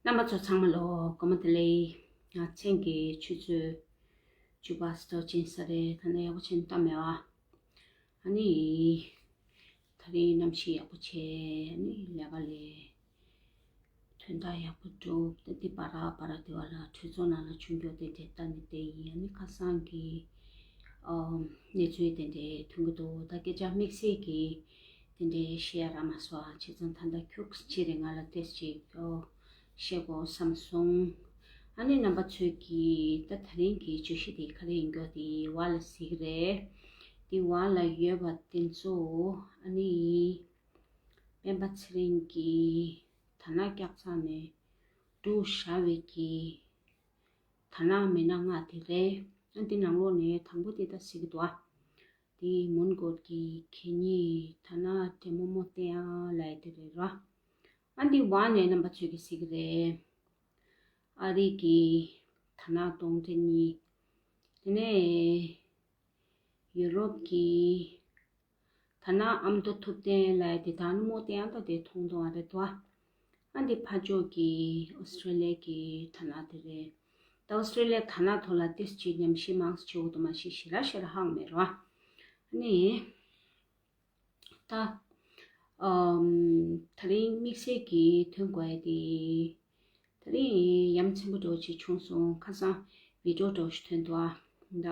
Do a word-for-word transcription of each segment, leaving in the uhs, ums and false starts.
རྣམ་པ་ཚོ་ཚང་མ་ལོ་དགོང་མོ་བདེ་ལེགས། ང་མཚན་གྱི་ཆུ་ཚོད་བཅུ་པ་སྟོར་ཅིན་ས་རེད། ད་ནི་ཡག་པོ་ཆེན་བཏང་མེད་བ། ཨ་ནི་ད་རིང་གནམ་གཤིས་ཡག་པོ་བྱས། ཨ་ནི་ལས་ཀ་ལས་དོན་དག་ཡག་པོ་འགྲུབ། ད་འདི་བ་ར་བ་ར་དེ་བ་ལ་གྲོས་ཚོགས་ནང་ལ་ཆུང་མགྱོགས་དེ་འདྲས་ལྟ་ནི་དེ་ཡིན། ཨ་ནི་ཁ་སང་གི་ཨོ་གནས་ཚུལ་དེ་འདྲས་ཐོན་གི་འདུག་ད་སྐད་ཆ་དམིགས་བསལ་གྱི་དེ་འདྲའི་བཤད་ཡ་རག་མ་སོང་། བྱས་ཙང་ད་ལྟ་ཁྱུག་ཅིག་རེ་ང་ལ་ཏོག་ཙམ་ཅིག་ཨོ་བཤད་དགོས་བསམ་སོང་། ཨ་ནི་རྣམ་པ་ཚོས་ཀྱིས་ད་ད་རིང་གི་བརྗོད་གཞི་དེ་ག་རེ་ཡིན་རྒྱུ་དེ་བར་ལ་གཟིགས་རེད། དེ་བར་ལ་ཡོད་པ་དེ་ཚོ་ཨ་ནི་སྤེན་པ་ཚེ་རིང་གིས་དར་ནག་སྐྱག་ཚང་ནས་བསྒྲུགས་བཞག་པའི་གི་དར་ནག་མི་སྣ་ལྔ་དེ་རེད། ཨ་འདི་ནང་ལོགས་ནས་དང་པོ་དེ་ད་གཟིགས་འདུག་ཨ། དེ་མོན་གྷོ་གི་གད་སྙིགས་དར་ནག་འདྲེ་མོ་མོ་བསྟན་ཡ་ལབ་ཡ་དེ་རེད་ར། ཨ་འདི་བར་ནས་རྣམ་པ་ཚོས་ཀྱིས་གཟིགས་ཀྱི་རེད། ཨ་རི་གི་དར་ནག་སྟོང་ཕྲག་གཉིས། དེ་ནས་ཡུ་རོབ་ཀྱི་དར་ནག་ཨ་མདོ་ཐུབ་བསྟན་ལབ་ཡ་དེ་དར་ནག་མོ་བསྟན་ཡ་ད་དེ་མཐོང་མཐོང་བ་རེད་དོ། ཨ་འདི་ཕར་ཕྱོགས་ཀྱི་ཨོ་སི་ཀྲི་ལི་ཡ་གི་དར་ནག་དེ་རེད། ད་ཨོ་སི་ཀྲི་ལི་ཡ་དར་ནག་ཐོག་ལ་ཏོག་ཙམ་ཉམས་ཞིབ་མང་ཙམ་བྱེད་དགོས་འདུག་མ་གཞི་ཞེ་དྲག་ཞེ་དྲག་ཧ་གོ་མེད་རོ། ཨ་ནི་ད་ཨམ་ད་རིང་དམིགས་བསལ་གྱི་ཐོན་དགོས་ཡ་དེ་ད་རིང་ཡ་མཚན་པོ་འདྲ་བོ་ཅིག་བྱུང་སོང་། ཁ་སང་བི་ཌི་ཡོ་འདྲ་བོ་ཞིག་ཐོན་འདུག་ཨ། ད་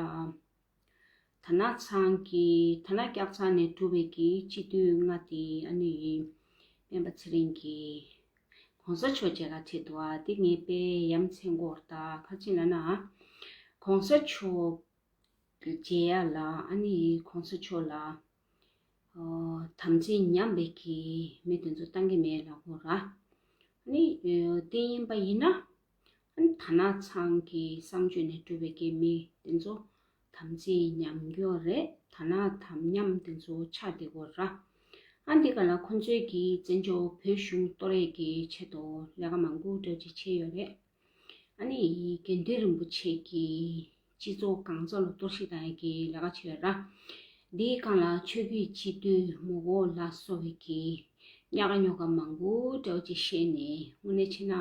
དར་ནག་ཚང་གི་དར་ནག་སྐྱག་ཚང་ནས་གྲུབ་པའི་གི་སྤྱི་འཐུས་ལྔ་དེ་ཨ་ནི་སྤེན་པ་ཚེ་རིང་གིས་གོང་ས་མཆོག་མཇལ་ཁ་བྱེད་འདུག་ཨ། དེ་ངས་དཔེ་ཡ་མཚན་དགོས་རེད། ད་ག་ཅི་ལབ་ན་གོང་ས་མཆོག་མཇལ་ཡ་ལ་ཨ་ནི་གོང་ས་མཆོག་ལ་ཨོ་དམ་ཚིག་ཉམས་པའི་གི་མི་དེ་ཚོ་བཏང་གི་མེད་ལབ་དགོས་ར། ཨ་ནི་ཨོ་དེ་ཡིན་པ་ཡིན་ན་ཨ་ནི་དར་ནག་ཚང་གི་གསང་སྤྱོད་ནས་གྲུབ་པའི་གི་མི་དེ་ཚོ་དམ་ཚིག་ཉམས་རྒྱུ་རེད། དར་ནག་དམ་ཉམས་དེ་ཚོ་ཆགས་བསྡད་དགོས་ར། ཨ་འདི་ག་ལ་ཁོང་ཚོའི་གི་བཙན་བྱོལ་བོད་གཞུང་གཏོར་ཡས་ཀྱི་ཆེད་དུ་ལས་ཀ་མང་པོ་འདྲ་ཅིག་བྱས་ཡོད་རེད། ཨ་ནི་དགེ་འདུན་རིན་པོ་ཆེ་གིས་སྤྱི་ཚོགས་གང་ཟག་ལ་གཏོར་བཤིག་བཏང་ཡས་ཀྱི་ལས་ཀ་བྱས་ཡོད་ར། འདིའི་སྒང་ལ་ཆོས་བརྒྱུད་སྤྱི་འཐུས་མོ་གོ་ལ་སོགས་པའི་གི་ཉག་ག་ཉོག་ག་མང་པོ་འདྲ་བོ་ཅིག་བཤད་ནས་དངོས་གནས་བྱས་ན་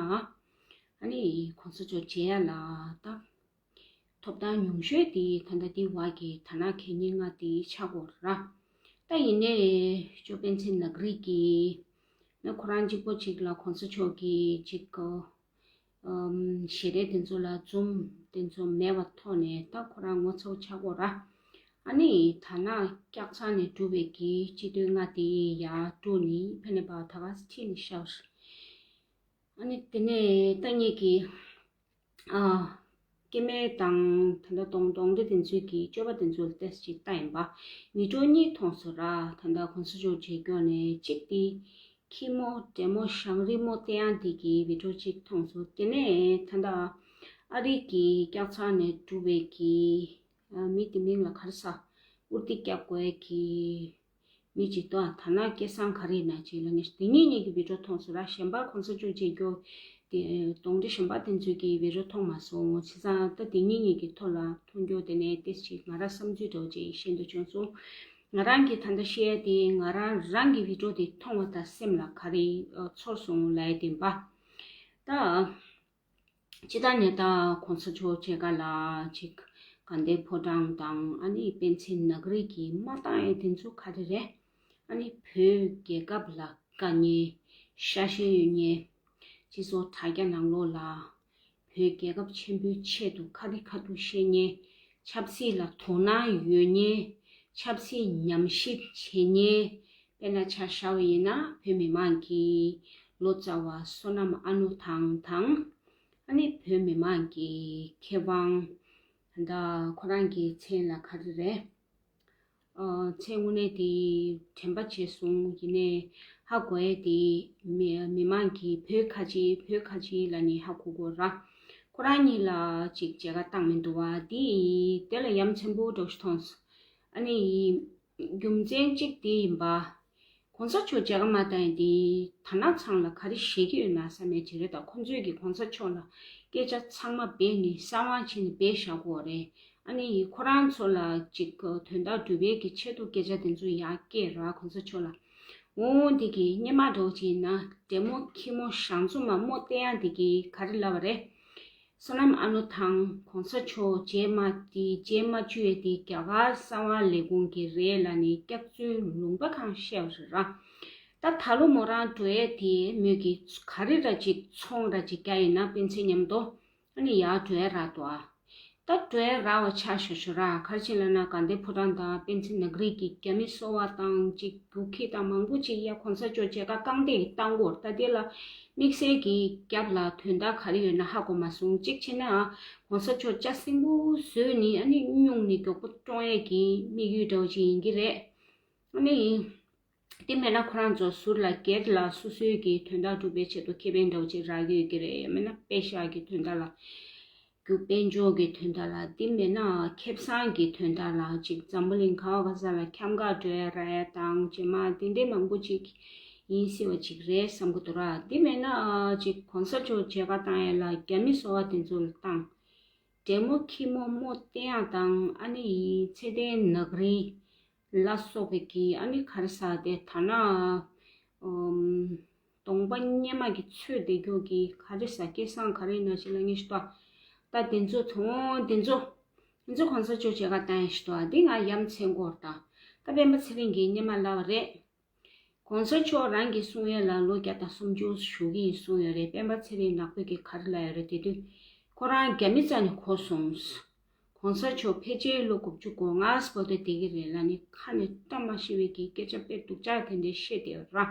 ཨ་ནི་གོང་ས་མཆོག་མཇལ་ཡ་ལ་ད་ཐོབ་ཐང་ཉུང་ཤོས་དེ་ད་ལྟ་དེ་བར་གྱི་དར་ནག་གད་སྙིགས་ལྔ་དེ་ཆགས་ཀྱི་ཡོད་ར། ད་ཡིན་ནའི་ཇོ་པཎ་ཆེན་ནག་རིག་གིས་ན་ཁོ་རང་གཅིག་པོ་གཅིག་ལ་གོང་ས་མཆོག་གིས་གཅིག་ཨམ་ཞལ་རས་དེ་ཚོ་ལ་འཛུམ་དེ་ཚོ་མེད་པ་ཐོག་ནས་ད་ཁོ་རང་ངོ་ཚ་པོ་ཆགས་ཀྱི་ཡོད་ར། ཨ་ནི་དར་ནག་སྐྱག་ཚང་ནས་གྲུབ་པའི་གི་སྤྱི་འཐུས་ལྔ་དེ་ཡར་དཀྲུགས་ནས་ཕེབས་ནས་ཕར་ད་ག་སེ་ཁྲིད་ནས་བཞག་པ་རེད། ཨ་ནི་དེ་ནས་ད་ངེད་ཀྱི་ཨ་སྐྱེ་དམན་དང་ད་ལྟ་གདོང་གདོང་འདྲེ་དེ་ཚོའི་གི་སྤྱོད་པ་དེ་ཚོ་ལ་ཏོག་ཙམ་ཅིག་ལྟ་ཡིན་པ། བི་ཌི་ཡོ་གཉིས་མཐོང་སོང་ར། ད་ལྟ་གོང་ས་མཆོག་མཇལ་མགྱོགས་ནས་གཅིག་དེ་ཁྱི་མོ་འདྲེ་མོ་ཞང་རི་མོ་བསྟན་ཡ་དེ་གི་བི་ཌི་ཡོ་གཅིག་མཐོང་སོང་། དེ་ནས་ད་ལྟ་ཨ་རི་གི་སྐྱག་ཚང་ནས་གྲུབ་པའི་གི་ཨ་མི་དེ་མིང་ལ་ག་རེ་ཟ། ཨུར་ཏི་རྒྱབ་དགོས་ཀྱི་མི་གཅིག་འདུག་ཨ། ད་ནང་སྐལ་བཟང་ག་རེ་ཡིན་ན་ཅིག་ལ་ངས་དེ་གཉིས་གཉིས་ཀྱི་བི་ཌི་ཡོ་མཐོང་སོང་ར། གཞན་པ་གོང་ས་མཆོག་མཇལ་མགྱོགས་དེ་གདོང་འདྲེ་གཞན་པ་དེ་ཚོའི་གི་བི་ཌི་ཡོ་མཐོང་མ་སོང་། བྱས་ཙང་ད་དེ་གཉིས་གཉིས་ཀྱི་ཐོག་ལ་མཐོང་མགྱོགས་དེ་ནས་ཏོག་ཙམ་ཅིག་ང་རང་བསམ་ཚུལ་འདྲ་བོ་ཅིག་བཤད་འདོད་བྱུང་སོང་། ང་རང་གིས་ད་ལྟ་བཤད་ཡ་དེ་ང་རང་རང་གི་བི་ཌི་ཡོ་དེ་མཐོང་བ་དང་སེམས་ལ་ག་རེ་ཨ་ཚོར་སོང་ལབ་ཡ་དེ་ཡིན་པ། ད། སྤྱིར་བཏང་ནས་ད་གོང་ས་མཆོག་མཇལ་ཁ་ལ་ཅིག་དགའ་ལྡན་ཕོ་བྲང་དང་ཨ་ནི་པཎ་ཆེན་ནག་རིག་གིས་མ་བཏང་ཡས་དེ་ཚོ་ག་རེ་རེད། ཨ་ནི་བོད་རྒྱལ་ཁབ་ལ་དཀའ་ངལ་ཤ་ཤེད་ཡོད་མཁན། སྤྱི་ཚོགས་དྲ་རྒྱ་ནང་ལོགས་ལ་བོད་རྒྱལ་ཁབ་ཆེན་པོའི་ཆེད་དུ་ཁ་རི་ཁ་ཐུག་བཤད་མཁན། ཆབ་སྲིད་ལ་དོ་སྣང་ཡོད་མཁན། ཆབ་སྲིད་ཉམས་ཞིབ་བྱེད་མཁན། དཔེར་ན་ཆ་བཞག་པ་ཡིན་ན་བོད་མི་མང་གི་ལོ་ཙཱ་བ་བསོད་ནམས་ཨ་ནུ་ཐང་དང་། ཨ་ནི་བོད་མི་མང་གི་མཁས་དབང་ད་ཁོ་རང་གི་མཚན་ལ་ག་རེ་རེད། ཨ་མཚན་དངོས་གནས་དེ་དྲན་པ་བརྗེད་སོང་། ཡིན་ནའི་ཧ་གོ་ཡས་དེ་མི་མི་མང་གི་བོད་ཁ་ཆེ་བོད་ཁ་ཆེ་ལབ་ནས་ཧ་གོ་གོ་ར། ཁོ་རང་གཉིས་ལ་ཅིག་མཇལ་ཁ་བཏང་མི་འདུག་བ། དེ་དེ་ལ་ཡ་མཚན་པོ་འདྲ་ཞིག་མཐོང་སོང་། ཨ་ནི། རྒྱུ་མཚན་གཅིག་དེ་ཡིན་པ། གོང་ས་མཆོག་མཇལ་ཁ་མ་བཏང་ཡས་དེ་དར་ནག་ཚང་ལ་ག་རེ་བཤད་ཀྱི་ཡོད་ན་བསམ་ཡས་ཅིག་རེད། ད་ཁོང་ཚོས་ཀྱིས་གོང་ས་མཆོག་ལ་སྐད་ཆ་ཚང་མ་སྦས་ནས་གསང་བ་བྱས་ནས་སྦས་བཞག་གོ་རེད། ཨ་ནི་ཁོ་རང་ཚོ་ལ་ཅིག་དོན་དག་སྒྲུབ་ཡས་ཀྱི་ཆེད་དུ་སྐད་ཆ་དེ་ཚོ་ཡར་སྐྱེལ་ར་གོང་ས་མཆོག་ལ། འོ་འདི་གི་སྔོན་མ་འདྲ་བོ་ཅིག་ཡིན་ན་འདྲེ་མོ་ཁྱི་མོ་ཞང་བཙུན་མ་མོ་བསྟེན་ཡག་འདི་གི་ག་རེ་ལབ་པ་རེད། བསོད་ནམས་ཨ་ནུ་དང་གོང་ས་མཆོག་རྗེས་མ་དེ་རྗེས་མ་བཅུ་ཡོད་དེ་རྒྱ་གར་གསང་བ་ལས་ཁུངས་ཀྱི་རེད་ལབ་ནས་སྐྱག་རྫུན་ལུང་པ་གང་བཤད་པ་རེད་ར། ད་ད་ལོ་མོ་རང་འགྲོ་ཡས་དེ་མོས་ཀྱི་ག་རེ་ར་ཅིག་ཚོང་ར་ཅིག་རྒྱག་ཡིན་ན་པཎ་ཆེན་མཉམ་དུ་ཨ་ནི་ཡར་འགྲོ་ཡས་རག་འདུག་ཨ། ད་འགྲོ་ཡས་རག་པ་ཆགས་ཤག་ཤག་ར། ག་རེ་བྱས་ལབ་ན་དགའ་ལྡན་ཕོ་བྲང་དང་པཎ་ཆེན་ནག་རིག་གི་རྒྱ་མི་གསོ་བ་དང་ཅིག་རྒྱུག་ཁྱི་དང་མང་པོ་ཅིག་ཡ་གོང་ས་མཆོག་མཇལ་ཁ་རྐང་སྟེགས་ཀྱི་བཏང་གོ། ད་དེ་ལ་དམིགས་བསལ་གྱི་རྒྱབ་ལ་དོན་དག་ག་རེ་ཡོད་ན་ཧ་གོ་མ་སོང་། གཅིག་བྱས་ན་གོང་ས་མཆོག་ལྕགས་སྲིན་པོ་བཟོས་ནི་ཨ་ནི་སྨྱུང་ནི་མགྱོགས་པོ་བཀྲོངས་ཡས་ཀྱི་དམིགས་ཡུལ་འདྲ་བོ་ཅིག་ཡིན་གྱི་རེད། ཨ་ནི་དེ་མེད་ན་ཁོ་རང་ཚོ་ཟུར་ལ་སྒེར་ལ་སོ་སོའི་གི་དོན་དག་སྒྲུབ་པའི་ཆེད་དུ་ཁེ་ཕན་འདྲ་བོ་ཅིག་རག་གི་ཡོད་ཀྱི་རེད། ཡང་མིན་ན་པེ་ཤག་གི་དོན་དག་ལ། རྒྱུ་དཔལ་འབྱོར་གྱི་དོན་དག་ལ། དེ་མེད་ན་ཁེ་བཟང་གི་དོན་དག་ལ་ཅིག་འཛམ་བུ་གླིང་ག་བ་ག་ས་ལ་འཁྱམ་ག་འགྲོ་ཡ་རག་ཡ་དང་རྗེས་མ་དེ་འདྲའི་མང་པོ་ཅིག་ཡིན་སྲིད་པ་ཅིག་རེད་བསམ་གི་འདུག་ར། དེ་མེད་ན་ཅིག་གོང་ས་མཆོག་མཇལ་ཁ་བཏང་ཡ་ལ་རྒྱ་མི་གསོ་བ་དེ་ཚོ་ལ་བཏང་། འདྲེ་མོ་ཁྱི་མོ་མོ་བསྟེན་ཡག་དང་ཨ་ནི་ཚེ་བརྟན་ནག་རིལ་ལ་སོགས་པའི་གི་ཨ་ནི་ག་རེ་ཟ་དེ་ད་ན་ཨམ་གདོང་པ་སྔོན་མ་གི་ཚོད་དེ་རྒྱུ་གི་ག་རེ་ཟ། སྐལ་བཟང་ག་རེ་ན་ཞིག་ལ་ངེས་ཤི་ཏོ། ད་དེ་ཚོ་ཐོང་དེ་ཚོ་དེ་ཚོ་གོང་ས་མཆོག་མཇལ་ཁ་བཏང་ཡ་ཤི་ཏོ། འདི་ང་ཡ་མཚན་སྐོར་དང་ད་སྤེན་པ་ཚེ་རིང་གི་སྔོན་མ་ལབ་པ་རེད། གོང་ས་མཆོག་རང་གིས་གསུང་ཡས་ལ་ལོ་བརྒྱ་དང་སུམ་ཅུ་བཞུགས་ཀྱི་ཡིན་གསུང་ཡོད་རེད། སྤེན་པ་ཚེ་རིང་ནག་པོ་གིས་ག་རེ་ལབ་ཡོད་རེད། དེ་དུས་ཁོ་རང་རྒྱ་མི་རྩ་ནས་གོ་སོང་། གོང་ས་མཆོག་ཕལ་ཆེར་ལོ་དགུ་བཅུ་གོ་ལྔ་བར་དུ་བསྡད་ཀྱི་རེད་ལབ་ནས་ཁ་ནས་བཀྲ་མ་ཤིས་པའི་གི་སྐད་ཆ་དཔེ་སྡུག་ཅག་དེ་འདྲ་བཤད་བསྡད་ཡོད་ར།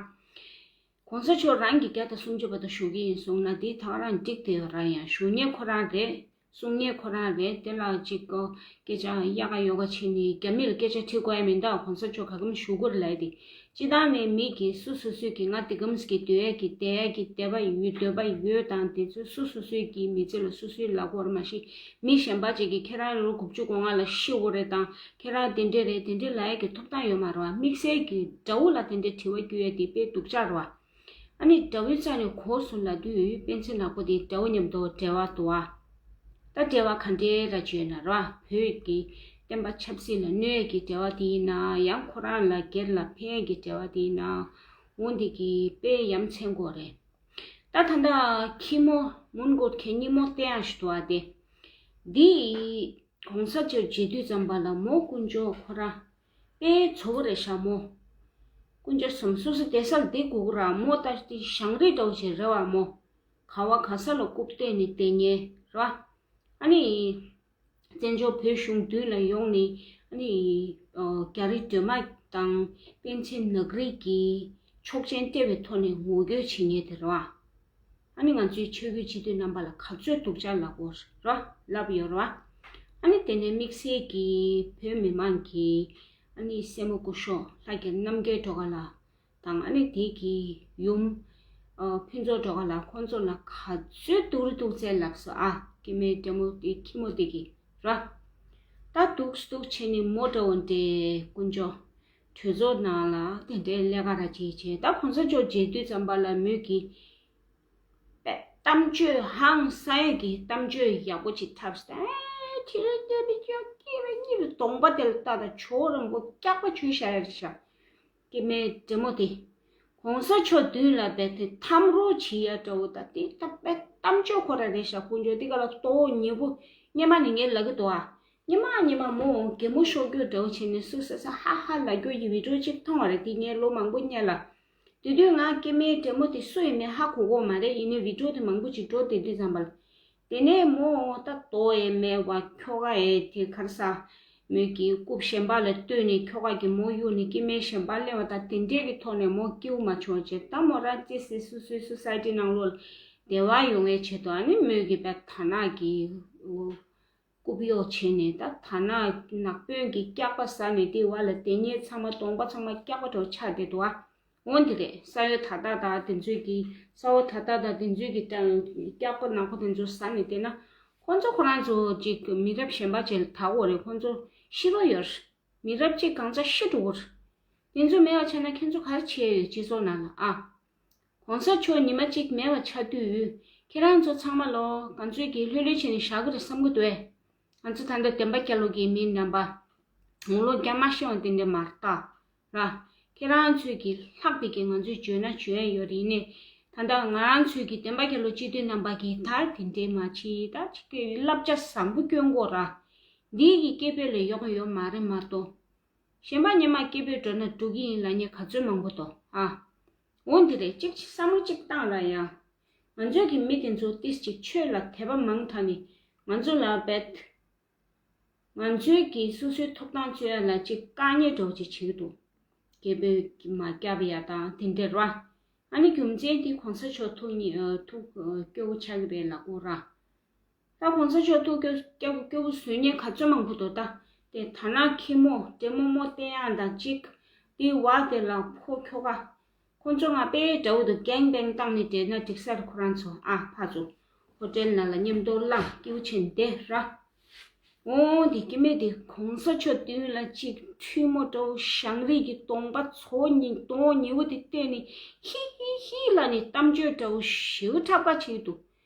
གོང་ས་མཆོག་རང་གིས་བརྒྱ་དང་སུམ་ཅུ་བར་དུ་བཞུགས་ཀྱི་ཡིན་གསུངས་ན་དེ་ད་ག་རང་འགྲིག་བསྡད་ཡོད་ར། ཡང་བཞུགས་མཁན་ཁོ་རང་རེད། གསུང་མཁན་ཁོ་རང་རེད། དེ་ལ་ཅིག་གོ་སྐད་ཆ་ཡག་ག་ཡོག་ག་བྱས་ནས་རྒྱ་མི་ལ་སྐད་ཆ་དྲི་དགོས་ཡ་མིན་ད། གོང་ས་མཆོག་ག་གམ་བཞུགས་དགོས་རེད་ལབ་ཡ་དེ། སྤྱིར་བཏང་ནས་མི་གིས་སོ་སོ་སོའི་གི་ང་དེ་གམ་གི་སྡོད་ཡ་གི་བསྡད་ཡ་གི་འདོད་པ་ཡོད། འདོད་པ་ཡོད་དང་དེ་ཚོ་སོ་སོ་སོའི་གི་མི་ཚེ་ལ་སོ་སོའི་ལབ་དགོས་རེད། མ་གཞི་མི་གཞན་པ་ཅིག་གིས་ཁྱེད་རང་ལོ་དགུ་བཅུ་གོ་ལྔ་ལ་ཤི་དགོས་རེད་དང་ཁྱེད་རང་དེ་འདྲས་རེད་དེ་འདྲས་ལབ་ཡ་གི་ཐོབ་ཐང་ཡོད་མ་རེད་བ། དམིགས་བསལ་གྱི་དགྲ་བོ་ལ་དེ་འདྲས་དྲི་བ་བསྐྱུར་ཡ་དེ་དཔེ་སྡུག་ཅག་རེད་བ། ཨ་ནི་དགྲ་བོའི་རྩ་ནས་གོ་སོང་ལབ་དུས་པཎ་ཆེན་ནག་པོ་དེ་དགྲ་བོ་མཉམ་དུ་འབྲེལ་བ་འདུག་བ། ད་འབྲེལ་བ་ག་འདྲའི་ར་བྱས་ན་ར། བོད་ཀྱི་བསྟན་པ་ཆབ་སྲིད་ལ་གནོད་ཀྱི་འབྲེལ་བ་དེ་ཡིན་ན་ཡང་ཁོ་རང་ལ་སྒེར་ལ་ཕན་གྱི་འབྲེལ་བ་དེ་ཡིན་ན་འོ་འདི་གི་དཔེ་ཡ་མཚན་དགོས་རེད། ད་ད་ལྟ་ཁྱི་མོ་མུན་གོ་ཁེ་ཉི་མོ་བསྟེན་ཡ་ཞིག་འདུག་བ་དེ། འདི་གོང་ས་མཆོག་མཇལ་དུས་ཙམ་པ་ལ་མོ་དཀོན་མཆོག་ཁོ་ར་དཔེ་ཚོ་བོ་རེད་ཤག་མོ། དཀོན་མཆོག་གསུམ་སོ་སོ་བསྡད་ས་ལ་བསྡད་དགོས་ཀྱི་ར། མོ་ད་དེ་ཞང་རི་འདྲ་བོ་ཞིག་རེད་བ་མོ། ག་བ་ག་ས་ལ་རྐུབ་སྟེགས་ནས་བསྡད་མཁན་རེད་བ། ཨ་ནི་བཙན་བྱོལ་བོད་གཞུང་མདུན་ལ་ཡོང་ནས་ཨ་ནི་རྒྱ་རི་སྒྲོལ་མ་དང་པཎ་ཆེན་ནག་རིག་གི་ཆོག་མཆན་སྤྲད་པའི་ཐོག་ནས་ངོ་རྒོལ་བྱེད་མཁན་དེ་རེད་བ། ཨ་ནི་ང་ཚོའི་ཆོས་བརྒྱུད་སྤྱི་འཐུས་རྣམ་པ་ལ་ག་ཚོད་སྡུག་ཅག་ལབ་དགོས་ར་ལབ་ཡོད་ར་བ། ཨ་ནི་དེ་ནས་དམིགས་བསལ་གྱི་བོད་མི་མང་གི་ཨ་ནི་སྲས་མོ་སྐུ་ཞབས་ལྷ་རྒྱལ་རྣམ་རྒྱལ་སྒྲོལ་དཀར་ལགས་དང་ཨ་ནི་དེ་གི་ཡུམ་ཨ་ཕུན་ཚོགས་སྒྲོལ་དཀར་ལགས་ཁོང་ཚོ་ལ་ག་ཚོད་སྡུག་རུ་སྡུག་ཚད་ལབ་སོང་ཨ། སྐྱེ་དམན་འདྲེ་མོ་དེ་ཁྱི་མོ་དེ་གི་ར། ད་སྡུག་སྡུག་བྱས་ནས་མོ་འདྲ་བོ་འདྲེ་དཀོན་མཆོག་གྲོས་ཚོགས་ནང་ལ་དེ་འདྲའི་ལས་ཀ་ར་བྱེད་བྱེད། ད་གོང་ས་མཆོག་མཇལ་དུས་ཙམ་པ་ལ་མོས་ཀྱི་པའི་གཏམ་བརྗོད་ཧང་སང་ཡས་ཀྱི་གཏམ་བརྗོད་ཡག་པོ་ཅིག་འཁྲབ་སྟེ་ཨེ་ཁྱེད་རང་སྐྱེ་བའི་ཅོག་སྐྱེ་བའི་གཉིད་ལ་གདོང་པ་དེ་ལ་ལྟ་དང་ཇོ་བོ་རིན་པོ་སྐྱག་པ་བྱུགས་བཞག་ཡ་རེད་ཤག་སྐྱེ་དམན་འདྲེ་མོ་དེ། གོང་ས་མཆོག་མདུན་ལ་བས་དེ་འཐམ་རོགས་བྱེད་ཡ་འདྲ་བོ་ད་དེ་ད་པའི་གཏམ་བརྗོད་ཁོ་ར་རེད་ཤག་དཀོན་མཆོག་འདི་ག་ལ་ལྟོ་ཉེ་པོ་སྙེ་མ་ནི་ངས་ལབ་ཀྱི་འདུག་ཨ། སྙེ་མ་སྙེ་མ་མོ་གད་མོ་ཤོར་རྒྱུ་འདྲ་བོ་བྱས་ནས་སུ་ས་ས་ཧ་ཧ་ལབ་རྒྱུ་ཡི་བི་ཌིའོ་ཅིག་མཐོང་བ་རེད། དེ་ངས་ལོ་མང་པོ་སྔོན་ལ། དེ་དུས་ང་སྐྱེ་དམན་འདྲེ་མོ་དེ་སུ་ཡིན་མིན་ཧ་གོ་གོ་མ་རེད། ཡིན་ནའི་བི་ཌིའོ་དེ་མང་པོ་ཅིག་འགྲོ་བསྡད་དུས་ཙམ་པ་ལ། དེ་ནས་མོ་ད་དོ་ཡས་མེད་བ་ཁྱོ་ག་ཡས་དེ་ག་རེ་ཟ། མོས་ཀྱི་རྐུབ་གཞན་པ་ལ་བཏོན་ནས་ཁྱོ་ག་གིས་མོ་གཡུགས་ནས་སྐྱེ་དམན་གཞན་པ་གླེང་བ་དང་དེ་འདྲས་ཀྱི་ཐོག་ནས་མོ་སྐྱིད་པོ་མ་བྱུང་བྱས་ད་མོ་རང་ཙི་སི་སུ་སུའི་སོ་སའི་ཊི་ནང་ལོགས་ལ་བདེ་བ་ཡོང་བའི་ཆེད་དུ་ཨ་ནི་མོས་ཀྱི་བས་ད་ནག་གི་རྐུབ་གཡོག་བྱས་ནས་ད་ད་ནག་ནག་དཔོན་གྱི་སྐྱག་པ་ཟ་ནས་དེ་བ་ལ་དེ་ཉིད་ཚང་མ་གདོང་པ་ཚང་མ་སྐྱག་པ་འདྲ་བོ་ཆགས་བསྡད་འདུག་ཨ། འོན་ཏེ་རེད། ས་ཡོ་ད་ད་དང་དེ་ཚོའི་གི་ས་འོ་ད་ད་དང་དེ་ཚོའི་གི་སྐྱག་པ་ནག་པོ་དེ་ཚོ་ཟ་ནས་བསྡད་ན་ཁོང་ཚོ་ཁོ་རང་ཚོ་ཅིག་མི་རབས་གཞན་པ་ཅིག་ལ་ད་འོ་རེད། ཁོང་ཚོ་ཤི་རོ་ཡོད་རེད། མི་རབས་གཅིག་གང་ཚ་ཤི་འགྲོ་གི་རེད། དེ་ཚོ་མེད་པ་ཆགས་ན་ཁྱེད་ཚོ་ག་རེ་བྱས་ཡོད་སྤྱི་ཚོགས་ནང་ལ་ཨ། གོང་ས་མཆོག་ཉི་མ་གཅིག་མེད་པ་ཆགས་དུས་ཁྱེད་རང་ཚོ་ཚང་མ་ལོ་ང་ཚོའི་གི་ལྷོད་ལྷོད་བྱས་ནས་བཞག་གི་རེད་བསམ་གི་འདུག་ཨེ། ང་ཚོ་ད་ལྟ་བདེན་པ་རྒྱལ་ལོ་གི་མི་རྣམ་པ། ངོ་ལོ་བརྒྱ་མ་ཤི་བ་དེ་འདྲ་མ་རེད་ད། ར། ཁྱེད་རང་ཚོས་ཀྱི་ལྷག་དེ་གི་ང་ཚོས་བརྗོད་ན་བརྗོད་ཡ་ཡོད་རེད། ནས་ད་ལྟ་ང་རང་ཚོས་ཀྱི་བསྟན་པ་དགེ་ལུགས་སྤྱི་འཐུས་རྣམ་པ་གིས་ད་དེ་འདྲས་མ་བྱེད། ད་ཅིག་གི་བསླབ་བྱ་བཟང་པོ་སྐྱོན་དགོས་ར། འདི་གི་སྐད་འབོད་ལས་ཡོང་ཡོད་མ་རེད་མ་གཏོགས། གཞན་པ་སྔོན་མ་སྐད་འབོད་འགྲོ་ན་འགྲོ་གི་ཡིན་ལབ་མཁན་ག་ཚོད་མང་པོ་འདུག་ཨ། འོ་འདི་རེད། གཅིག་བསམ་བློ་གཅིག་བཏང་ར་ཡ། ང་ཚོའི་གི་མི་དེ་ཚོ་ཏིས་ཅིག་ཆོས་ལ་དད་པ་མང་དྲགས་ནས་ང་ཚོ་ལ་བེད། ང་ཚོའི་གི་སོ་སོའི་ཐོབ་ཐང་རྩོད་ཡ་ལ་ཅིག་དཀའ་ངལ་འདྲ་བོ་ཅིག་བྱེད་ཀྱི་འདུག་སྐད་འབོད་མ་བརྒྱབ་ཡ་དང་དེ་འདྲ་ར། ཨ་ནི་རྒྱུ་མཚན་དེ་གོང་ས་མཆོག་ཐུགས་ཉེ་ཨ་ཐུགས་ཨ་སྐྱོ་བོ་ཆགས་ཀྱི་རེད་ལབ་དགོས་ར། ད་གོང་ས་མཆོག་ཐུགས་སྐྱོ་སྐྱོ་བོ་སྐྱོ་བོ་བཟོ་མཁན་ག་ཚོད་མང་པོ་འདུག་ད་དེ་ད་ནང་ཁྱི་མོ་འདྲེ་མོ་མོ་བསྟན་ཡག་དང་གཅིག་དེའི་བར་དེ་ལ་ཕོ་ཁྱོ་ག་ཁོང་ཚོ་ང་དཔེ་འདྲ་བོ་འདུག་རྒན་པེང་བཏང་ནས་བསྡད་ན་འགྲིག་ས་རེད། ཁོ་རང་ཚོ་ཨ་ཕར་ཚུར་ཧོ་ཊེལ་ནང་ལ་མཉམ་དུ་བླངས་སྐྱིད་པོ་བྱས་ནས་བསྡད་ར། འོ་དེ་སྐྱེ་དམན་དེ་གོང་ས་མཆོག་མདུན་ལ་གཅིག་ཁྲུས་མོ་འདྲ་བོ་ཞང་རིས་ཀྱི་གདོང་པ་ཚོ་ཉི་གདོང་ཉི་འོ་དེ་བསྟན་ནས་ཧི་ཧི་ཧི་ལབ་ནས་གཏམ་བརྗོད་འདྲ་བོ་ཞེ་པོ་འཁྲབ་ཁ་བྱེད་ཀྱི་འདུག་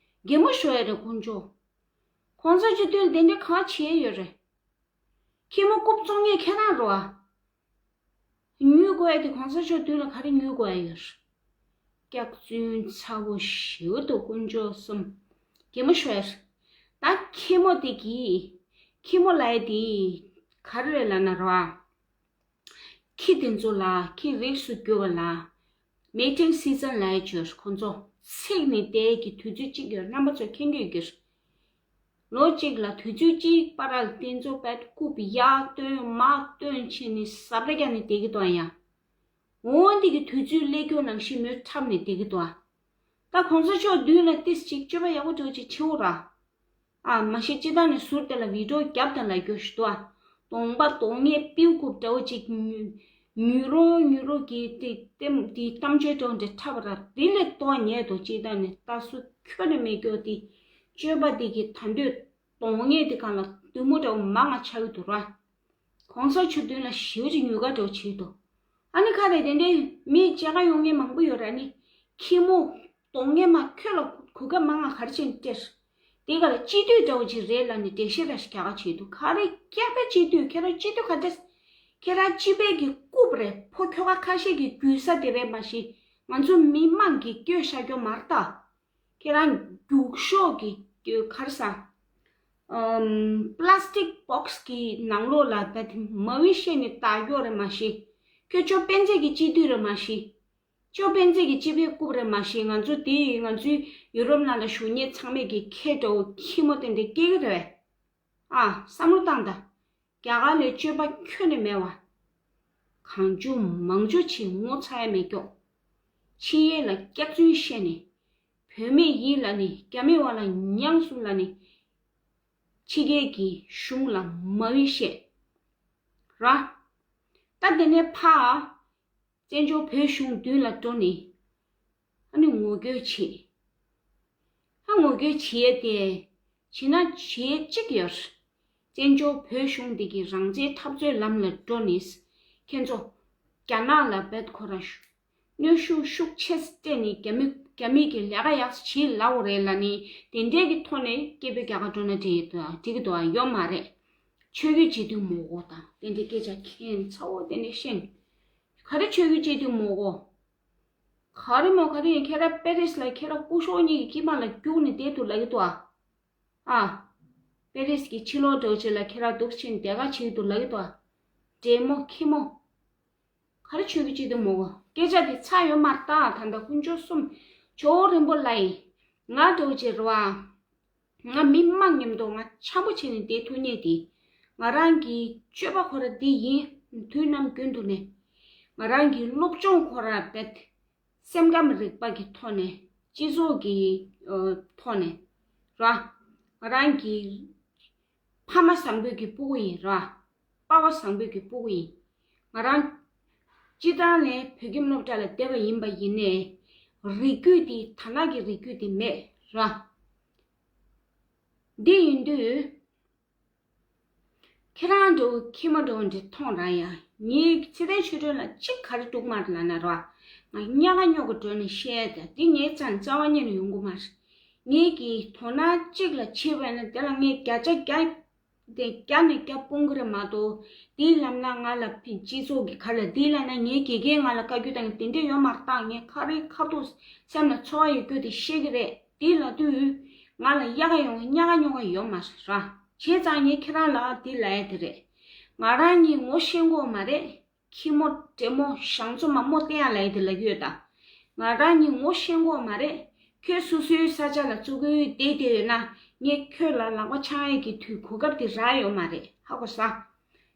གད་མོ་ཤོར་ཡ་རེད་དཀོན་མཆོག་གོང་ས་མཆོག་མདུན་ལ་དེ་འདྲ་ག་བྱེད་ཡོད་རེད། ཁྱི་མོ་རྐུབ་བཙོང་མཁན་ཁྱེད་རང་རེད་བ། ཉོ་དགོས་ཡ་དེ་གོང་ས་མཆོག་མདུན་ལ་ག་རེ་ཉོ་དགོས་ཡ་ཡོད། སྐྱག་རྫུན་ཚ་བོ་ཞེ་པོ་འདུག་དཀོན་མཆོག་གསུམ། གད་མོ་ཤོར་ཡ། ད་ཁྱི་མོ་དེ་གིས་ཁྱི་མོ་ལབ་ཡ་དེ་ག་རེ་རེད་ལབ་ན་རེད་བ། ཁྱི་དེ་ཚོ་ལ་ཁྱི་རིགས་སུ་གྱུར་པ་ལ་mating season ལབ་ཡ་ཅིག་ཡོད། ཁོ་ཚོ་ཚིག་ནས་བསྡད་ཀྱི་དུས་ཚོད་ཅིག་ཡོད། རྣམ་པ་ཚོ་མཁྱེན་གྱི་ཡོད་ཀྱི་རེད། ལོ་གཅིག་ལ་དུས་ཚོད་གཅིག་པ་ར་དེ་ཚོ་བད་རྐུབ་ཡར་བཏོན་མར་བཏོན་བྱས་ནས་ཟབ་ར་རྒྱག་ནས་བསྡད་ཀྱི་འདུག་ཡ། འོ་འདི་གི་དུས་ཚོད་སླེབས་རྒྱུ་ནང་བཞིན་མོས་འཁྲབ་ནས་བསྡད་ཀྱི་འདུག་ད་གོང་ས་མཆོག་མདུན་ལ་ཏིས་ཅིག་སྤྱོད་པ་ཡག་པོ་འདྲ་བོ་ཅིག་བྱེད་འོ་ར། ཨ་མ་གཞི་སྤྱི་བཏང་ནས་ཟུར་དེ་ལ་བི་ཌིའོ་རྒྱབ་དང་ལབ་རྒྱུ་ཞིག་འདུག་ཨ། གདོང་པ་གདོང་ངད་པིའུ་རྐུབ་འདྲ་བོ་ཅིག་ཉུ་ཉུ་རོ་ཉུ་རོ་གི་དེ་ལྟེམ་དེ་གཏམ་བརྗོད་འདྲ་བོ་འདྲ་འཁྲབ་པ་ར། དེ་ལས་ལྟོགས་ཉལ་འདུག་སྤྱི་བཏང་ནས་ལྟ་སུ་ཁྱོན་ནས་མེད་རྒྱུ་དེ་སྤྱོད་པ་དེ་གི་ད་འདོད་གདོང་ངད་དེ་གང་ལ་བདུད་མོ་འདྲ་བོ་མང་ང་ཆགས་ཀྱི་འདུག་ར། གོང་ས་མཆོག་མདུན་ལ་ཞེ་པོ་ཅིག་ཉུལ་ཁ་འདྲ་བོ་བྱེད་ཀྱི་འདུག་ཨ་ནི་ཁ་རེ་དེ་འདྲའི་མི་མཇལ་ཁ་ཡོང་མཁན་མང་པོ་ཡོད་ར། ནི་ཁྱི་མོ་གདོང་ངན་མ་ཁྱོད་ལ་གོ་སྐབས་མང་ང་ག་རེ་བྱས་ནས་སྤྲད། དེ་ག་ལ་སྤྱི་འཐུས་འདྲ་བོ་ཅིག་རེད་ལབ་ནས་འགྲེལ་བཤད་འདྲ་ཞིག་རྒྱག་ག་བྱེད་འདུག་ག་རེ་སྐྱག་པའི་སྤྱི་འཐུས། ཁྱེད་རང་སྤྱི་འཐུས་ག་འདྲས། ཁྱེད་རང་སྤྱི་པའི་གི་རྐུབ་རེད། ཕོ་ཁྱོ་ག་ཁ་ཤས་ཀྱི་རྒྱུག་ས་དེ་རེད་མ་གཞི་ང་ཚོ་མི་མང་གིས་སྐྱོན་བཞག་རྒྱུ་མ་རེད་ད། ཁྱེད་རང་རྒྱུག་ཤོག་གི་ག་རེ་ཟ། ཨམ། plastic box གི་ནང་ལོགས་ལ་ད་དེ་མ་བི་བཤད་ནས་བཏགས་ཡོད་རེད་མ་གཞི། ཁྱོད་ཅོ་སྤེན་ཚེ་གི་སྤྱི་འཐུས་རེད་མ་གཞི། ཅོ་སྤེན་ཚེ་གི་སྤྱི་པའི་རྐུབ་རེད་མ་གཞི། ང་ཚོ་དེ་ང་ཚོའི་ཡུ་རོབ་ནང་ལ་བཞུགས་མཁན་ཚང་མས་ཀྱི་ཁེ་འདྲ་བོ་ཁྱི་མོ་དེ་འདྲ་སྐྱེ་གི་རེད་བས། ཨ། བསམ་བློ་བཏང་ད། རྒྱ་གར་ལ་སྤྱོད་པ་ཁྱོན་ནས་མེད་བ། གང་བྱུང་མང་བྱུང་ཆེ་ངོ་ཚ་ཡ་མེད་ཀྱོག་ཕྱི་རྒྱལ་ལ་སྐྱག་རྫུན་བཤད་ནས། བུད་མེད་ཡིན་ལབ་ནས། རྒྱ་མི་བ་ལ་མྱངས་སོང་ལབ་ནས། ཕྱི་རྒྱལ་གྱི་གཞུང་ལ་མ་འོས་བཤད་ར། ད་དེ་ནས་ཕ། བཙན་བྱོལ་བོད་གཞུང་མདུན་ལ་འགྲོ་ནས། ཨ་ནི་ངོ་རྒོལ་བྱེད། ཨ་ངོ་རྒོལ་བྱེད་ཡས་དེ། བྱེད་ན་བྱེད་ཅིག་ཡོད། བཙན་བྱོལ་བོད་གཞུང་འདི་གི་རང་བཙན་འཐབ་རྩོད་ལམ་ལ་འགྲོ་ནས། ཁྱེད་ཚོ་རྒྱ་ནག་ལ་བེད་ཁོ་ར་ཤུ། གནོན་ཤུགས་ཤུགས་ཆེ་སྤྲད་ནས་རྒྱ་མི་རྒྱ་མི་གི་ལས་ཀ་ཡག་ས་བྱེད་ལབ་པ་རེད་ལབ་ནས་དེ་འདྲས་ཀྱི་ཐོག་ནས་སྐད་འབོད་རྒྱག་ག་འགྲོ་ན་འགྲིག་གི་འདུག་ཨ། འགྲིག་གི་འདུག་ཨ། ཡོད་མ་རེད། ཆོས་བརྒྱུད་སྤྱི་འཐུས་མང་པོ་དང་དེ་འདྲའི་སྐད་ཆ་ཁྱད་མཚར་པོ་དེ་འདྲས་བཤད། ག་རེ་ཆོས་བརྒྱུད་སྤྱི་འཐུས་མང་པོ། ག་རེ་མོ་ག་རེ་ཡིན། ཁྱེད་རང་པེ་རིས་ལ་ཁྱེད་རང་སྐུ་ཞབས་གཉིས་ཀྱི་དཀྱིལ་མ་ལ་རྒྱུགས་ནས་བསྡད་འདུག་ལབ་ཀྱི་འདུག་ཨ། ཨ། པེ་རིས་ཀྱི་ཕྱི་ལོགས་འགྲོ་བྱེད་ལ་ཁྱེད་རང་འདུག་ཕྱིན་བསྡད་ག་བྱེད་ཀྱི་འདུག་ལབ་ཀྱི་འདུག་ཨ། འདྲེ་མོ་ཁྱི་མོ། ག་རེ་ཆོས་བརྒྱུད་སྤྱི་འཐུས་མང་པོ། སྐད་ཆ་དེ་ཚར་ཡོད་མ་རེད་ད། ད་ལྟ་དཀོན་མཆོག་གསུམ། ཇོ་བོ་རིན་པོ་ལགས་ཡིན། ང་འདྲ་བོ་ཅིག་རེད་བ། ང་མི་མང་མཉམ་དུ་ང་འཆམ་པོ་བྱས་ནས་བསྡད་ཐུབ་མཁན་དེ། ང་རང་གི་སྤྱོད་པ་ཁོ་ར་འདི་ཡིན། དུས་ནམ་རྒྱུན་དུ་ནས། ང་རང་གི་སློབ་སྦྱོང་ཁོ་ར་བེད། སེམས་ཁམས་རིག་པ་གི་ཐོག་ནས། སྤྱི་ཚོགས་ཀྱི་ཨ་ཐོག་ནས་ར། ང་རང་གི་ཕ་མ་བཟང་པོའི་གི་སྤུ་གུ་ཡིན་ར། པ་ཕ་བཟང་པོའི་གི་སྤུ་གུ་ཡིན། ང་རང་སྤྱི་བཏང་ནས་བོད་ཁྱིམ་སློབ་གྲྭ་ལ་བསྡད་པ་ཡིན་པ་ཡིན་ནའི། རིགས་རྒྱུད་འདི་དར་ནག་གི་རིགས་རྒྱུད་འདི་མེད་ར། འདི་ཡིན་དུས། ཁྱེད་རང་འདྲ་བོ་ཁྱི་མོ་འདྲ་བོ་འདི་མཐོང་ར་ཡ། ངའི་ཚེ་བརྟན་ཆོས་སྒྲོན་ལ་གཅིག་ག་རེ་འདུག་མ་རེད་ལབ་ན་ར། ང་སྙག་ག་སྙོག་གི་འགྲོ་ནས་བཤད་ཡ་དེ་འདི་ངའི་རྩ་ནས་རྩ་བ་ཉིད་ནས་ཡོང་གི་མ་རེད། ངའི་གི་དོ་སྣང་གཅིག་ལ་བྱེད་པ་ཡིན་ན་དེ་ལ་ངས་བརྒྱ་ཆ་བརྒྱ། དེ་བརྒྱ་ནས་བརྒྱ་སྤུངས་ཀྱི་རེད་མ་གཏོགས། དེའི་ལམ་ན་ང་ལ་ཕི་སྤྱི་ཚོགས་ཀྱི་ཁ་ལ་དེའི་ལ་ན་ངའི་དགེ་རྒན་ང་ལ་བཀའ་བཀྱོན་བཏང་གི་དེ་འདྲས་ཡོད་མ་རེད། ད་ངས་ཁ་རི་ཁ་ཐུག་སེམས་ལ་ཚོར་བ་ཡོད་རྒྱུ་དེ་བཤད་ཀྱི་རེད། དེ་ལབ་དུས་ང་ལ་གཡའ་ག་ཡོང་གཡའ་ག་ཉོ་ག་ཡོད་མ་རེད། བྱས་ཙང་ངས་ཁྱེད་རང་ལ་དེ་ལབ་ཡ་དེ་རེད། ང་རང་གཉིས་ངོ་ཤེས་ཀྱི་ཡོད་མ་རེད། ཁྱི་མོ་བྲེ་མོ་ཞང་བཙོ་མ་མོ་བསྟན་ཡ་ལབ་ཡ་དེ་ལབ་ཀྱི་ཡོད་ད། ང་རང་གཉིས་ངོ་ཤེས་ཀྱི་ཡོད་མ་རེད། ཁྱོད་སོ་སོའི་ས་ཆ་ལ་བཙུགས་ཀྱི་བསྡད་བསྡད་ཡོད་ན་ངས་ཁྱོད་ལ་ལག་པ་འཆང་ཡས་ཀྱི་དུས་གོ་སྐབས་དེ་རག་ཡོད་མ་རེད། ཧ་གོ་ས།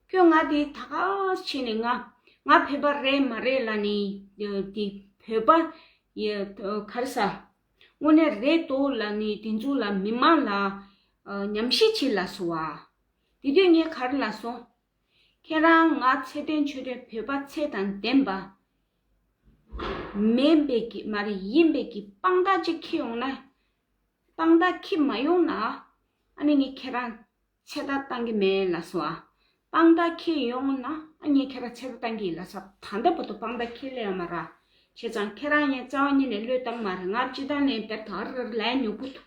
ཁྱོད་ང་དེ་ད་ག་བྱས་ནས་ང་ང་བོད་པ་རེད་མ་རེད་ལབ་ནས་དེ་བོད་པ་ཡ་ག་རེ་ཟ། དངོས་གནས་རེད་འདུག་ལབ་ནས་དེ་ཚོ་ལ་མི་མང་ལ་ཉམས་ཞིབ་བྱེད་ལབ་སོང་བ། དེ་དུས་ངས་ག་རེ་ལབ་སོང་། ཁྱེད་རང་ང་ཚེ་བརྟན་ཆོས་སྒྲོན་བོད་པ་ཚད་དང་ལྡན་པ་མིན་པའི་གི་མ་རེད་ཡིན་པའི་གི་དཔང་རྟགས་ཅིག་འཁྱེར་ཡོང་ན། དཔང་རྟགས་འཁྱེར་མ་ཡོང་ན་ཨ་ནི་ངས་ཁྱེད་རང་ཚེ་ཐར་བཏང་གི་མེད་ལབ་སོང་ཨ། དཔང་རྟགས་འཁྱེར་ཡོང་ན་ཨ་ངས་ཁྱེད་རང་ཚེ་ཐར་བཏང་གི་ཡིན་ལབ་ས། ད་ལྟ་བར་དུ་དཔང་རྟགས་འཁྱེར་སླེབས་ཡོད་མ་རེད། བྱས་ཙང་ཁྱེད་རང་ངས་རྩ་བ་ཉིད་ནས་བློས་བཏང་མ་རེད། ང་སྤྱི་བཏང་ནས་བེར་ད་ར་ར་ལས་ཉོ་གི་འདུག་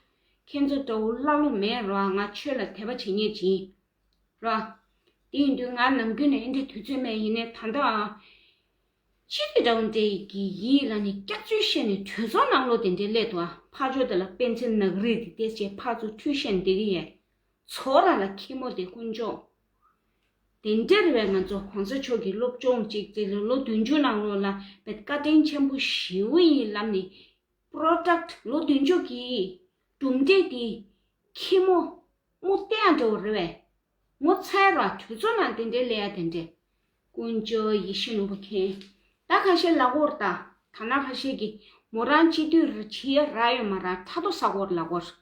ཁྱེད་ཚོ་འདྲ་བོ་ཀླ་ཀློ་མེད་རོགས། ང་ཆོས་ལ་དད་པ་བྱེད་མཁན་ཅིག་ཡིན་རོགས། དེ་ཡིན་དུས་ང་ནམ་རྒྱུན་ནས་ཨེ་འདྲའི་དུས་ཚོད་མེད། ཡིན་ནའི་ད་ལྟ་ཨ་སྤྱི་འཐུས་འདྲ་བོ་འདྲའི་གི་ཡིད་ལ་ནི་སྐྱག་རྫུན་བཤད་ནས་གྲོས་ཚོགས་ནང་ལོགས་དེ་འདྲའི་སླེབས་འདུག་ཨ། ཕར་ཕྱོགས་དེ་ལ་པཎ་ཆེན་ནག་རིལ་དེ་དེ་བྱས་ཕར་ཚུར་ཁྲུས་བཤད་ནས་བསྡད་ཀྱི་ཡོད། ཚོར་ར་ལ་ཁྱི་མོ་དེ་དཀོན་མཆོག་དེ་འདྲ་རེད་པས། ང་ཚོ་གོང་ས་མཆོག་གི་སློབ་སྦྱོང་གཅིག་དེ་ལོ་བདུན་ཅུ་ནང་ལོགས་ལ་བཀའ་དྲིན་ཆེན་པོ་ཞེ་པོ་ཡིན་ལབ་ནས། པྲོ་ཌག་ལོ་བདུན་ཅུ་གི་གྲུབ་འབྲས་དེ་ཁྱི་མོ་མོ་བསྟན་ཡ་འདྲ་བོ་རེད་པས། ངོ་ཚ་ཡ་ར་གྲོས་ཚོགས་ནང་དེ་འདྲའི་ལས་ཡ་དེ་འདྲས། དཀོན་མཆོག་ཡེ་ཤེས་ནོར་བུ་མཁྱེན། ད་ཁ་ཤས་ལབ་ཀྱི་ཡོད་རེད་ད། ད་ན་ཁ་ཤས་ཀྱིས་མོ་རང་སྤྱི་འཐུས་ར་བྱེད་ཡ་རག་ཡོད་མ་རག་ཕྲག་དོག་ཟ་གི་ཡོད་རེད་ལབ་ཀྱི་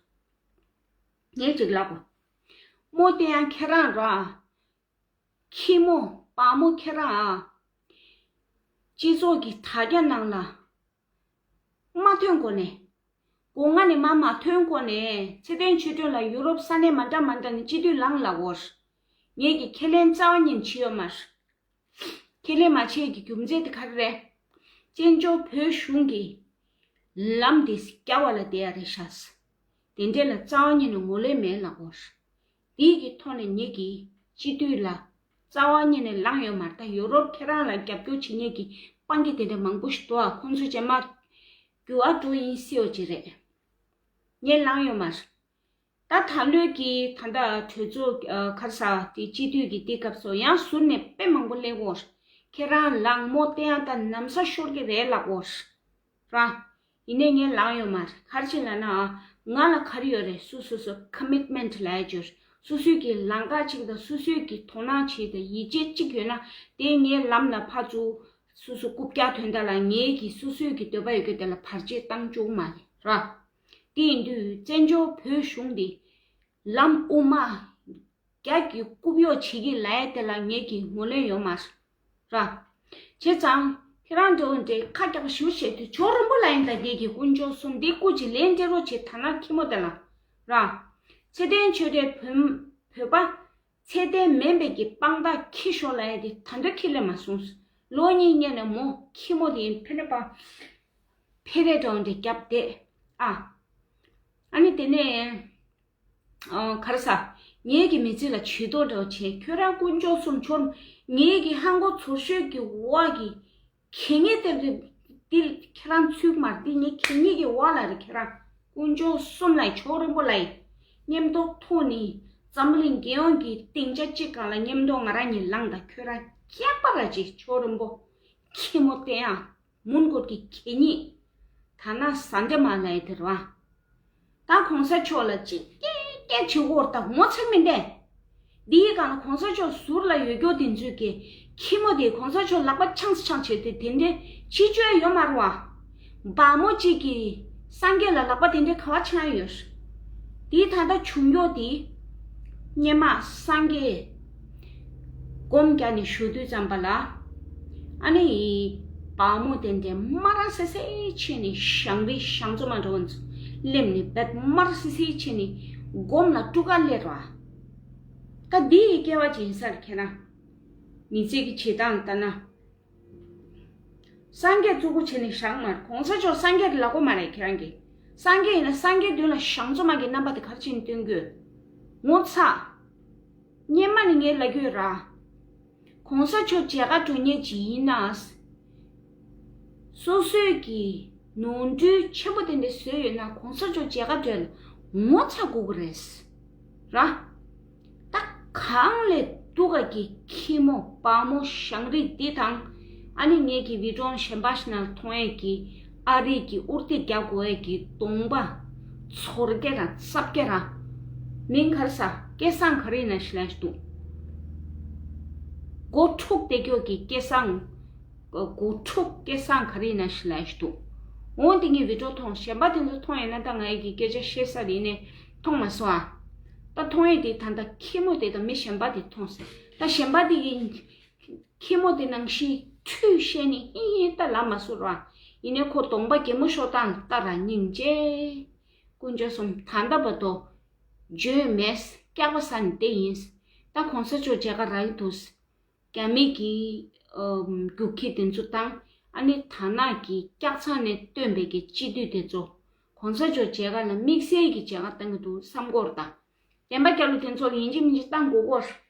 ཡོད་རེད། ངས་ཅིག་ལབ་དགོས། མོ་བསྟན་ཡ་ཁྱེད་རང་ར། ཁྱི་མོ་བག་མོ་ཁྱེད་རང་ཨ། སྤྱི་ཚོགས་ཀྱི་དྲ་རྒྱ་ནང་ལ་མ་ཐོན་གོང་ནས། སྒོ་ང་ནས་མར་མ་ཐོན་གོང་ནས་ཚེ་བརྟན་ཆོས་སྒྲོན་ལ་ཡུ་རོབ་ས་གནས་མ་འདྲ་མ་འདྲ་ནས་སྤྱི་འཐུས་ལངས་ལབ་ཀྱི་ཡོད་རེད། ངེད་ཀྱིས་ཁས་ལེན་རྩ་བ་ཉིད་ནས་བྱས་ཡོད་མ་རེད། ཁས་ལེན་མ་བྱས་ཀྱི་རྒྱུ་མཚན་དེ་ག་རེ་རེད། བཙན་བྱོལ་བོད་གཞུང་གི་ལམ་དེ་རྒྱག་པ་ལ་བསྡད་ཡ་རེད་ཤག་དེ་འདྲས་ལ་རྩ་བ་ཉིད་ནས་ངོས་ལེན་མེད་ལབ་ཀྱི་ཡོད་རེད། དེའི་གི་ཐོག་ནས་ངེད་ཀྱིས་སྤྱི་འཐུས་ལ་རྩ་བ་ཉིད་ནས་ལངས་ཡོད་མ་རེད། ད་ཡུ་རོབ་ཁྱེད་རང་ལ་རྒྱབ་སྐྱོར་བྱེད་མཁན་གྱི་དཔང་གི་དེ་འདྲ་མང་པོ་ཞིག་འདུག་ཨ། ཁོང་ཚོ་རྗེས་མ་རྒྱུག་ཨ་འགྲོ་ཡིན་སྲིད་ཡོད་ཅིག་རེད། ངས་ལངས་ཡོད་མ་རེད། ད་ད་ལོའི་གི་ད་ལྟ་གྲོས་ཚོགས་ཨ་ག་རེ་ཟ་དེ་སྤྱི་འཐུས་ཀྱི་དེ་སྐབས་སུ་ཡང་ཟུར་ནས་དཔེ་མང་པོ་སླེབས་ཀྱི་ཡོད་རེད། ཁྱེད་རང་ལངས། མོ་བསྟན་ཡ་ད་ན་བཟའ་ཤོར་གི་རེད་ལབ་ཀྱི་ཡོད་རེད། ར། ཡིན་ནའི་ངས་ལངས་ཡོད་མ་རེད། ག་རེ་བྱས་ལབ་ན་ཨ། ང་ལ་ག་རེ་ཡོད་རེད། སོ་སོ་སོ་ཀོ་མིཊ་མེན་ཊི་ལབ་ཡ་ཅིག་ཡོད་རེད། སོ་སོའི་གི་ལམ་ཁ་གཅིག་དང་སོ་སོའི་གི་དོ་སྣང་བྱེད་དང་ཡིད་ཆེས་གཅིག་ཡོད་ན་དེ་ངའི་ལམ་ལ་ཕར་ཚུར་སོ་སོ་རྐུབ་བཀྱག་དོན་དག་ལ་ངའི་གི་སོ་སོའི་གི་འདོད་པ་ཡོད་རྒྱུ་དེ་ལ་བར་ཆད་བཏང་བཅུག་མ་རེད་ར། དེ་ཡིན་དུས་བཙན་བྱོལ་བོད་གཞུང་འདི་ལམ་དབུ་མ་རྒྱ་གི་རྐུབ་གཡོག་བྱེད་ཀྱི་ལབ་ཡ་དེ་ལ་ངེད་ཀྱིས་ངོས་ལེན་ཡོད་མ་རེད། བྱས་ཙང་ཁྱེད་རང་འདྲ་བོ་འདྲའི་ཁ་རྒྱག་ཞུ་བྱེད་དུས་ཇོ་རིན་པོ་ལ་ཡིན་ད། འདི་གི་དཀོན་མཆོག་གསུམ་འདི་སྐུ་མཁྱེན་ལན་སྤྲད་རོགས་བྱེད། ད་ན་ཁྱི་མོ་དེ་ལ་ར། ཚེ་བརྟན་ཆོས་སྒྲོན་བོད་བོད་པ་ཚད་ལྡན་མིན་པའི་གི་དཔང་རྟགས་འཁྱེར་ཤོག་ལབ་ཡ་དེ་ད་འདོད་འཁྱེར་སླེབས་མ་སོང་། ལོ་གཉིས་སྔོན་ནས་མོ་ཁྱི་མོ་དེ་ཡིན་ཕེ་རེ་པ་ཕེ་རེ་འདྲ་བོ་འདྲ་རྒྱབ་བསྡད་ཨ། ཨ་ནི་དེ་ནས། ཨ། ག་རེ་ཟ། ངེད་ཀྱི་མི་ཚེ་ལ་ཇུས་གཏོགས་འདྲ་བོ་བྱས། ཁྱོད་རང་དཀོན་མཆོག་གསུམ་འཆོར། ངེད་ཀྱི་ཧང་གོ་ཚོར་ཤོས་ཀྱི་འོག་གི་གད་སྙིགས་དེ་རེད། འདི་ཁྱེད་རང་ཚུགས་མ་རེད། འདི་ངའི་གད་སྙིགས་ཀྱི་འོག་ལ་རེད། ཁྱེད་རང་དཀོན་མཆོག་གསུམ་ལ་ཡིན། ཇོ་རིན་པོ་ལ་ཡིན། མཉམ་དུ་ཐུག་ནས་འཛམ་གླིང་རྒྱལ་ཡོངས་ཀྱི་སྡིངས་ཆ་གཅིག་སྒང་ལ་མཉམ་དུ་ང་རང་གཉིས་ལངས་དང་། ཁྱོད་རང་སྐྱག་པ་ར་ཅིག་ཇོ་རིན་པོ་ཁྱི་མོ་བསྟན་ཡ། མུན་སྐོར་གྱི་གད་སྙིགས། ད་ན་ཟ་འདྲེ་མ་ལ་ཡི་དེར་བ། ད་གོང་ས་མཆོག་ལ་ཅིག་སྐད་སྐད་བྱེད་དགོས་ད་ངོ་ཚ་མི་འདས། འདིའི་སྒང་ལ་གོང་ས་མཆོག་ཟུར་ལ་ཡོད་རྒྱུ་དེ་ཚོས་ཀྱི་ཁྱི་མོ་དེ་གོང་ས་མཆོག་ལག་པ་འཆང་ས་འཆང་བྱས་ཏེ་དེ་འདྲའི་ཕྱི་བཅོས་ཡོད་མ་རེད་བ། བ་མོ་གཅིག་གིས་སངས་རྒྱས་ལ་ལག་པ་དེ་འདྲའི་ག་བ་འཆང་ཡོད། དེའི་ད་ལྟ་བྱུང་རྒྱུ་དེ། སྔོན་མ་སངས་རྒྱས་སྒོམ་རྒྱག་ནས་བཞུགས་དུས་ཙམ་པ་ལ། ཨ་ནི་བ་མོ་དེ་འདྲའི་དམར་སེ་སེ་ཕྱིན་ནས་ཞང་རི་ཞང་བཙོ་མ་འགྲོ་བ་ཚོ་སླེབས་ནས་བད་དམར་སེ་སེ་ཕྱིན་ནས་སྒོམ་ལ་སྤྲུལ་སྐར་སླེབས་ར། ད་འདི་ཡི་སྐལ་བ་ཅིག་ཡིན་ས་རེད། ཁྱེད་རང་མི་ཚེ་གི་བྱེད་སྟངས་ལྟ་ན། སངས་རྒྱས་གཙོ་བོ་བྱས་ནས་བཞག་མ་རེད། གོང་ས་མཆོག་སངས་རྒྱས་ཀྱི་ལག་པ་མ་རེད། ཁྱེད་རང་གིས་སངས་རྒྱས་ཡིན་ན་སངས་རྒྱས་མདུན་ལ་ཞང་བཙོ་མ་གི་རྣམ་པ་དེ་ག་རེ་བྱས་ནས་སྟོན་དགོས། ངོ་ཚ། སྔོན་མ་ནས་ངས་ལབ་ཀྱི་ཡོད་ར། གོང་ས་མཆོག་མཇལ་ཁ་འགྲོ་མཁན་ཅིག་ཡིན་ན། སོ་སོའི་གི་ནོར་འཁྲུལ་ཆེན་པོ་དེ་འདྲ་བཟོས་ཡོད་ན་གོང་ས་མཆོག་མཇལ་ཁ་འགྲོ་ཡ་ལ་ངོ་ཚ་དགོས་ཀྱི་རེད། ར། ད་གང་ལས་སྡུག་ག་གི་ཁྱི་མོ་བ་མོ་ཞང་རི་འདི་དང་། ཨ་ནི་ངེད་ཀྱི་བི་ཀྲོང་གཞན་པ་ཞིག་ནང་མཐོང་ཡས་ཀྱི་ཨ་རི་གི་ཨུར་ཏི་རྒྱག་དགོས་ཡས་ཀྱི་གདོང་པ་ཚོར་སྐད་ར་ཙབ་སྐད་ར། མིང་ག་རེ་ཟ། སྐལ་བཟང་ག་རེ་ཡིན་ན་ཞིག་ལབ་ཞིག་འདུག། སྒོ་ཕྱུགས་དེ་སྐྱོ་གི་སྐལ་བཟང་། སྒོ་ཕྱུགས་སྐལ་བཟང་ག་རེ་ཡིན་ན་ཞིག་ལབ་ཞིག་འདུག། འོ་དེ་ངས་བི་ཀྲོང་མཐོང་། གཞན་པ་དེ་ཚོ་མཐོང་ཡོད་ན་ད་ང་ཡི་གི་སྐད་ཆ་བཤད་ས་རེད་ནས་མཐོང་མ་སོང་ཨ། ད་མཐོང་ཡས་དེ་ད་ལྟ་ཁྱི་མོ་དེ་དང་མི་གཞན་པ་དེ་མཐོང་ཟེར། ད་གཞན་པ་དེ་གི་ཁྱི་མོ་དེ་ནང་བཞིན་ཁྲུས་བཤད་ནི་ཨི་ཡིན་ད་ལབ་མ་སོང་ར། ཡིན་ནའི་ཁོ་གདོང་པ་གད་མོ་ཤོར་སྟངས་ལྟ་ར་སྙིང་རྗེ། དཀོན་མཆོག་གསུམ། ད་ལྟ་བར་དུ་འཇོན་མེད། སྐྱག་པ་ཟ་ནི་དེ་ཡིན། ད་གོང་ས་མཆོག་མཇལ་ཁ་རག་གི་འདུག། རྒྱ་མི་གི་ཨམ་རྒྱུག་ཁྱི་དེ་ཚོ་དང་། ཨ་ནི་དར་ནག་གི་སྐྱག་ཚང་ནས་བཏོན་པའི་གི་སྤྱི་འཐུས་དེ་ཚོ། གོང་ས་མཆོག་མཇལ་ཁ་ལ་དམིགས་བསལ་གྱི་མཇལ་ཁ་བཏང་གི་འདུག་བསམ་གྱི་ཡོད་རེད་ད། བདེན་པ་རྒྱལ་ལོ་དེ་ཚོ་ལ་ཡིན་གཅིག་མིན་གཅིག་བཏང་དགོས་ཀྱི་ཡོད་རེད།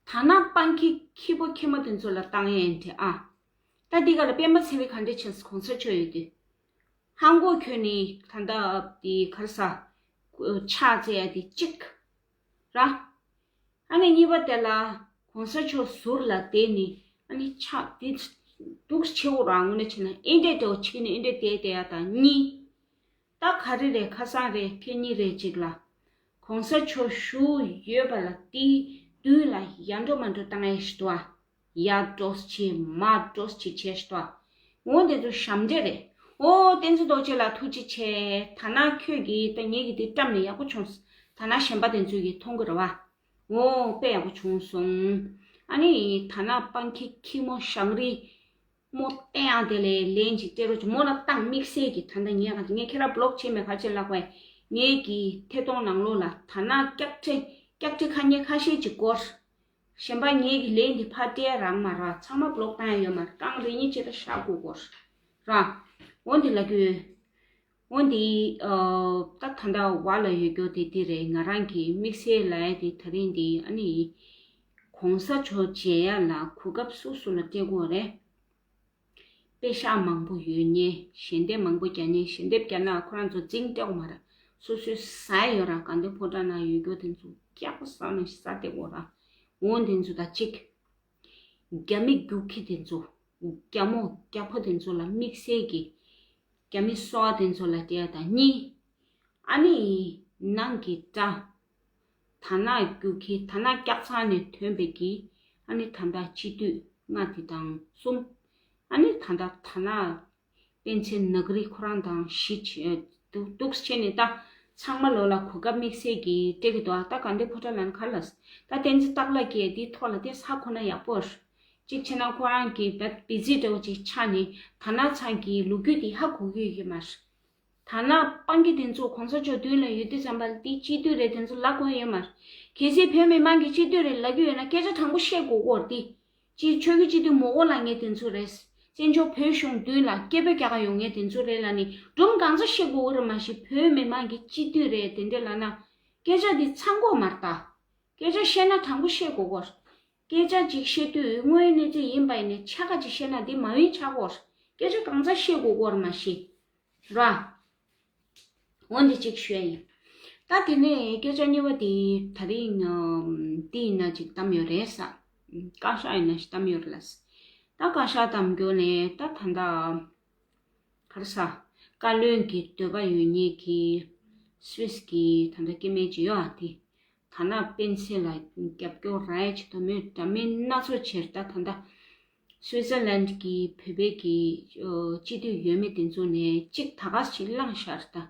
དར་ནག་སྤང་ཁྱི་ཁྱི་པོ་ཁྱི་མོ་དེ་ཚོ་ལ་བཏང་ཡས་འདྲ་ཨ། ད་འདི་ག་ལ་སྤེན་པ་ཚེ་རིང་ག་འདྲ་བྱས་གོང་ས་མཆོག་ཡོད་དུས། ཧང་གོ་ཁྱོད་ནི་ད་ལྟ་དེ་ག་རེ་ཟ། ཕྱག་བཙལ་ཡ་དེ་གཅིག་ར། ཨ་ནི་གཉིས་པ་དེ་ལ་གོང་ས་མཆོག་ཟུར་ལ་བསྡད་ནི། ཨ་ནི་ཕྱག་དེ་སྡུག་ཆེ་བོ་རང་ངོས་ནས་བྱས་ན་ཨེ་འདྲས་འདྲ་བོ་བྱེད་ནི་ཨེ་འདྲས་བསྡད་བསྡད་ཡ་དང་གཉིས། ད་ག་རེ་རེད། ཁ་སང་རེད། ཁེ་གཉིས་རེད་ཅིག་ལ། གོང་ས་མཆོག་བཞུགས་ཡོད་པ་ལ་དེའི་མདུན་ལ་ཡར་འགྲོ་མར་འགྲོ་བཏང་ཡ་ཞིག་འདུག་ཨ། ཡར་འགྲོ་བྱེད་མར་འགྲོ་བྱེད་བྱས་ཤི་ཏོ། འོ་དེ་ཚོ་ཞབས་འདྲེན་རེད། ཨོ་བསྟན་འཛིན་རྡོ་རྗེ་ལགས་ཐུགས་རྗེ་ཆེ། ད་ནང་ཁྱོད་ཀྱིས་ད་ངེད་ཀྱི་དེ་བཀྲམ་ནས་ཡག་པོ་བྱུང་། ད་ནང་གཞན་པ་དེ་ཚོས་ཀྱིས་མཐོང་གི་རེད་བ། ཨོ་དཔེ་ཡག་པོ་བྱུང་སོང་། ཨ་ནི་ད་ནང་སྤང་ཁྱི་ཁྱི་མོ་ཞང་རི་མོ་བསྟན་ཡག་དེ་ལས་ལན་ཅིག་སྤྲད་རོགས་གྱིས། མོ་ལ་བཏང་། དམིགས་བསལ་གྱིས་ད་ལྟ་ངས་ག་ངས་ཁྱེད་ར་བློག་བྱས་མེད་ག་ཅེ་ལགས་བས། ངེད་ཀྱི་ཐད་གཏོང་ནང་ལོགས་ལ་ད་ནང་སྐྱག་ཁྲེ་སྐྱག་ཁྲེ་ཁ་ཉེ་ཁ་ཤས་ཅིག་བསྐོར། གཞན་པ་ངེད་ཀྱི་ལན་འདི་ཕར་སྤྲད་རག་མ་རག་ཚང་མ་བློག་བཏང་ཡ་ཡོད་མ་རེད། རྐང་རེ་གཉིས་ཅིག་ལ་བཞག་དགོས་སྐོར་ར། འོ་འདི་ལ་རྒྱུ། འོ་འདི་ཨ་ད་ད་ལྟ་བ་ལ་ཡོད་རྒྱུ་དེ་འདི་རེད། ང་རང་གི་དམིགས་བསལ་ལ་ཡ་དེ་ད་རིང་འདི་ཨ་ནི་གོང་ས་མཆོག་མཇལ་ཡ་ལ་གོ་སྐབས་སུ་སུ་ལ་སྤྲད་དགོས་རེད། པེ་ཤག་མང་པོ་ཡོད་ཉེ། ཞལ་འདེབས་མང་པོ་རྒྱག་ཉེ། ཞལ་འདེབས་རྒྱག་ན་ཁོ་རང་ཚོ་རྫིང་སྤྲད་དགོས་མ་རེད། སོ་སོའི་ཟ་ཡ་ཡོད་ར། དགའ་ལྡན་ཕོ་བྲང་ནང་ཡོད་རྒྱུ་དེ་ཚོ་སྐྱག་པ་ཟ་ནས་ཟ་བསྡད་དགོས་ར། འོ་དེ་ཚོ་ད་གཅིག། རྒྱ་མི་རྒྱུག་ཁྱི་དེ་ཚོ། རྒྱ་མོ་རྒྱ་ཕོ་དེ་ཚོ་ལ་དམིགས་བསལ་གྱི། རྒྱ་མི་སོ་པ་དེ་ཚོ་ལ་སྤྲད་ཡ་དང་གཉིས། ཨ་ནི་ནང་གི་དགྲ། ད་ནག་རྒྱུག་ཁྱི། ད་ནག་སྐྱག་ཚང་ནས་ཐོན་པའི་གི། ཨ་ནི་ད་ལྟ་སྤྱི་འཐུས་ལྔ་དེ་དང་གསུམ། ཨ་ནི་ད་ལྟ་ད་ནག་སྤེན་ཚེ་ནག་རི་ཁོ་རང་དང་བཞི་བྱས། འདུག་འདུག་བྱས་ནས་ད་ཚང་མ་ལོ་ལ་གོ་སྐབས་དམིགས་བསལ་གྱི་སྤྲད་ཀྱི་འདུག་ཨ། ད་དགའ་ལྡན་ཕོ་བྲང་ལ་ནི་ག་ལ། ད་བསྟན་འཛིན་སྟག་ལྷ་གིས་འདིའི་ཐོག་ལ་དེ་ཧ་གོ་ན་ཡག་པོ་རེད། གཅིག་བྱས་ན་ཁོ་རང་གིས་བད་བི་ཛི་འདྲ་བོ་ཅིག་ཆགས་ནས་ད་ནག་ཚང་གི་ལོ་རྒྱུས་དེ་ཧ་གོ་གི་ཡོད་ཀྱི་མ་རེད། ད་ནག་སྤང་གི་དེ་ཚོ་གོང་ས་མཆོག་མདུན་ལ་ཡོད་དུས་ཙམ་པ་ལ་དེ་སྤྱི་འཐུས་རེད། དེ་ཚོ་ལབ་དགོས་ཡོད་མ་རེད། གལ་སྲིད་བོད་མི་མང་གི་སྤྱི་འཐུས་རེད་ལབ་ཀྱི་ཡོད་ན་སྐད་ཆ་དྲང་པོ་བཤད་དགོས་ཀྱི་ཡོད་རེད་དེ། སྤྱི་ཆོས་ཀྱི་སྤྱི་འཐུས་མོ་འོ་ལབ་མཁན་དེ་ཚོ་རེད། བཙན་བྱོལ་བོད་གཞུང་མདུན་ལ་སྐད་འབོད་རྒྱག་ག་ཡོང་མཁན་དེ་ཚོ་རེད་ལབ་ནས་སྒྲུང་གང་ཚ་བཤད་དགོས་ཀྱི་རེད་མ་གཞི་བོད་མི་མང་གི་སྤྱི་འཐུས་རེད་དེ་འདྲ་ལབ་ན། སྐད་ཆ་འདི་ཚང་དགོས་མ་རེད་ད། སྐད་ཆ་བཤད་ན་དྲང་པོ་བཤད་དགོས་ཀྱི་ཡོད་རེད། སྐད་ཆ་ཅིག་བཤད་དུས་དངོས་ཡོད་གནས་ཚུལ་ཡིན་པ་ཡིན་ནའི་ཕྱེད་ཀ་ཅིག་བཤད་ན་འདི་མ་ཡིན་ཆགས་ཀྱི་ཡོད་རེད། སྐད་ཆ་གང་ཚ་བཤད་དགོས་ཀྱི་ཡོད་རེད་མ་གཞི། ར། འོ་འདི་གཅིག་ཞུ་ཡ་ཡིན། ད་དེ་ནས་སྐད་ཆ་གཉིས་པ་དེ་ད་རིང་ཨམ་འདི་ཡིན་ན་ཅིག་བཏང་ཡོད་རེད་ས། བཀའ་ཤག་ཡིན་ན་ཞིག་བཏང་ཡོད་རེད་ལ། ད་བཀའ་ཤག་བཏང་རྒྱུ་ནས་ད་ད་ད་ག་རེ་ཟ། བཀའ་བློན་གྱི་འདོད་པ་ཡོད་མཁན་གྱི་སུད་སི་གི་ད་ད་སྐྱེ་དམན་ཅིག་ཡོད་ཨ། དེ་ད་ན་སྤེན་ཚེ་ལ་རྒྱབ་སྐྱོར་རག་ཡ་ཆེད་དུ་མོས་འདྲ་མིན་སྣ་ཚོགས་བྱས། ད་ད་ད་སུད་སི་ལན་གྱི་བོད་པའི་གི་ཨོ་སྤྱི་འཐུས་འོས་མི་དེ་ཚོ་ནས་གཅིག་ད་ག་ཞིག་བླངས་ཤར། ད་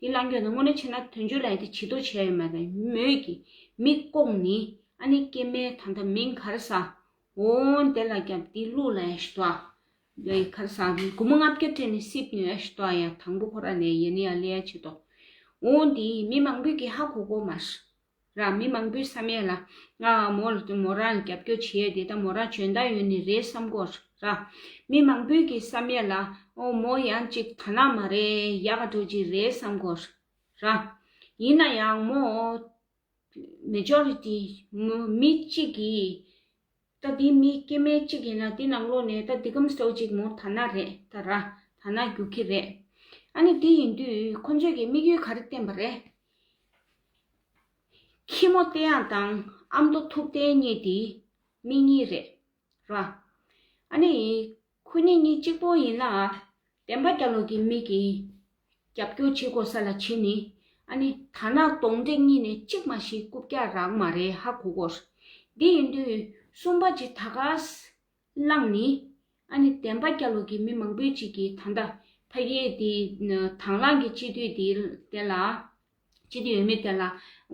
དེ་བླངས་རྒྱུ་ན་དངོས་གནས་བྱས་ན་དོན་གཅོད་ལ་ཡ་དེ་བྱེད་དོ་བྱས་ཡོད་མ་རེད། མོས་ཀྱི་མི་བསྐོངས་ནི་ཨ་ནི་སྐྱེ་དམན་ད་ད་མིང་ག་རེ་ཟ། འོ་དེ་ལ་རྒྱབ་དེ་ལུག་ལ་ཡ་ཞུ་དོ། ཡ་ཡི་ག་རེ་ཟ། སྒོར་མོ་ལྔ་བརྒྱ་སྤྲད་ནས་སིབ་ཉོ་ཡ་ཞུ་དོ། ཡ་དང་པོ་ཁོ་ར་ནས་ཡ་ནི་ཡ་ལེ་ཡ་བྱེད་དོ། འོ་དེ་མི་མང་པོས་ཀྱི་ཧ་གོ་གོ་མ་ར། མི་མང་པོའི་བསམ་ཡས་ལ་ང་མོ་ལ་མོ་རང་རྒྱབ་སྐྱོར་བྱེད་ཡས་དེ་ད་མོ་རང་འཇོན་ཐང་ཡོད་ནི་རེད་བསམ་གོ་ར། མི་མང་པོའི་གི་བསམ་ཡས་ལ་ཨོ་མོ་ཡང་ཅིག་ད་ན་མ་རེད་ཡག་ག་འགྲོ་ཅིག་རེད་བསམ་གོ་ར། ཡིན་ན་ཡང་མོ། མེ་ཇོ་རི་ཊི་མི་གཅིག་གིས། ད་འདི་མི་སྐྱེ་དམན་གཅིག་ཡིན་ན་འདི་ནང་ལོགས་ནས་ད་འདི་གམ་སྟོ་གཅིག་མོ་ཐ་ན་རེད། ད་ར་ཐ་ན་རྒྱུག་གི་རེད། ཨ་ནི་འདི་ཡིན་དུས་ཁོ་ཚོས་ཀྱི་དམིགས་ཡུལ་ག་རེ་བསྟན་པ་རེད། ཁྱི་མོ་བསྟན་ཡག་དང་ཨ་མདོ་ཐུབ་བསྟན་གཉིས་དེ་མི་གཉིས་རེད། ར། ཨ་ནི་ཁོ་གཉིས་གཉིས་གཅིག་པོ་ཡིན་ན། བདེན་པ་རྒྱ་ལོ་གི་མི་གིས་རྒྱབ་སྐྱོར་བྱེད་དགོས་ས་ལ་བྱེད་ནི། ཨ་ནི་ཐ་ན་གདོན་འདྲེ་གཉིས་ནས་གཅིག་མ་ཤི་རྐུབ་བཀྱག་རག་མ་རེད། ཧ་གོ་དགོས། འདི་ཡིན་དུས་གསུམ་པ་ཅིག་ད་ག་ས་བླངས་ནི། ཨ་ནི་བདེན་པ་རྒྱ་ལོ་གི་མི་མང་པོའི་ཅིག་གིས་ད་ལྟ་ཕ་གིའི་དེ་དང་བླངས་ཀྱི་སྤྱི་འཐུས་དེ་དེ་ལ། སྤྱི་འཐུས་འོས་མི་དེ་ལ་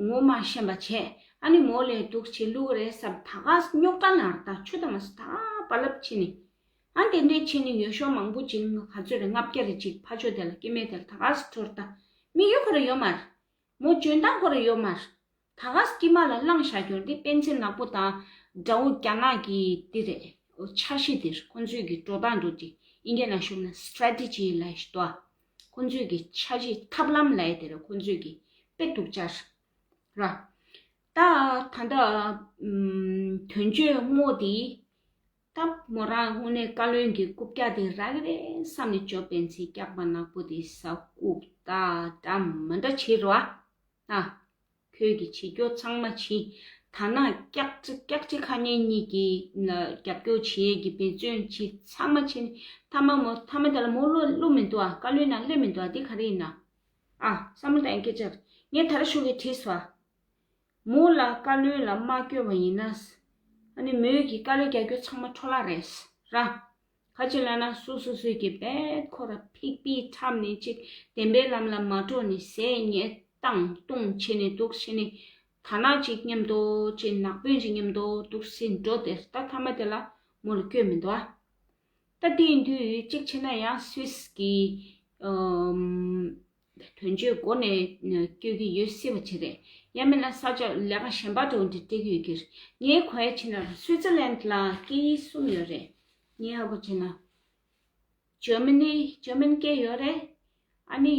ངོ་མ་ཤེས་པ་བྱས། ཨ་ནི་མོ་ལས་འདུག་བྱེད་ལུགས་རེད་བསམ། ད་ག་ས་རྙོག་དྲ་ནང་ད་ཆུ་དང་མ་སུ་ད་བ་ལབ་ཕྱིན་ནི། ཨ་དེ་འདྲའི་ཕྱིན་ནི་ཡོད་ཤོག་མང་པོ་ཅིག་ག་ཚོད་རེད། ལྔ་བརྒྱ་རེ་ཅིག་ཕ་ཆོས་དེ་ལ་སྐྱེ་དམན་དེ་ལ་ད་ག་ས་འཕྲོར་ད་དམིགས་ཡུལ་ཁོ་ར་ཡོད་མ་རེད། མོ་འཇོན་ཐང་ཁོ་ར་ཡོད་མ་རེད། ད་ག་ས་དཀྱིལ་མ་ལ་བླངས་བཞག་རྒྱུ་འདི་སྤེན་ཚེ་ནག་པོ་དང་དགྲ་བོ་རྒྱ་ནག་གི་འདི་རེད། འཆར་གཞི་འདིར་ཁོང་ཚོས་ཀྱི་འགྲོ་སྟངས་འགྲོ་གི་ཨིན་སྐད་ནང་ཞུགས་ན་སི་ཊེ་རེ་ཊི་ཇི་ལབ་ཞིག་འདུག་ཁོང་ཚོས་ཀྱི་འཆར་གཞི་ཐབས་ལམ་ལབ་ཡ་དེ་རེད། ཁོང་ཚོས་ཀྱི་དཔེ་སྡུག་ཅག་ར། ད་ད་ལྟ་དོན་གཅོད་རྨོ་དེ་ད་མོ་རང་དངོས་གནས་བཀའ་བློན་གྱི་རྐུབ་བཀྱག་དེ་རག་གི་རེད་བསམ་ནས་ཇོ་སྤེན་ཚེ་སྐྱག་པ་ནག་པོ་དེ་ཟ་རྐུབ་ད་འདྲ་མི་འདྲ་བྱེད་རོགས་ཨ། ཨ། ཁྱོད་ཀྱིས་བྱེད་རྒྱུ་ཚང་མ་བྱེད། ད་ནང་སྐྱག་ཅི་སྐྱག་ཅི་ཁ་ཉན་གཉིས་ཀྱིས་ན་རྒྱབ་སྐྱོར་བྱེད་ཀྱི་འབད་བརྩོན་བྱེད། ཚང་མ་བྱེད་ནི་ཐ་མ་མོ་ཐ་མ་དེ་ལ་མོ་བློ་བློ་མི་འདུག་ཨ། བཀའ་བློན་ནང་སླེབས་མི་འདུག་ཨ། འདི་ག་རེ་ཡིན་ན། ཨ། བསམ་བློ་བཏང་སྐད་ཆ་རེད། ངས་ད་ར་ཞུ་གི་དྲིས་སོ་ཨ། མོ་ལ་བཀའ་བློན་ལ་མ་བསྐོས་པ་ཡིན་ན། ཨ་ནི་མོས་ཀྱི་དཀའ་ལས་རྒྱག་རྒྱུ་ཚང་མ་འཕྲོ་བརླག་རེད་ར། ག་ཅི་ལབ་ན་སོ་སོ་སོས་ཀྱི་བེད་ཁོ་ར་ཕིག་པི་འཁྲབ་ནས་ཅིག་བདེན་པའི་ལམ་ལ་མ་འགྲོ་ནས་ཟས་ཉལ་བཏང་བཏུང་བྱས་ནས་འདུག་བྱས་ནས་ད་ནག་ཅིག་མཉམ་དུ་ཅིག་ནག་པོན་ཅིག་མཉམ་དུ་འདུག་སེ་འགྲོ་དེ་ད་ཐ་མ་དེ་ལ་མོ་ལ་བསྐོས་མི་འདུག་ཨ། ད་དེ་ཡིན་དུས་ཅིག་བྱས་ན་ཡང་སུད་སི་གི་ཨམ། དོན་གཅོད་སྒོ་ནས་བསྐྱོད་ཀྱི་ཡོད་སྲིད་པ་ཅིག་རེད། ཡང་མིན་ན་ས་ཆ་ལས་ཀ་གཞན་པ་འགྲོ་འདི་སྤྲད་ཀྱི་ཡོད་ཀྱི་རེད། ངའི་གོ་ཡ་ཕྱིན་ན་སུའི་ཙི་ལན་ལ་སྐད་ཡིག་གསུམ་ཡོད་རེད། ངའི་ཧ་གོ་ཕྱིན་ན་ཇར་མ་ནི་ཇར་མན་སྐད་ཡོད་རེད། ཨ་ནི་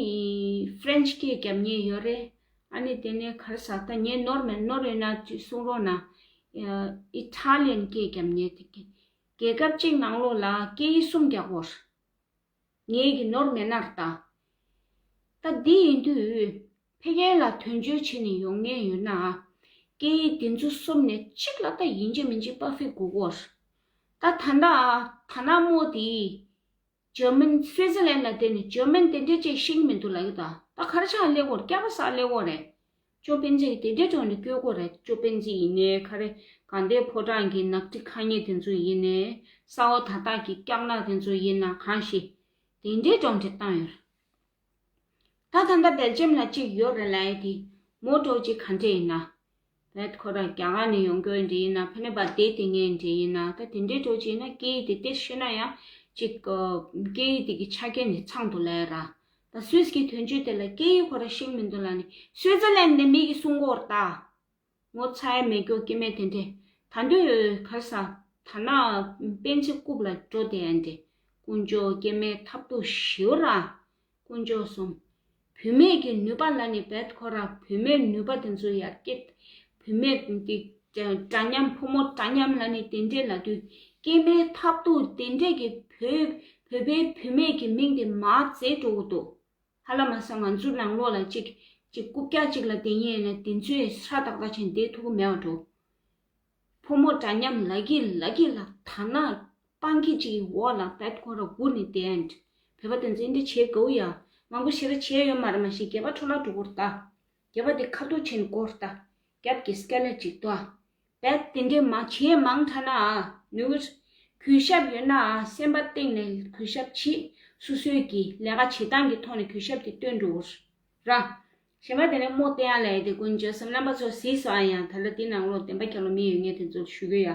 ཧྥ་རན་ཆི་སྐད་རྒྱབ་མཁན་ཡོད་རེད། ཨ་ནི་དེ་ནས་ག་རེ་ཟ་ད་ངའི་ནོར་མེད་ནོར་ཡོད་ན་ཅིག་གསུང་རོགས་གནང་། ཨི་ཊ་ལི་ཡན་སྐད་རྒྱབ་མཁན་དེ་རྒྱལ་ཁབ་གཅིག་ནང་ལོགས་ལ་སྐད་ཡིག་གསུམ་རྒྱག་དགོས། ངའི་གི་ནོར་མེད་ན་ར་ད། ད་འདི་ཡིན་དུས་ཕ་གིར་ལ་དོན་གཅོད་བྱེད་ནས་ཡོང་མཁན་ཡོད་ན། སྐད་ཡིག་འདི་ཚོ་གསུམ་ནས་གཅིག་ལ་ད་ཡིན་གཅིག་མིན་གཅིག་པར་ཕེག་དགོས་ཀྱི་ཡོད་རེད། ད་ད་ལྟ་ད་ནག་མོ་དེས་ཇར་མན་སུའི་ཙི་ལན་ལ་བསྡད་ནས་ཇར་མན་དེ་འདྲས་ཅིག་ཤེས་ཀྱི་མི་འདུག་ལབ་ཀྱི་འདུག་ད་ག་རེ་བྱས་ནས་སླེབས་ཀྱི་ཡོད་རེད། སྐྱག་པ་ཟ་སླེབས་ཀྱི་ཡོད་རེད། ཅོ་པན་ཙེ་གིས་དེ་འདྲའི་གྲོང་ནས་བསྐྱོད་དགོས་རེད། ཅོ་པན་ཙེ་ཡིན་ནའི་ག་རེ་དགའ་ལྡན་ཕོ་བྲང་གི་ནག་ཁྲི་ཁ་ཉེ་དེ་ཚོ་ཡིན་ནའི་ས་འོག་ད་ལྟ་གི་སྐྱག་ནག་དེ་ཚོ་ཡིན་ན་གང་ཞིག་དེ་འདྲའི་གྲོང་ཁྲེ་བཏང་ཡོད་རེད། ད་ད་ལྟ་སྦེལ་ཇམ་ལ་གཅིག་ཡོད་རེད་ལབ་ཡ་དེ་མོ་འདྲ་བོ་ཅིག་ག་འདྲས་ཡིན་ན། བེད་ཁོ་ར་རྒྱ་གར་ནས་ཡོང་རྒྱུ་འདྲ་ཡིན་ན་ཕ་ནས་པ་བསྡད་དེ་ངས་འདྲ་ཡིན་ན་ད་དེ་འདྲའི་འགྲོ་བྱས་ན་སྐད་ཡིག་དེ་ཏེ་ཤེས་ན་ཡང་ཅིག་སྐད་ཡིག་དེ་གི་ཆ་རྐྱེན་དེ་ཚང་འདུག་ལབ་ཡ་ར། ད་སུད་སི་གི་དོན་གཅོད་དེ་ལ་སྐད་ཡིག་ཁོ་ར་ཤེས་མི་འདུག་ལབ་ནས་སུད་ཙི་ལན་ནས་མི་གིས་གསུང་གི་ཡོད་རེད་ད། ངོ་ཚ་ཡ་མེད་རྒྱུ་སྐྱེ་དམན་དེ་འདྲས། ད་འདོད་ཡོད་ག་རེ་ཟ། ད་ནག་པན་ཚེ་རྐུབ་ལ་འགྲོ་དེ་ཡ་འདྲས། དཀོན་མཆོག་སྐྱེ་དམན་ཐབས་སྡུག་ཞེ་པོ་ར། དཀོན་མཆོག་གསུམ། བུད་མེད་ཀྱི་ནུས་པ་ལབ་ནས་བེད་ཁོ་ར་བུད་མེད་ནུས་པ་དེ་ཚོ་ཡར་སྐྱེད། བུད་མེད་འདི་འདྲ་མཉམ་ཕོ་མོ་འདྲ་མཉམ་ལབ་ནས་དེ་འདྲས་ལབ་དུས་སྐྱེ་དམན་ཐབས་སྡུག་དེ་འདྲས་ཀྱི་བོད་བོད་པའི་བུད་མེད་ཀྱི་མིང་དེ་མར་བརྗེད་འགྲོ་གི་འདུག་ཧ་ལམ་ས་ང་ཚོའི་ནང་ལོགས་ལ་གཅིག་གཅིག་རྐུབ་བཀྱག་གཅིག་ལ་བསྡད་མཁན་ཡིན་ན་དེ་ཚོས་ཧྲ་ཏག་ཏག་བྱས་ནས་བསྡད་ཐུབ་ཀྱི་མེད་པ་འགྲོ། ཕོ་མོ་འདྲ་མཉམ་ལབ་ཀྱི་ལབ་ཀྱི་ལ་ད་ནག་སྤང་ཁྱི་གཅིག་གི་འོག་ལ་བེད་ཁོ་ར་སྒུག་ནས་བསྡད་ཡ་འདྲ། བོད་པ་དེ་ཚོ་འདི་བྱེད་དགའ་བོ་ཡ། མང་པོ་ཞེ་དྲག་བྱས་ཡོད་མ་རེད། མ་གཞི་སྒལ་པ་འཕྲོ་བརླག་འགྲོ་གི་རེད་ད། སྒལ་པ་དེ་ཁ་ཐུག་བྱས་ནས་བསྐོར་ད། རྒྱབ་ཀྱི་སྐེ་ལ་གཅིག་ལྟོས། བེད་དེ་འདྲས་མ་བྱས་མང་དྲགས་ན་ཨ་ནུས་གུས་ཞབས་ཡོད་ན་ཨ་སེམས་པ་གཏིང་ནས་གུས་ཞབས་བྱེད། སོ་སོའི་གི་ལས་ཀ་བྱེད་སྟངས་ཀྱི་ཐོག་ནས་གུས་ཞབས་དེ་སྟོན་འགྲོ་གི་རེད། ར། གཞན་པ་དེ་ནས་རྨོ་བསྟན་ཡག་ལབ་ཡ་དེ་དཀོན་མཆོག་གསུམ། རྣམ་པ་ཚོ་གཟིགས་སོང་ཨ། ཡང་ད་ལྟ་འདི་ནང་ལོགས་བདེན་པ་རྒྱ་ལོ་མི་ཡོད་ངས་དེ་ཚོར་ཞུ་གི་ཡ།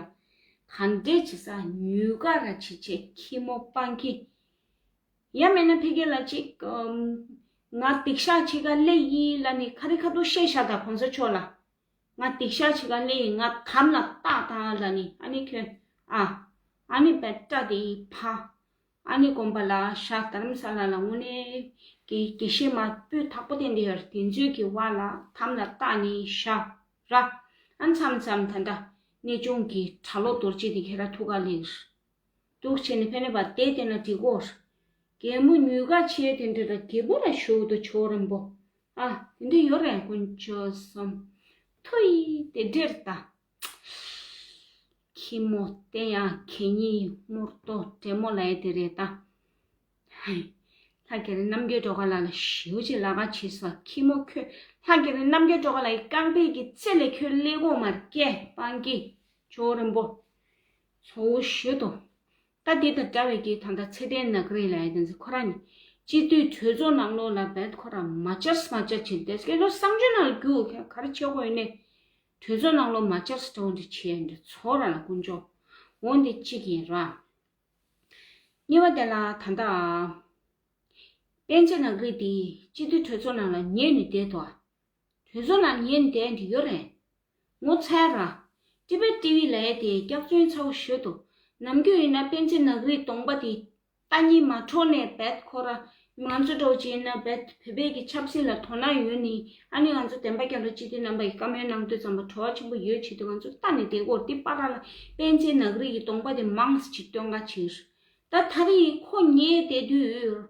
ག་འདྲས་བྱེད་ས་ཉུལ་ཁ་ར་བྱེད་བྱེད་ཁྱི་མོ་སྤང་ཁྱི། ཡང་མིན་ན་ཕ་གི་ལ་ཅིག་ང་སྡིག་བཤགས་བྱེད་ག་སླེབས་ཡིན་ལབ་ནི་ཁ་རི་ཁ་ཐུག་བཤད་བཞག་ད་གོང་ས་མཆོག་ལ། ང་སྡིག་བཤགས་བྱེད་ག་སླེབས་ཡིན། ང་དམ་ལ་བཏགས་དང་ལབ་ནི་ཨ་ནི་ཁྱོད་ཨ། ཨ་ནི་བེད་སྐྲ་དེ་ཕ། ཨ་ནི་དགོན་པ་ལ་བཞག་རྡ་རམ་ས་ལ་ལ་དངོས་གནས་དགེ་དགེ་བཤེས་མ་སྤུས་དག་པོ་བསྟེན་དེ་ཡོད་རེད། དེ་ཚོས་ཀྱི་བ་ལ་དམ་ལ་བཏགས་ནི་བཞག་ར། ཨ་མཚམས་མཚམས་ད་ལྟ་གནས་ཆུང་གི་གྲྭ་ལོག་རྡོ་རྗེ་དེ་ཁྱེད་ར་ཐུག་ག་ལེགས། འདུག་བྱས་ནས་ཕན་ནས་པ་བསྡད་བསྡད་ན་འགྲིག་གོ། རྒན་མོ་ཉུལ་ཁ་བྱས་དེ་འདྲ་ར་རྒད་པོ་ར་ཞུགས་འདུག་ཇོ་རིན་པོ། ཨ་དེ་འདྲ་ཡོད་རེད། དཀོན་མཆོག་གསུམ། ཐུ་ཡི་དེ་འདྲེར་ད། ཁྱི་མོ་དེ་ཡང་གད་སྙིགས་དམུ་རྡོ་འདྲེ་མོ་ལ་ཡ་དེ་རེད་ད། ཧའི། ལྷ་རྒྱ་རི་རྣམ་རྒྱལ་སྒྲོལ་དཀར་ལགས་ལ་ཞེ་པོ་ཅིག་ལབ་ཁ་བྱས་སོང་། ཁྱི་མོ་ཁྱོད། ལྷ་རྒྱ་རི་རྣམ་རྒྱལ་སྒྲོལ་དཀར་ལགས་ཀྱི་རྐང་པའི་གི་རྩེ་ལས་ཁྱོད་ཀླད་ཀོར་མར་སྐྱེས་སྤང་གི། ཇོ་རིན་པོ། ཚ་བོ་ཞེ་པོ་འདུག་ད་དེ་དང་འདྲ་བའི་གི་ད་ལྟ་ཚེ་བརྟན་ནག་རིགས་ལ་ཡ་དེ་ཚོ་ཁོ་རང་ནི་སྤྱི་འཐུས་གྲོས་ཚོགས་ནང་ལོགས་ལ་བེད་ཁོ་རང་མ་བཅར་མ་བཅར་བྱེད་དེ་སྐད་ལོ་གསར་འགྱུར་ནང་ལ་རྒྱུག་ག་རེ་བྱེད་དགོས་ཡོད་ནས། གྲོས་ཚོགས་ནང་ལོགས་མ་བཅར་སྤྲོ་འདི་བྱེད་འདི་ཚོ་ར་ལ་དཀོན་མཆོག་འོ་འདི་གཅིག་ཡིན་ར། གཉིས་པ་དེ་ལ་ད་ལྟ། པཎ་ཆེན་ནག་རིགས་འདི་སྤྱི་འཐུས་གྲོས་ཚོགས་ནང་ལ་ཉན་ནས་བསྡད་དོ། གྲོས་ཚོགས་ནང་ཉན་བསྡད་འདི་ཡོད་རེད། ངོ་ཚ་ར། ཏི་བེ་ཊི་ཝི་ལ་ཡ་དེ་སྐྱག་རྫུན་ཚ་བོ་ཞེ་པོ་འདུག་ནམ་རྒྱུན་ཡིན་ན་པཎ་ཆེན་ནག་རིགས་གདོང་པ་དེ་ལྟ་ཉིན་མ་འཕྲོ་ནས་བེད་ཁོ་ར། ང་ཚོ་འདྲ་བོ་ཅིག་ཡིན་ན་བེད་བོད་པའི་གི་ཆབ་སྲིད་ལ་དོ་སྣང་ཡོད་ནི། ཨ་ནི་ང་ཚོ་བདེན་པ་རྒྱལ་ལོ་སྤྱི་འཐུས་རྣམ་པ་ཡི་བཀའ་མོལ་གནང་དུས་ཙམ་པ་བྲོ་བ་ཆེན་པོ་ཡོད་བྱེད་དུས་ང་ཚོ་ལྟ་ནས་བསྡད་སྐོར་དེ་པ་ར་ལ་པཎ་ཆེན་ནག་རིགས་ཀྱི་གདོང་པ་དེ་མང་སེ་ཅིག་སྟོན་ག་བྱེད། ད་ད་རེས་ཁོ་ཉལ་བསྡད་དུས།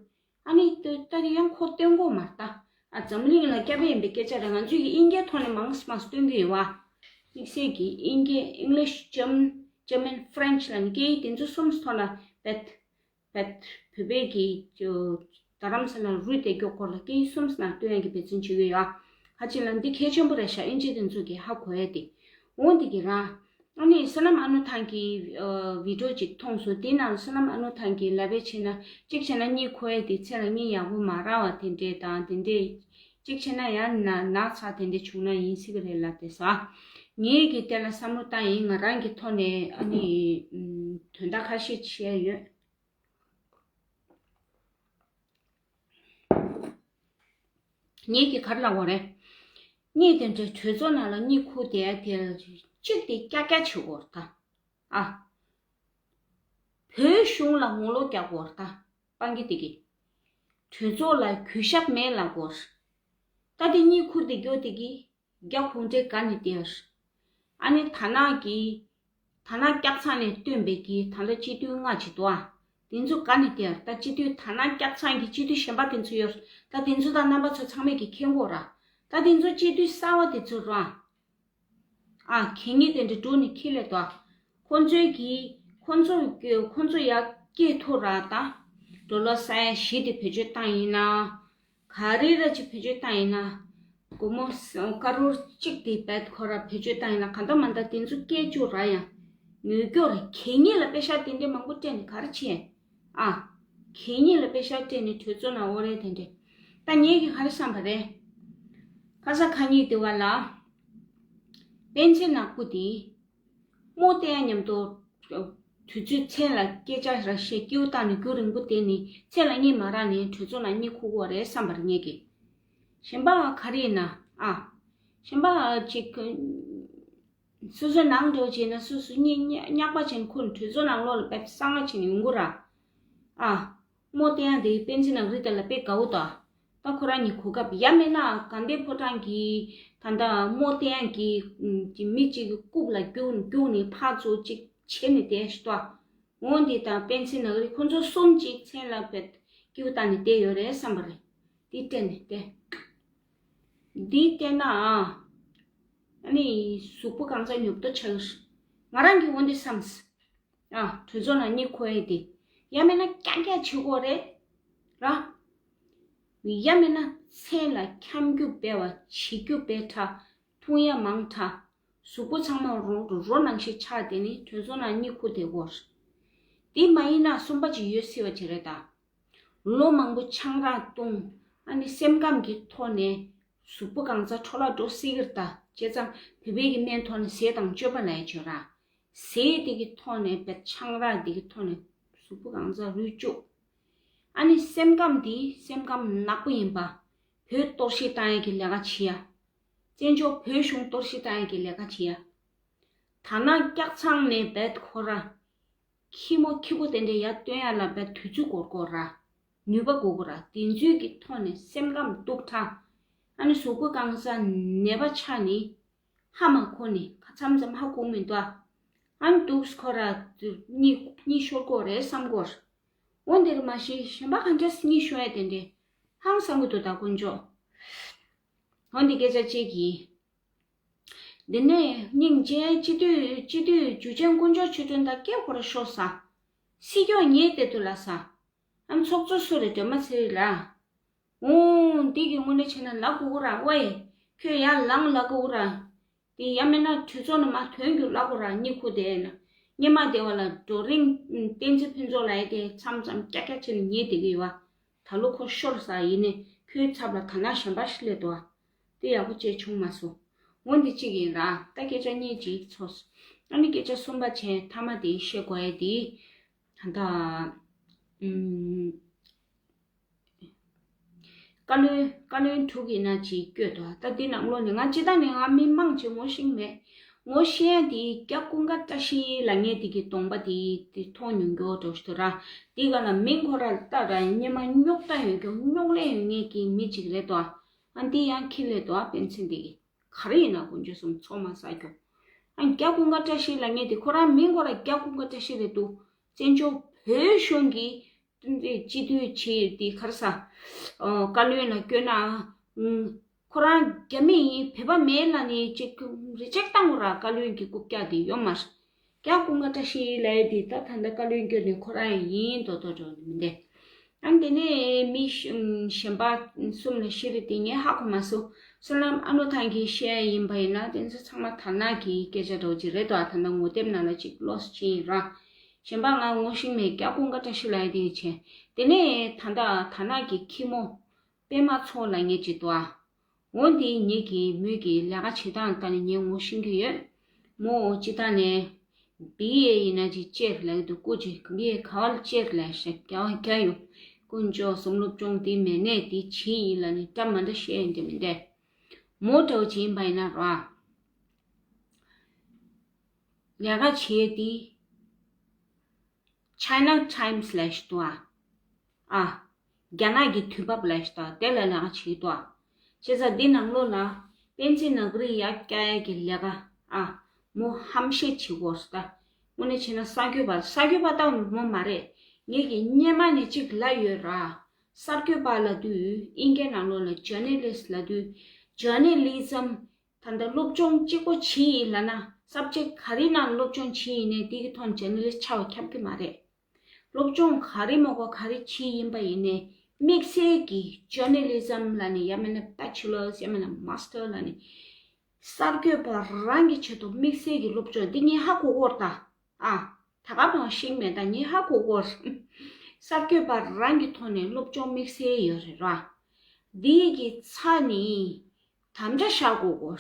ཨ་ནི་ད་ད་དེ་ཡང་ཁོ་སྟོན་གོ་མ་རེད་ད། ཨ་འཛམ་གླིང་ལ་སྐྱབས་ཡིན་པའི་སྐད་ཆ་རེད། ང་ཚོས་ཀྱི་དབྱིན་སྐད་ཐོག་ནས་མང་སེ་མང་སེ་སྟོན་གི་ཡོད་བ། དམིགས་བསལ་གྱི་དབྱིན་སྐད་English German German French ལ་ནི་སྐད་ཡིག་དེ་ཚོ་གསུམ་ཐོག་ལ་བེད་བེད་བོད་པའི་གི་ཅོ་རྡ་རམ་ས་ལ་རུས་བསྡད་སྐྱོ་སྐོར་ལ་སྐད་ཡིག་གསུམ་ནང་སྟོན་ཡ་གི་འབད་བརྩོན་བྱེད་ཀྱི་ཡོད་ཨ། ཧ་ཅི་ལ་འདི་གལ་ཆེན་པོ་རེད་ཤག་དབྱིན་ཇི་དེ་ཚོ་གི་ཧ་གོ་ཡ་དེ། འོ་འདི་གི་རང་། ཨ་ནི་བསོད་ནམས་ཨ་ནུ་ཐང་གི་ཨ་བི་ཌིའོ་ཅིག་མཐོང་སོང་། དེའི་ནང་བསོད་ནམས་ཨ་ནུ་ཐང་གིས་ལབ་པའི་ཕྱིར་ན་གཅིག་བྱས་ན་གཉིད་ཁུག་ཡས་དེ་ཚེ་ལ་གཉིད་ཡག་པོ་མ་རག་པ་དེ་འདྲས་དང་དེ་འདྲས། གཅིག་བྱས་ན་ཡང་ན་ན་ཚ་དེ་འདྲས་བྱུང་ན་ཡིན་སྲིད་གི་རེད་ལབ་དེ་ས། ངས་ཀྱི་དེ་ལ་བསམ་བློ་བཏང་ཡིན། ང་རང་གི་ཐོག་ནས་ཨ་ནི་དོན་དག་ཁ་ཤས་བྱས་ཡོད། ངེད་ཀྱིས་ག་རེ་ལབ་དགོས་རེད། གཉིད་དེ་འདྲའི་གྲོས་ཚོགས་ནང་ལ་གཉིད་ཁུག་བསྡད་དེ་གཅིག་དེ་ཀྱག་ཀྱག་བྱེད་དགོས་རེད་ད། ཨ། བོད་གཞུང་ལ་ངོ་ལོག་རྒྱག་དགོས་རེད་ད། སྤང་གི་དེ་གི། གྲོས་ཚོགས་ལ་གུས་ཞབས་མེད་ལབ་དགོས་རེད། ད་དེ་གཉིད་ཁུག་བསྡད་རྒྱུ་དེ་གི། རྒྱ་གུང་ཁྲན་ག་ནས་སྟེར། ཨ་ནི་དར་ནག་གི། དར་ནག་སྐྱག་ཚང་ནས་བཏོན་པའི་གི་དར་ནག་སྤྱི་འཐུས་ལྔ་ཅིག་འདུག་ཨ། དེ་ཚོ་ག་ནས་སྟེར། ད་སྤྱི་འཐུས་དར་ནག་སྐྱག་ཚང་གི་སྤྱི་འཐུས་གཞན་པ་དེ་ཚོ་ཡོད། ད་དེ་ཚོ་དང་རྣམ་པ་ཚོ་ཚང་མས་ཀྱི་མཁྱེན་གོ་ར། ད་དེ་ཚོ་སྤྱི་འཐུས་གསར་བ་དེ་ཚོ་ར། ཨ། གད་སྙིགས་དེ་འདྲ་བསྒྲུགས་ནས་ཁྱེར་སླེབས་དོ། ཁོ་ཚོའི་གི། ཁོ་ཚོ་གི། ཁོ་ཚོ་ཡར་སྐྱེས་ཐུབ་ར་ད། ཌོ་ལར་ས་ཡ་བཞི་དེ་བེད་སྤྱོད་བཏང་ཡིན་ན། ག་རེ་ར་ཅིག་བེད་སྤྱོད་བཏང་ཡིན་ན། སྒོར་མོ་ཀ་རོར་གཅིག་དེ་བེད་ཁོ་ར་བེད་སྤྱོད་བཏང་ཡིན་ན་གང་ལྟར་མ་ལྟར་དེ་ཚོ་སྐད་ཅོ་ར་ཡང་། ཉོས་སྐྱོ་རེད། གད་སྙིགས་ལ་པེ་ཤག་དེ་འདྲས་མང་པོ་སྤྲད་ནས་ག་རེ་བྱས། ཨ། གད་སྙིགས་ལ་པེ་ཤག་སྤྲད་ནས་གྲོས་ཚོགས་ནང་འོ་རེད་དེ་འདྲས། ད་ངེད་ཀྱིས་ག་རེ་བསམ་པ་རེད། ཁ་ས་ཁ་ཉིན་དེ་བ་ལ། པཎ་ཆེན་ནག་པོ་དེ། རྨོ་བསྟེན་ཡ་མཉམ་དུ། དུས་ཚོད་མཚན་ལ་སྐད་ཆ་ར་བཤད་སྐྱིའུ་བཏང་ནས་རྒྱུན་རིང་པོ་བསྡད་ནས་མཚན་ལ་གཉིད་མ་རག་ནས་གྲོས་ཚོགས་ནང་གཉིད་ཁུག་གོ་རེད་བསམ་པར་ངེད་ཀྱིས། གཞན་པ་ག་རེ་ཡིན་ན་ཨ། གཞན་པ་ཅིག་སོ་སོའི་ནང་འགྲོ་བྱས་ན་སོ་སོ་གཉིད་ཉག་པ་བྱས་ནས་ཁུར་གྲོས་ཚོགས་ནང་ལོགས་ལ་བེབས་གསང་བ་བྱས་ནས་ཡོང་གོ་ར། ཨ། རྨོ་བསྟེན་ཡ་དེ་པཎ་ཆེན་ནག་རིགས་དེ་ལ་དཔེ་དགའ་བོ་དང་། ད་ཁོ་རང་གཉིད་ཁུག་སྐབས་ཡ་མེད་ན་དགའ་ལྡན་ཕོ་བྲང་གི་ད་ལྟ་རྨོ་བསྟེན་ཡ་གི་གི་མི་གཅིག་གི་རྐུབ་ལ་རྒྱུག་རྒྱུག་ནས་ཕར་ཚུར་གཅིག་བྱས་ནས་བསྡད་ཤི་ཏོ། འོ་འདི་དང་པཎ་ཆེན་ནག་རིགས་ཁོ་ཚོ་གསུམ་གཅིག་མཚན་ལ་བེད་སྐྱིའུ་བཏང་ནས་བསྡད་ཡོད་རེད་བསམ་པ་རེད། འདི་སྤྲད་ནས་བསྡད། འདི་བལྟས་ན་ཨ། ཨ་ནི་གཟུགས་པོ་གང་ཚ་ཉོབ་ཏོ་ཆགས་ཡོད། ང་རང་གིས་འོ་འདི་བསམས། ཨ། གྲོས་ཚོགས་ནང་གཉིད་ཁུག་ཡས་དེ། ཡང་མིན་ན་ཀྱག་ཀྱག་བྱེད་དགོས་རེད། ར། ཡང་མིན་ན་མཚན་ལ་འཁྱམ་རྒྱུ་བས་པ་བྱེད་རྒྱུ་བས་ཁྲ། འཐུང་ཡ་མང་ཁྲ། གཟུགས་པོ་ཚང་མ་རོ་རོ་ནང་བཞིན་ཆགས་དེ་ནི་གྲོས་ཚོགས་ནང་གཉིད་ཁུག་བསྡད་དགོས། དེ་མ་ཡིན་ན་གསུམ་པ་ཅིག་ཡོད་སྲིད་པ་ཅིག་རེད་ད། ལོ་མང་པོ་ཆང་རག་བཏུང་། ཨ་ནི་སེམས་ཁམས་ཀྱི་ཐོག་ནས་གཟུགས་པོ་གང་ཚ་འཕྲོ་བརླག་འགྲོ་སྲིད་ཀྱི་རེད་ད། བྱས་ཙང་བོད་པའི་གི་སྨན་ཐོག་ནས་ཟས་དང་སྤྱོད་པ་ལ་ཡ་བྱོས་ར། ཟས་དེ་གི་ཐོག་ནས་བེད་ཆང་རག་དེ་གི་ཐོག་ནས་གཟུགས་པོ་གང་ཚ་རུལ་བཅུག་ཨ་ནི་སེམས་ཁམས་དེ་སེམས་ཁམས་ནག་པོ་ཡིན་པ། བོད་གཏོར་བཤིག་བཏང་ཡས་ཀྱི་ལས་ཀ་བྱེད་ཡ། བཙན་བྱོལ་བོད་གཞུང་གཏོར་བཤིག་བཏང་ཡས་ཀྱི་ལས་ཀ་བྱེད་ཡ། ད་ནང་སྐྱག་ཚང་ནས་བེད་ཁོ་ར། ཁྱི་མོ་ཁྱི་པོ་དེ་འདྲའི་ཡར་བཏོན་ཡ་ལ་བེད་དུས་ཚོད་འགོར་དགོས་ར། ནུས་པ་དགོས་དགོས་ར། དེ་ཚོའི་གི་ཐོག་ནས་སེམས་ཁམས་སྡུག་དྲགས། ཨ་ནི་གཟུགས་པོ་གང་ས་ནད་པ་ཆགས་ནི། ཧ་མ་གོ་ནས་ཁ་མཚམས་མཚམས་ཧ་གོ་མི་འདུག་ཨ། ཨ་ནི་འདུག་ཁོ་ར་གཉིད་གཉིད་ཤོར་གོ་རེད་བསམ་གོ། འོ་འདིར་མ་གཞི་གཞན་པ་ག་འདྲས་གཉིད་ཤོར་ཡ་དེ་འདྲས་ཧང་སང་གི་འདུག་ད་དཀོན་མཆོག་འོ་འདི་སྐད་ཆ་གཅིག་ཡིན། འདི་ནས་སྙིང་རྗེ་སྤྱི་འཐུས་སྤྱི་འཐུས་འཇུ་ཆེན་དཀོན་མཆོག་ཆོས་སྒྲོན་དང་སྐད་ཁོ་ར་ཤོར་ས། སྲིད་སྐྱོང་ཉེས་དེ་དུ་ལ་ས། ཨམ་ཚོགས་གཙོ་སུ་རེད་སྒྲོལ་མ་ཚེ་རིང་ལ། འོང་འདི་གི་དངོས་གནས་བྱས་ན་ལབ་དགོས་ཀྱི་ར་ཝེ། ཁྱོད་ཡར་ལངས་ལབ་དགོས་ཀྱི་ར། དེ་ཡང་མིན་ན་གྲོས་ཚོགས་ནང་མར་ཐོན་རྒྱུ་ལབ་དགོས་ར་གཉིད་ཁུག་དེ་ན། སྙེ་མ་དེ་བ་ལ་འགྲོ་རིང་བསྟན་འཛིན་ཕུན་ཚོགས་ལ་ཡ་དེ་མཚམས་མཚམས་ཀྱག་ཀྱག་བྱས་ནས་ཉལ་བསྡད་ཀྱི་ཡོད་བ། ད་ལོ་ཁོ་ཤོར་ས་ཡིན་ནས་ཁོའི་ཚབ་ལ་དར་ནག་གཞན་པ་ཞིག་སླེབས་འདུག་བ། དེ་ཡག་པོ་བྱས་བྱུང་མ་སོང་། འོ་འདི་གཅིག་ཡིན་ར། ད་སྐད་ཆ་གཉིས་གཅིག་ཚོགས། ཨ་ནི་སྐད་ཆ་གསུམ་པ་བྱས་མཐའ་མ་དེ་བཤད་དགོས་ཡ་དེ། ད་ལྟ། ཨུམ། བཀའ་བློན་བཀའ་བློན་དྲུག་ཡིན་ན་ཅིག་བསྐྱོད་དོ། ད་འདི་ནང་ལོགས་ནས་ང་སྤྱི་བཏང་ནས་ང་མི་མང་ཆེ་ངོ་ཤེས་མེད། ངོ་ཤེས་ཡ་དེ་སྐྱབས་ཀུན་དགའ་བཀྲ་ཤིས་ལབ་མཁན་དེ་གི་གདོང་པ་དེ་དེ་མཐོང་མྱོང་རྒྱུ་འདྲ་ཞིག་འདུག་ར། དེ་ག་ལ་མིང་ཁོ་ར་ལྟ་ར་སྙེ་མ་རྙོག་དྲ་ཡོད་རྒྱུ་རྙོག་གླེང་ཡོད་མཁན་གྱི་མི་ཅིག་རེད་དོ། ཨ་འདི་ཡང་ཁྱི་ལས་དོ་ཨ་པཎ་ཆེན་དེ་གི། ག་རེ་ཡིན་ན་དཀོན་མཆོག་གསུམ་ཚོགས་མ་བསགས་རྒྱུ། ཨ་སྐྱབས་ཀུན་དགའ་བཀྲ་ཤིས་ལབ་མཁན་དེ་ཁོ་རང་མིང་ཁོ་ར་སྐྱབས་ཀུན་དགའ་བཀྲ་ཤིས་རེད་འདུག་བཙན་བྱོལ་བོད་གཞུང་གི་སྤྱི་འཐུས་ཆེ་དེ་ག་རེ་ཟ། ཨོ་བཀའ་བློན་ལ་བསྐྱོན་ན། ཨུམ། ཁོ་རང་རྒྱ་མི་ཡིན་བོད་པ་མེད་ལབ་ནས་ཅིག་རི་ཇེག་བཏང་དགོས་ར། བཀའ་བློན་གྱི་རྐུབ་བཀྱག་དེ་ཡོད་མ་རེད། སྐྱབས་ཀུན་དགའ་བཀྲ་ཤིས་ལབ་ཡ་དེ་ད་ད་ལྟ་བཀའ་བློན་བསྐྱོན་ནས་ཁོ་རང་ཡིན་མདོག་མདོག་འགྲོ་ནི་མི་འདུག་ཨ་དེ་ནས་མི་གཞན་པ་གསུམ་ལ་བཤད་རེས་དེ་ངས་ཧ་གོ་མ་སོང་། བསོད་ནམས་ཨ་ནུ་ཐང་གིས་བཤད་ཡ་ཡིན་པ་ཡིན་ན་དེ་ཚོ་ཚང་མ་དར་ནག་གི་སྐད་ཆ་འདྲ་བོ་ཅིག་རེད་དོ། ད་ལྟ་ངོ་དེབ་ནང་ལ་ཅིག་ལོགས་སུ་ཕྱིན་ཡིན་ར། གཞན་པ་ང་ངོ་ཤེས་མེད། སྐྱབས་ཀུན་དགའ་བཀྲ་ཤིས་ལབ་ཡ་དེ་བྱས། དེ་ནས་ད་ལྟ་དར་ནག་གི་ཁྱི་མོ་པད་མ་མཚོ་ལབ་མཁན་ཅིག་འདུག་ཨ། འོ་འདི་ངེད་ཀྱིས་མོས་ཀྱི་ལས་ཀ་བྱེད་སྟངས་ལྟ་ནས་ངས་ངོ་ཤེས་ཀྱི་ཡོད། མོ་སྤྱི་བཏང་ནས་བི་ཨེ་ཡིན་ན་ཅིག་ཅེར་ལབ་ཀྱི་འདུག་སྐུ་ཅིག་བི་ཨེ་ག་བ་ལ་ཅེར་ལབ་ཤག་རྒྱ་བ་རྒྱ་ཡོད། དཀོན་མཆོག་གསུམ། སློབ་སྦྱོང་འདི་མེད་ནས་འདི་བྱེད་ཡིན་ལབ་ནས་འདྲ་མ་འདྲ་བཤད་ཡོང་གི་མི་འདུག་མོ་འདྲ་བོ་ཅིག་ཡིན་པ་ཡིན་ན་ར། ལས་ཀ་བྱེད་འདི། China Times ལབ་ཞིག་འདུག་ཨ། ཨ། རྒྱ་ནག་གི་དུས་བབ་ལབ་ཞིག་འདུག་དེ་ལ་ལས་ཀ་བྱེད་འདུག་ཨ། བྱས་ཙང་འདི་ནང་ལོགས་ལ་པཎ་ཆེན་ནག་པོ་རི་ཡར་བཀྱག་ཡ་གི་ལས་ཀ་ཨ། མོ་ཧམ་བཤད་བྱེད་དགོས་སོ་ད། དངོས་གནས་བྱས་ན་གསར་འགོད་པ་གསར་འགོད་པ་ལྟ་བུ་མོ་མ་རེད། ངེད་ཀྱི་སྔོན་མ་ནས་གཅིག་ལབ་ཡོད་ར། གསར་འགོད་པ་ལབ་དུས་ཨིན་སྐད་ནང་ལོགས་ལ་journalist ལབ་དུས་journalism ད་ལྟ་སློབ་སྦྱོང་གཅིག་པོ་བྱས་ཡིན་ལབ་ན་subject ག་རེ་ནང་སློབ་སྦྱོང་བྱས་ཡིན་ནའི་དེ་གི་ཐོག་journalist ཆགས་པ་ཁྱབ་ཀྱི་མ་རེད། སློབ་སྦྱོང་ག་རེ་མ་གོ་ག་རེ་བྱས་ཡིན་པ་ཡིན་ནའི་དམིགས་བསལ་གྱི་journalism ལབ་ནས་ཡང་མིན་ན་bachelors ཡང་མིན་ན་master ལབ་ནས་གསར་འགོད་པ་རང་གི་ཆེད་དུ་དམིགས་བསལ་གྱི་སློབ་སྦྱོང་འདི་ངས་ཧ་གོ་གོ་རེད་ད། ཨ། ད་ག་མང་ཤེས་མེད་ད་ངས་ཧ་གོ་གོ་རེད། གསར་འགོད་པ་རང་གི་ཐོག་ནས་སློབ་སྦྱོང་དམིགས་བསལ་ཡོད་རེད་ར། འདི་གི་ཚ་ནི། དམ་བཅའ་བཞག་དགོས་གོ།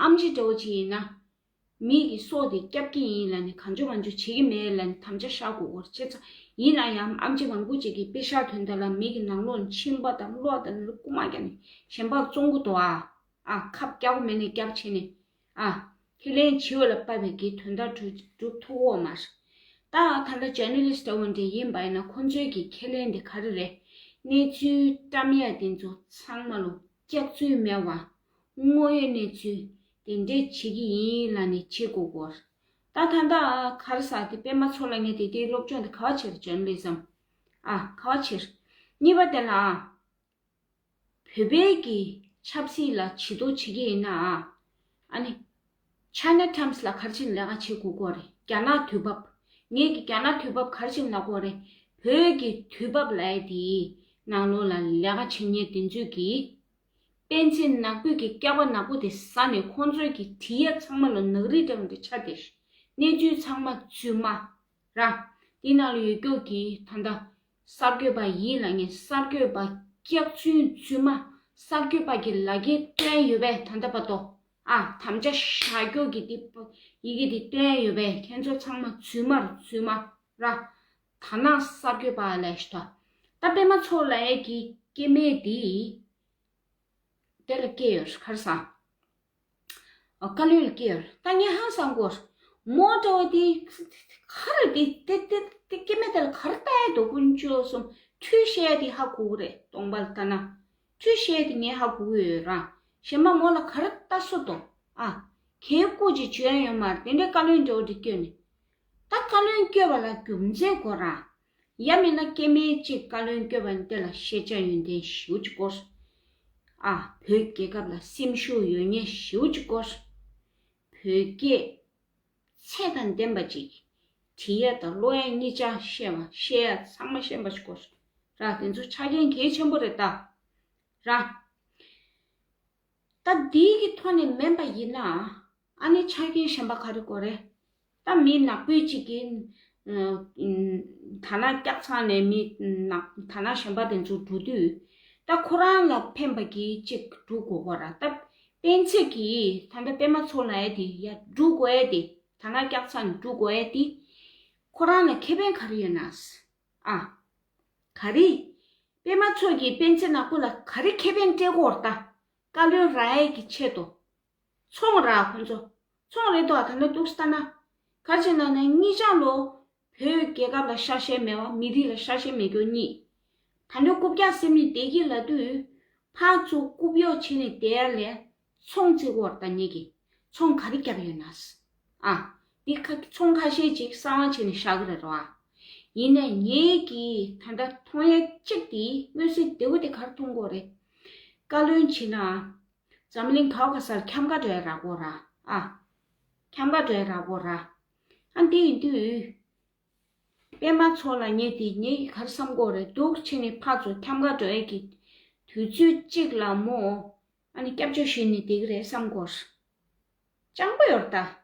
ཨམ་ཆི་འདྲ་བོ་ཅིག་ཡིན་ན། མི་གི་སྲོག་དེ་སྐྱབས་ཀྱི་ཡིན་ལབ་ནས་གང་བྱུང་མང་བྱུང་བྱེད་ཀྱི་མེད་ལབ་ནས་དམ་བཅའ་བཞག་དགོས་གོ་བྱས་ཙང་ཡིན་ན་ཡང་ཨམ་ཆི་མང་པོ་ཅིག་གིས་དཔེ་བཞག་དོན་དག་ལ་མི་གི་ནང་ལོགས་ནས་མཆིན་པ་དང་གློ་དང་རྐུ་མ་རྒྱག་ནས་གཞན་པར་བཙོང་གི་འདུག་ཨ། ཨ་ཁབ་རྒྱག་གི་མེད་ནས་རྒྱག་བྱས་ནས། ཨ། ཁས་ལེན་བྱེད་འོས་ལ་དཔག་པའི་གི་དོན་དག་སྒྲུབ་སྒྲུབ་ཐུབ་འོ་མ་རེད། ད་ད་ལྟ་journalist འདྲ་བོ་འདྲ་ཡིན་པ་ཡིན་ན་ཁོང་ཚོའི་གི་ཁས་ལེན་དེ་ག་རེ་རེད། གནས་ཚུལ་བཀྲམ་ཡ་དེ་ཚོ་ཚང་མ་ལོ་སྐྱག་རྫུན་མེད་པ། དངོས་ཡོད་གནས་ཚུལ་དེ་འདྲས་བྱེད་ཀྱི་ཡིན་ལབ་ནས་བྱེད་དགོས་གོ། ད་ད་ལྟ་ག་རེ་ཟ་དེ་པད་མ་མཚོ་ལབ་མཁན་དེ་དེའི་སློབ་སྦྱོང་དེ་ག་བ་བྱེད་རེད་journalism། ཨ་ག་བ་བྱེད། གཉིས་པ་དེ་ལ་ཨ། བོད་པའི་གི་ཆབ་སྲིད་ལ་བྱེད་དོ་བྱེད་ཀྱི་ཡིན་ན་ཨ། ཨ་ནི། China Times ལ་ག་རེ་བྱས་ནས་ལས་ཀ་བྱེད་དགོས་ཀྱི་རེད། རྒྱ་ནག་དུས་བབ། ངེད་ཀྱི་རྒྱ་ནག་དུས་བབ་ག་རེ་བྱས་ནས་ལབ་དགོས་རེད། བོད་ཀྱི་དུས་བབ་ལབ་ཡ་དེའི་ནང་ལོགས་ལ་ལས་ཀ་བྱེད་མཁན་དེ་ཚོས་ཀྱིས། པཎ་ཆེན་ནག་པོའི་གི་སྐྱག་པ་ནག་པོ་དེ་ཟ་ནས་ཁོང་ཚོའི་གི་བྲིས་ཡ་ཚང་མ་ལ་ནག་རིས་འདྲ་བོ་འདྲ་ཆགས་བསྡད་ཤག་གནས་ཚུལ་ཚང་མ་རྫུན་མ། ར། འདི་ནང་ལ་ཡོད་རྒྱུ་གི་ད་ལྟ་གསར་འགོད་པ་ཡིན་ལབ་མཁན་གསར་འགོད་པ་སྐྱག་རྫུན་རྫུན་མ། གསར་འགོད་པ་གི་ལག་འཁྱེར་སྟོན་ཡོད་པས་ད་ལྟ་བར་དུ། ཨ་དམ་བཅའ་བཞག་རྒྱུ་གི་འདི་ཡི་གེ་འདི་སྟོན་ཡོད་པས་ཁྱེད་ཚོ་ཚང་མ་རྫུན་མ་རྫུན་མ། ར། དར་ནག་གསར་འགོད་པ་ལབ་ཤག་ད། ད་པད་མ་མཚོ་ལབ་ཡ་གི་སྐྱེ་དམན་འདི། དེ་ལ་སྐྱེས་ཡོད་ག་རེ་ཟ། ཨ་བཀའ་བློན་ལ་སྐྱེས་ཡོད། ད་ངས་ཧང་སང་གོ། མོ་འདྲ་བ་དེ་ག་རེ་དེ་དེ་དེ་དེ་སྐྱེ་དམན་དེ་ལ་ག་རེ་ལྟ་ཡ་འདུག་དཀོན་མཆོག་གསུམ། ཁྲུས་བཤད་དེ་ཧ་གོ་གི་རེད་གདོང་པ་ལ་ལྟ་ན། ཁྲུས་བཤད་དེ་ངས་ཧ་གོ་གི་ཡོད་ར། གཞན་པ་མོ་ལ་ག་རེ་ལྟ་སྲོལ་འདུག་ཨ། གལ་སྐུ་ཅིག་བྱོན་ཡོད་མ་རེད། དེ་འདྲའི་བཀའ་བློན་འདྲ་བོ་དེ་བསྐྱོན་ནས། ད་བཀའ་བློན་བསྐྱོད་པ་ལ་རྒྱུ་མཚན་དགོས་ར། ཡ་མིན་ན་སྐྱེ་དམན་གཅིག་བཀའ་བློན་བསྐྱོད་པ་ནི་དེ་ལ་ཤེས་བྱ་ཡོན་ཏན་ཞེ་པོ་ཅིག་དགོས། ཨ། བོད་རྒྱལ་ཁབ་ལ་སེམས་ཤུགས་ཡོད་མཁན་ཞེ་པོ་ཅིག་དགོས། བོད་སྐད་ཚད་དང་ལྡན་པ་ཅིག་བྲིས་ཡ་དང་ཀློག་ཡ་གཉིས་ཆ་ཤེས་པ། བཤད་ཡ་ཚང་མ་ཤེས་པ་ཞིག་དགོས་ར། དེ་ཚོ་ཆ་རྐྱེན་གལ་ཆེན་པོ་རེད་ད་ར། ད་འདི་གི་ཐོག་ནས་མིན་པ་ཡིན་ན། ཨ་ནི་ཆ་རྐྱེན་གཞན་པ་ག་རེ་དགོས་རེད། ད་མི་ནག་པོ་གཅིག་གིས་ཨ་ཨ་ཐ་ན་སྐྱག་ཚང་ནས་མི་ནག་ཐ་ན་གཞན་པ་དེ་ཚོ་འགྲོ་དུས། ད་ཁོ་རང་ལ་ཕན་པ་གི་གཅིག་འགྲོ་དགོས་གོ་ར། ད་སྤེན་ཚེ་གིས་ད་ལྟ་པད་མ་མཚོ་ལ་ཡ་དེ་ཡ་འགྲོ་དགོས་ཡ་དེ། ཐ་ན་སྐྱག་ཚང་ནས་འགྲོ་དགོས་ཡ་དེ། ཁོ་རང་ལ་ཁེ་ཕན་ག་རེ་ཡོད་ན། ཨ། ག་རེ། པད་མ་མཚོ་གིས་སྤེན་ཚེ་ནག་པོ་ལ་ག་རེ་ཁེ་ཕན་སྤྲད་གོ་ར། ད་བཀའ་བློན་རག་ཡས་ཀྱི་ཆེད་དུ། ཚོང་ར་ཁོ་ཚོ། ཚོང་རེད་དོ། ད་ནི་འདུག་སེ་ལྟ་ན། ག་རེ་བྱས་ན་ནི་གཉིས་ཆ་ལོ། བོད་རྒྱལ་ཁབ་ལ་ཤ་ཞེན་མེད་པ། མི་རིགས་ལ་ཤ་ཞེན་མེད་མཁན་གཉིས། ད་ནི་རྐུབ་བཀྱག་སེམས་ནི་བསྡད་ཀྱི་ལབ་དུས། ཕར་ཚུར་རྐུབ་གཡོག་བྱས་ནས་བསྡད་ཡ་ལས། ཚོང་རྩེ་གོ་ར། ད་ངེད་ཀྱིས་ཚོང་ག་རེ་བརྒྱབ་ཡོད་ན། ཨ། འདི་ཁ་ཚོང་ཁ་ཤས་ཅིག་གསང་བ་བྱས་ནས་བཞག་གི་རེད་རོ། ཨ། ཡིན་ནའི་ངེད་ཀྱིས་ད་ལྟ་མཐོང་ཡ་གཅིག་དེ། མངོན་གསལ་དོད་པོ་དེ་ག་རེ་མཐོང་གོ་རེད། བཀའ་བློན་བྱས་ན། འཛམ་གླིང་ག་བ་ག་སར་འཁྱམ་ག་འགྲོ་ཡ་རག་གོ་ར། ཨ། འཁྱམ་ག་འགྲོ་ཡ་རག་གོ་ར། ཨ། འདི་ཡིན་དུས། པད་མ་མཚོ་ལ་ངས་དེ་ངས་ག་རེ་བསམ་གོ་རེད། འདུག་བྱས་ནས་ཕར་ཚུར་འཁྱམ་ག་འགྲོ་ཡས་ཀྱི་དུས་ཚོད་ཅིག་ལ་མོ། ཨ་ནི་སྐྱབས་བཅོལ་ཞུས་ནས་བསྡད་ཀྱི་རེད་བསམ་གོ། སྤྱང་པོ་ཡོད་རེད་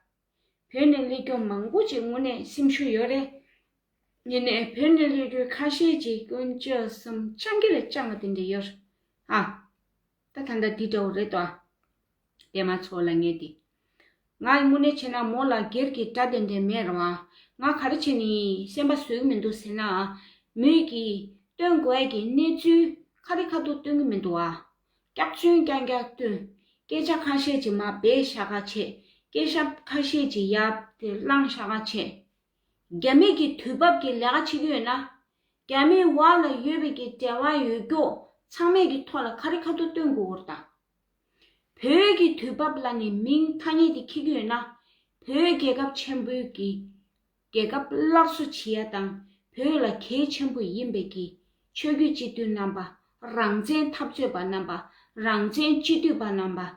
ད། བོད་ནས་སླེབས་མཁན་མང་པོ་ཅིག་དངོས་གནས་སེམས་ཤུགས་ཡོད་རེད། ཡིན་ནའི་བོད་ནས་སླེབས་མཁན་ཁ་ཤས་ཅིག་དཀོན་མཆོག་གསུམ། སྤྱང་ཀི་ལས་སྤྱང་བ་དེ་འདྲ་ཡོད་རེད། ཨ། ད་ད་ལྟ་འདི་འདྲ་བོ་རེད་དོ། པད་མ་མཚོ་ལ་ངས་དེ། ང་དངོས་གནས་བྱས་ན་མོ་ལ་སྒེར་གྱི་དགྲ་དེ་འདྲ་མེད་རེད་བ། ང་ག་རེ་བྱས་ནས་སེམས་པ་བཟོད་ཀྱི་མི་འདུག་ཟེར་ན། མོས་ཀྱིས་སྟོན་དགོས་ཡ་གི་གནས་ཚུལ་ཁ་རི་ཁ་ཐུག་སྟོན་གྱི་མི་འདུག་བ། སྐྱག་རྫུན་རྐྱང་རྐྱང་སྟོན། སྐད་ཆ་ཁ་ཤས་ཅིག་མར་སྦས་བཞག་ག་བྱས། སྐད་ཆ་ཁ་ཤས་ཅིག་ཡར་དེ་བླངས་བཞག་ག་བྱས། རྒྱ་མི་གི་དུས་བབ་ཀྱི་ལས་ཀ་བྱེད་ཀྱི་ཡོད་ན། རྒྱ་མིའི་བར་ལ་ཡོད་པའི་གི་འབྲེལ་བ་ཡོད་རྒྱུ་ཚང་མས་ཀྱི་ཐོག་ལ་ཁ་རི་ཁ་ཐུག་སྟོན་དགོས་ཀྱི་རེད་ད། བོད་ཀྱི་དུས་བབ་ལ་ནི་མིང་ཐ་སྙད་དེ་འཁྱེར་གྱི་ཡོད་ན། བོད་རྒྱལ་ཁབ་ཆེན་པོའི་གི་རྒྱལ་ཁབ་སླར་གསོ་བྱེད་ཡ་དང་། བོད་ལ་གལ་ཆེན་པོ་ཡིན་པའི་གི་ཆོས་བརྒྱུད་སྤྱི་འཐུས་རྣམ་པ། རང་བཙན་འཐབ་རྩོད་པ་རྣམ་པ། རང་བཙན་སྤྱི་འཐུས་པ་རྣམ་པ།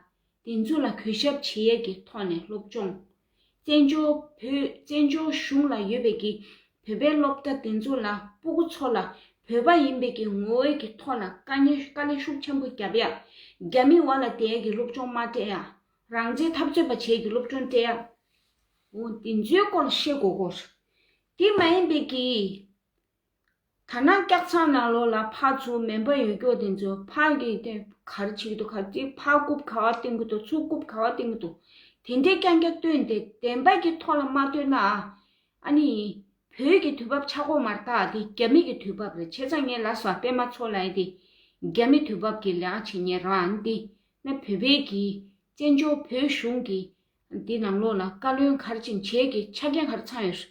དེ་ཚོ་ལ་གུས་ཞབས་བྱེད་ཡས་ཀྱི་ཐོག་ནས་སློབ་སྦྱོང་། བཙན་བྱོལ་བོད། བཙན་བྱོལ་གཞུང་ལ་ཡོད་པའི་གི་བོད་པའི་སློབ་གྲྭ་དེ་ཚོ་ལ་སྤུ་གུ་ཚོ་ལ་བོད་པ་ཡིན་པའི་གི་ངོ་བོའི་གི་ཐོག་ལ་དཀའ་ངལ་དཀའ་ལས་ཤུགས་ཆེན་པོ་བརྒྱབ་ཡ། རྒྱ་མི་བར་ལ་བསྡད་ཡ་གི་སློབ་སྦྱོང་མ་སྤྲད་ཡ། རང་བཙན་འཐབ་རྩོད་པ་བྱེད་ཀྱི་སློབ་སྦྱོང་སྤྲད་ཡ། འོ་དེ་ཚོའི་སྐོར་ལ་ཤེས་དགོས་གོ། དེ་མ་ཡིན་པའི་གི། ད་ནང་སྐྱག་ཚང་ནང་ལོགས་ལ་ཕར་ཚུར་མེ་འབར་ཡོད་རྒྱུ་དེ་ཚོ་ཕར་གི་དེ་ག་རེ་བྱེད་ཀྱི་འདུག་ག་རེ་ཅིག་ཕར་རྐུབ་ག་བ་བཏོན་གྱི་འདུག་ཚུར་རྐུབ་ག་བ་བཏོན་གྱི་འདུག་དེ་འདྲའི་རྐྱང་རྐྱང་བཏོན་ཏེ་བདེན་པ་གི་ཐོག་ལ་མ་བཏོན་ན། ཨ་ནི་བོད་ཀྱི་དུས་བབ་ཆགས་ཀྱི་མ་རེད་ད། དེ་རྒྱ་མི་གི་དུས་བབ་རེད། བྱས་ཙང་ངས་ལབ་སོང་། པད་མ་མཚོ་ལ་ཡ་དེ་རྒྱ་མི་དུས་བབ་ཀྱི་ལས་ཀ་བྱེད་མཁན་རང་། ཨ་ནི་དེ་ན་བོད་པའི་གི་བཙན་བྱོལ་བོད་གཞུང་གི་འདི་ནང་ལོགས་ལ་བཀའ་བློན་ག་རེ་བྱེད་བྱེད་ཀྱི་ཆ་རྐྱེན་ག་རེ་ཚང་ཡོད།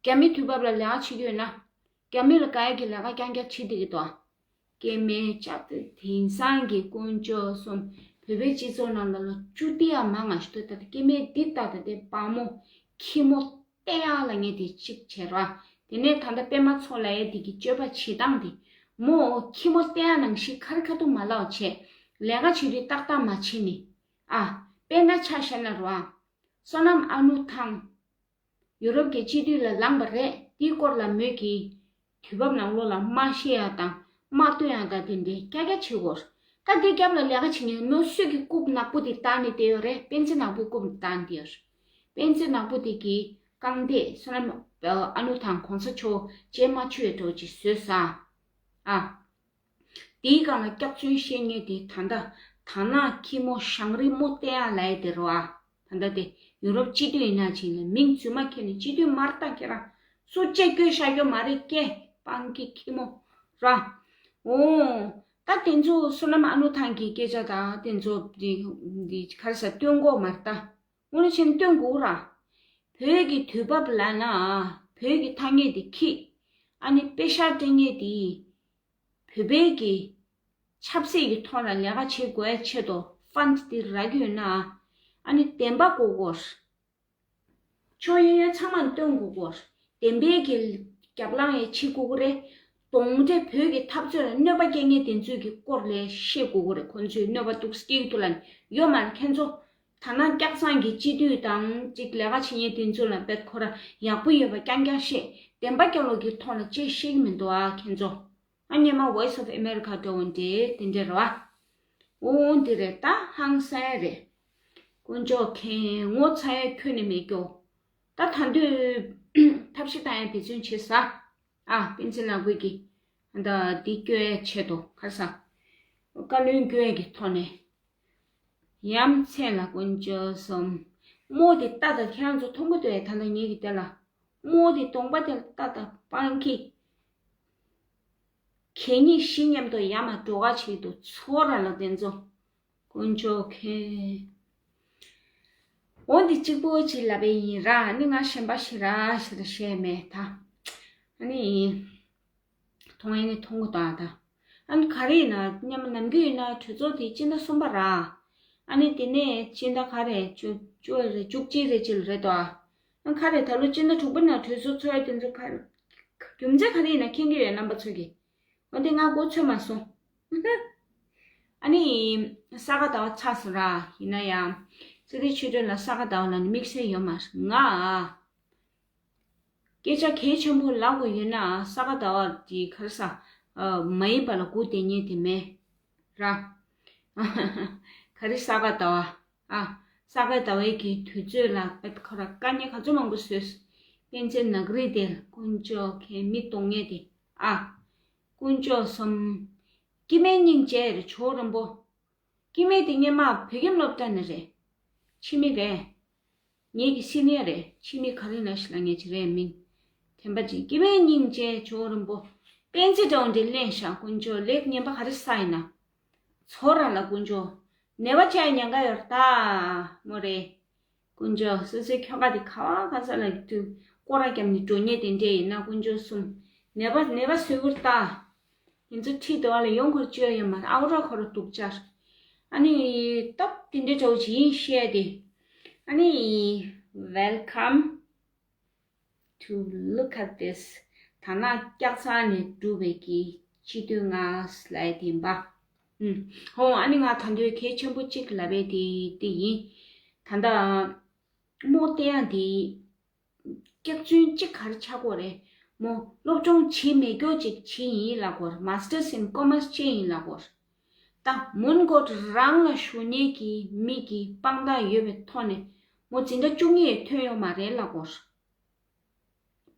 རྒྱ་མི་དུས་བབ་ལ་ལས་ཀ་བྱེད་ཀྱི་ཡོད་ན། རྒྱ་མི་ལ་དགའ་ཡ་གི་ལས་ཀ་རྐྱང་རྐྱང་བྱེད་བསྡད་ཀྱི་འདུག་སྐྱེ་དམན་ལྕགས་ཏེ་དེང་སང་གི་དཀོན་མཆོག་གསུམ། བོད་པའི་སྤྱི་ཚོགས་ནང་ལ་ལ་བཅུ་དེ་ཡང་མང་ང་ཞིག་འདུག་ད་ལྟ་སྐྱེ་དམན་འདི་ལྟ་ད་ལྟའི་དཔའ་མོ་ཁྱི་མོ་བསྟན་ཡག་ལ་ངས་དེ་གཅིག་བྱས་རོགས། དེ་ནས་ད་ལྟ་པད་མ་མཚོ་ལ་ཡ་དེ་གི་སྤྱོད་པ་བྱེད་སྟངས་དེ། མོ་ཁྱི་མོ་བསྟན་ཡག་ནང་བཞིན་ཁ་རི་ཁ་ཐུག་མ་ལབ་བྱས། ལས་ཀ་བྱེད་དུས་ཏག་ཏག་མ་བྱེད་ནི། ཨ། དཔེར་ན་ཆ་བཞག་ན་རོགས། བསོད་ནམས་ཨ་ནུ་ཐང་། ཡུ་རོབ་ཀྱི་སྤྱི་འཐུས་ལ་ལངས་པ་རེད། དེའི་སྐོར་ལ་མོས་ཀྱིས་དུས་བབ་ནང་ལོགས་ལ་མ་བཤད་ཡ་དང་མ་སྟོན་ཡ་དང་དེ་འདྲའི་རྐྱང་རྐྱང་བྱེད་དགོས། ད་དེ་རྒྱབ་ལ་ལས་ཀ་བྱེད་མཁན་མོ་སུས་ཀྱི་རྐུབ་ནག་པོ་དེ་བཏགས་ནས་བསྡད་ཡོད་རེད། སྤེན་ཚེ་ནག་པོའི་རྐུབ་བཏགས་ནས་བསྡད་ཡོད་རེད། སྤེན་ཚེ་ནག་པོ་དེ་གིས་རྐང་རྡེག་བསོད་ནམས་ཨ་ནུ་ཐང་གོང་ས་མཆོག་རྗེས་མ་ཆོད་འགྲོ་ཅིག་བཟོས་ས། ཨ། དེའི་སྒང་ལ་སྐྱག་རྫུན་བཤད་མཁན་དེ་ད་ལྟ་དར་ནག་ཁྱི་མོ་ཞང་རི་མོ་བསྟན་ཡག་ལབ་ཡ་དེ་རེད་བ། ད་ལྟ་དེ་ཡུ་རོབ་སྤྱི་འཐུས་ཡིན་ན་ཅིག་ལ་མིང་རྫུན་མ་ཁྱེར་ནས། སྤྱི་འཐུས་མ་རེད་ད་ཁྱེད་རང་། སུ་ཅིག་བསྐོས་བཞག་རྒྱུ་མ་རེད་ཀྱེ། སྤང་ཁྱི་ཁྱི་མོ་ར། འོ། ད་དེ་ཚོ་བསོད་ནམས་ཨ་ནུ་ཐང་གི་སྐད་ཆ་དང་དེ་ཚོ་འདི་འདི་ག་རེ་ཟེར། སྟོན་གོ་མ་རེད་ད། དངོས་གནས་བྱས་ན་སྟོན་དགོས་ར། བོད་ཀྱི་དུས་བབ་ལབ་ན། བོད་ཀྱི་ཐ་སྙད་དེ་ཁྱི། ཨ་ནི་པེ་ཤག་སྤྲད་མཁན་དེ། བོད་པའི་གི་ཆབ་སྲིད་ཀྱི་ཐོག་ལ་ལས་ཀ་བྱེད་དགོས་ཆེད་དུ་ཕན་ཌི་དེ་རག་གི་ཡོད་ན། ཨ་ནི་བདེན་པ་དགོས་གོ། ཕྱོགས་གཡས་གཡོན་ཚང་མར་སྟོན་དགོས་གོ། བདེན་པའི་གི་རྒྱབ་ལངས་ཡས་བྱེད་དགོས་གོ་རེད། གདོན་འདྲེ་བོད་ཀྱི་འཐབ་རྩོད་ལ་གནོད་པ་སྐྱེལ་མཁན་དེ་ཚོའི་གི་སྐོར་ལ་བཤད་དགོས་གོ་རེད། ཁོང་ཚོས་གནོད་པ་འདུག་སྐྱེལ་གྱི་འདུག་ལབ་ནས་ཡོད་མ་རེད། ཁྱེད་ཚོ་ད་ནང་སྐྱག་ཚང་གི་སྤྱི་འཐུས་དང་ཅིག་ལས་ཀ་བྱེད་མཁན་དེ་ཚོ་ལ་བེད་ཁོ་ར་ཡག་པོ་ཡོད་པ་རྐྱང་རྐྱང་བཤད། བདེན་པ་རྐྱང་ལོག་གི་ཐོག་ལ་ཅིག་བཤད་ཀྱི་མི་འདུག་ཨ་ཁྱེད་ཚོ། ཨ་སྔོན་མ་Voice of America འདྲ་བོ་འདྲ་དེ་འདྲ་རེད་བ། འོ་འདི་རེད་ད་ཧང་སང་རེད། དཀོན་མཆོག་མཁྱེན། ངོ་ཚ་ཡ་ཁྱོན་ནས་མེད་སྐྱོ། ད་ད་དུང་ཐབས་ཤེས་བཏང་ཡ་འབད་བརྩོན་བྱེད་ས། ཨ་བསྟན་འཛིན་ལགས་ཁོས་ཀྱི་ད་འདི་སྐྱོ་ཡ་ཆེད་དུ་ཁར་ས། བཀའ་བློན་སྐྱོ་ཡ་གི་ཐོག་ནས། ཡ་མཚན་ལ་དཀོན་མཆོག་གསུམ། རྨོ་དེ་ལྟ་ད་ཁྱེད་རང་ཚོ་མཐོང་གི་འདུག་ཨེ། ད་ལྟ་ངེད་ཀྱི་དེ་ལ། རྨོ་དེ་གདོང་པ་དེ་ལ་ལྟ་ད་སྤང་ཁྱི། གད་སྙིགས་བཞི་མཉམ་དུ་ཡར་མར་འགྲོ་ག་བྱེད་འདུག་ཚོ་ར་ལ་དེ་ཚོ། དཀོན་མཆོག་མཁྱེན། འོ་འདི་གཅིག་པོ་གཅིག་ལབ་པའི་ཡིན་ར། ནི་ང་གཞན་པ་ཞིག་ར་ཞིག་ར་བཤད་མེད་ད། ཨ་ནི། མཐོང་ཡས་ནི་མཐོང་གི་འདུག་ཨ་ད། ཨ་ནི་ག་རེ་ཡིན་ན་སྔོན་མ་ནམ་རྒྱུན་ཡིན་ན་གྲོས་ཚོགས་དེ་སྤྱི་ཟླ་གསུམ་པ་ར། ཨ་ནི་དེ་ནས་སྤྱི་ཟླ་ག་རེ་བཅུ་བཅུ་རེ་བཅུ་གཅིག་རེ་གཅིག་ལ་རེད་དོ། ཨ་ག་རེ་ད་ལོ་སྤྱི་ཟླ་དྲུག་པ་ནང་གྲོས་ཚོགས་ཚོགས་ཡ་དེ་ཚོ་ག་རེ། རྒྱུ་མཚན་ག་རེ་ཡིན་ན་མཁྱེན་གྱི་ཡོད་རྣམ་པ་ཚོ་གིས། འོན་ཏེ་ང་མགོ་ཚོས་མ་སོང་། ཨ་ནི། ས་ག་ཟླ་བ་ཚར་སོང་ར་ཡིན་ན་ཡང་། སི་ཏུ་ཆོས་སྒྲོན་ལ་ས་ག་ཟླ་བ་ལ་ནི་དམིགས་བསལ་ཡོད་མ་རེད་ང་། སྐད་ཆ་གལ་ཆེན་པོ་ལབ་དགོས་ཡོད་ན་ས་ག་ཟླ་བ་དེ་ག་རེ་ཟ། ཨ་མ་ཡིན་པ་ལ་སྒུག་བསྡད་མཁན་དེ་མེད་ར། ག་རེ་ས་ག་ཟླ་བ། ཨ། ས་ག་ཟླ་བའི་གི་དུས་ཚོད་ལ་ཁོ་ར་དཀའ་ངལ་ག་ཚོད་མང་པོ་བཟོས། པཎ་ཆེན་ནག་རིས་དེ་དཀོན་མཆོག་མཁྱེན། མི་གཏོང་མཁན་དེ། ཨ། དཀོན་མཆོག་གསུམ། སྐྱེ་དམན་སྙིང་རྗེ་རེད་ཇོ་བོ་རིན་པོ། སྐྱེ་དམན་དེ་སྔོན་མ་བོད་ཁྱིམ་སློབ་གྲྭ་ནས་རེད། ཕྱི་མི་རེད། ངེད་ཀྱི་སི་ནི་ཡར་རེད། ཕྱི་མི་ག་རེ་ན་ཞིག་ལ་ངེད་ཀྱི་རེད་མིན། དྲན་པ་ཅིག་སྐྱེ་དམན་སྙིང་རྗེ་ཇོ་བོ་རིན་པོ། པཎ་ཆེན་འདྲ་བོ་འདི་གླེང་བཞག་དཀོན་མཆོག་ལས་ངན་པ་ག་རེ་བསགས་ཡིན་ན། ཚོ་རང་ལ་དཀོན་མཆོག་ནད་པ་ཆགས་ཉེན་ཁ་ཡོད་རེད་ད། མོ་རེད། དཀོན་མཆོག་སོ་སོའི་ཁྱོ་ག་དེ་ག་བ་ག་ས་ལ་དུ་སྐོར་ར་བརྒྱབ་ནས་འགྲོ་ཉེན་དེ་འདྲས་ཡིན་ན་དཀོན་མཆོག་གསུམ། ནད་པ་ནད་པ་བཟོས་ཀྱི་རེད་ད། ཡིན་ཚུལ་ཁྲིད་དེ་བ་ལ་ཡོང་ཁོར་བཅོས་ཡོད་མ་རེད། ཨའུ་ར་ཁོ་ར་སྡུག་ཅག་ཨ་ནི་སྟབས་དེ་འདྲས་འདྲ་བོ་ཅིག་ཡིན་བཤད་དེ། ཨ་ནི། Welcome to look at this. ད་ནང་སྐྱག་ཚང་ནས་བསྒྲུབས་པའི་གི་སྤྱི་འཐུས་ལྔ་སླེབས་ཡིན་པ། ཧོ། ཨ་ནི་ང་ད་དུང་གལ་ཆེན་པོ་གཅིག་ལབ་པའི་དེ་དེ་ཡིན། ད་ལྟ་རྨོ་བསྟན་ཡག་དེ་སྐྱག་རྫུན་གཅིག་ག་རེ་ཆགས་ཀྱི་ཡོད་རེད། མོ་སློབ་སྦྱོང་བྱེད་མེད་སྐྱོ་ཅིག་བྱེད་ཡིན་ལབ་ཀྱི་ཡོད་རེད། Masters in Commerce བྱེད་ཡིན་ལབ་ཀྱི་ཡོད་རེད། ད་མོན་གྷོ་རང་ལ་བཞུགས་མཁན་གྱི་མི་གི་དཔང་རྟགས་ཡོད་པའི་ཐོག་ནས་མོ་འཛིན་གྲྭ་བཅུ་གཉིས་ཐོན་ཡོད་མ་རེད་ལབ་ཀྱི་ཡོད་རེད།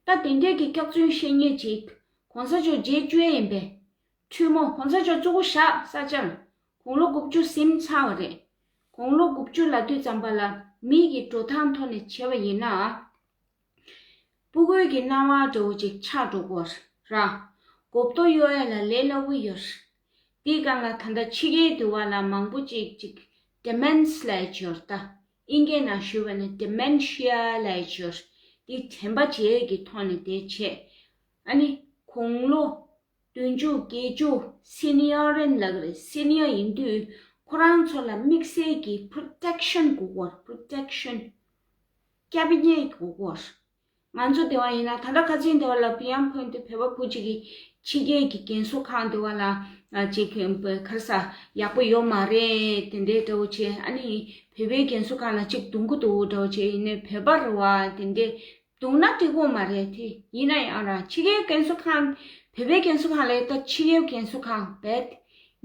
ད་དེ་འདྲས་ཀྱི་སྐྱག་རྫུན་བཤད་མཁན་ཅིག་གོང་ས་མཆོག་མཇལ་བཅུག་ཡས་ཡིན་པས། ཁྲུས་མོ་གོང་ས་མཆོག་གཙོ་བོ་བཞག་ས་ཆར། དགུང་ལོ་དགུ་བཅུ་ཟིན་ཚར་བ་རེད། དགུང་ལོ་དགུ་བཅུ་ལབ་དུས་ཙམ་པ་ལ་མི་གི་འགྲོ་སྟངས་ཐོག་ནས་བྱས་པ་ཡིན་ན། སྤུ་གུའི་གི་སྣང་བ་འདྲ་བོ་ཅིག་ཆགས་འགྲོ་གི་ཡོད་རེད། མགོ་སྟོད་གཡོག་ཡ་ལ་ལས་སླ་པོ་ཡོད་རེད། དེའི་སྒང་ལ་ད་ལྟ་ཕྱི་རྒྱལ་དུ་བ་ལ་མང་པོ་ཅིག་ཅིག་dementia ལབ་ཡ་ཅིག་ཡོད་རེད་ད། ཨིན་སྐད་ནང་ཞུས་པ་ན་dementia ལབ་ཡ་ཅིག་ཡོད་རེད། དེ་དྲན་པ་བརྗེད་ཡས་ཀྱི་ཐོག་ནས་དེ་བྱས། ཨ་ནི་དགུང་ལོ་བདུན་ཅུ་བརྒྱད་ཅུ་senior རེད་ལབ་ཀྱི་རེད། senior ཡིན་དུས་ཁོ་རང་ཚོ་ལ་དམིགས་བསལ་གྱི་protection དགོས་ཀྱི་ཡོད་རེད། protection སྐྱབས་གནས་དགོས་ཀྱི་ཡོད་རེད། ང་ཚོ་དེ་བ་ཡིན་ན་ད་ལྟ་ཁ་ཆེན་དེ་བ་ལ་བི་ཡང་ཕོན་དེ་བོད་པ་བུ་གཅིག་གིས་ཕྱི་རྒྱལ་གྱི་རྒན་གསོ་ཁང་དེ་བ་ལ་ཅིག་ག་རེ་ཟ་ཡག་པོ་ཡོད་མ་རེད་དེ་འདྲའི་འདྲ་བོ་བྱས། ཨ་ནི་བོད་པའི་རྒན་གསོ་ཁང་ལ་ཅིག་རྡུང་གི་འདུག་འདྲ་བོ་བྱས། ཡིན་ནའི་བོད་པ་རེད་བ་དེ་འདྲའི་རྡུང་ན་འགྲིག་གི་མ་རེད་དེ། ཡིན་ན་ཡང་ར་ཕྱི་རྒྱལ་རྒན་གསོ་ཁང་བོད་པའི་རྒན་གསོ་ཁང་ལས་ད་ཕྱི་རྒྱལ་རྒན་གསོ་ཁང་བེད་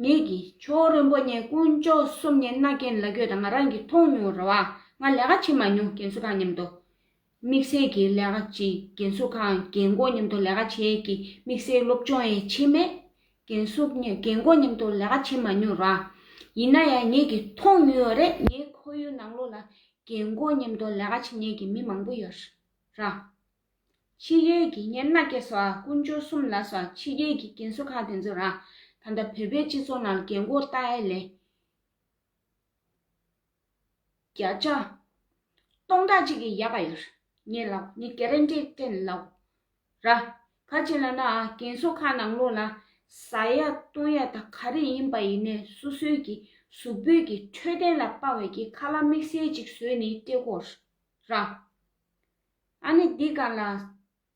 ངེད་ཀྱི་ཇོ་བོ་རིན་པོ་ཆེ་དཀོན་མཆོག་གསུམ་ནས་མནའ་སྐྱེལ་ལབ་ཀྱི་ཡོད་ད། ང་རང་གིས་མཐོང་མྱོང་རེད་བ། ང་ལས་ཀ་བྱེད་མ་མྱོང་རྒན་གསོ་ཁང་མཉམ་དུ། དམིགས་བསལ་གྱི་ལས་ཀ་ཅིག་རྒན་གསོ་ཁང་རྒན་གོག་མཉམ་དུ་ལས་ཀ་བྱེད་ཀྱི་དམིགས་བསལ་སློབ་སྦྱོང་ཡང་བྱེད་མེད། རྒན་གསོ་རྒན་གོག་མཉམ་དུ་ལས་ཀ་བྱེད་མ་མྱོང་ར། ཡིན་ན་ཡང་ངེད་ཀྱིས་མཐོང་མྱོང་ཡོད་རེད། ངའི་ཁོར་ཡུག་ནང་ལོགས་ལ་རྒན་གོག་མཉམ་དུ་ལས་ཀ་བྱེད་མཁན་གྱི་མི་མང་པོ་ཡོད་ར། ཕྱི་རྒྱལ་གྱི་ངས་མནའ་སྐྱེལ་སོང་ཨ། དཀོན་མཆོག་གསུམ་ལབ་སོང་ཨ། ཕྱི་རྒྱལ་གྱི་རྒན་གསོ་ཁང་དེ་ཚོ་ར། ད་ལྟ་བོད་པའི་སྤྱི་ཚོགས་ནང་ལ་རྒན་གོག་ལྟ་ཡ་ལས། བརྒྱ་ཆ་སྟོང་ཕྲག་གཅིག་གིས་ཡག་ག་ཡོད་རེད། ངས་ལབ། ངས་guarantee སྟོན་ལབ་ར། ག་ཅི་ལབ་ན་ཨ་རྒན་གསོ་ཁང་ནང་ལོགས་ལ་ཟ་ཡ་བཏུང་ཡ་དང་ག་རེ་ཡིན་པ་ཡིན་ནའི་སོ་སོའི་གི་ གཟུགས་པོའི་གི་འཕྲོད་བསྟེན་ལ་དཔག་པའི་གི་ཁ་ལག་དམིགས་བསལ་ཅིག་བཟོས་ནས་སྤྲད་དགོས་ར། ཨ་ནི་འདི་ག་ལ་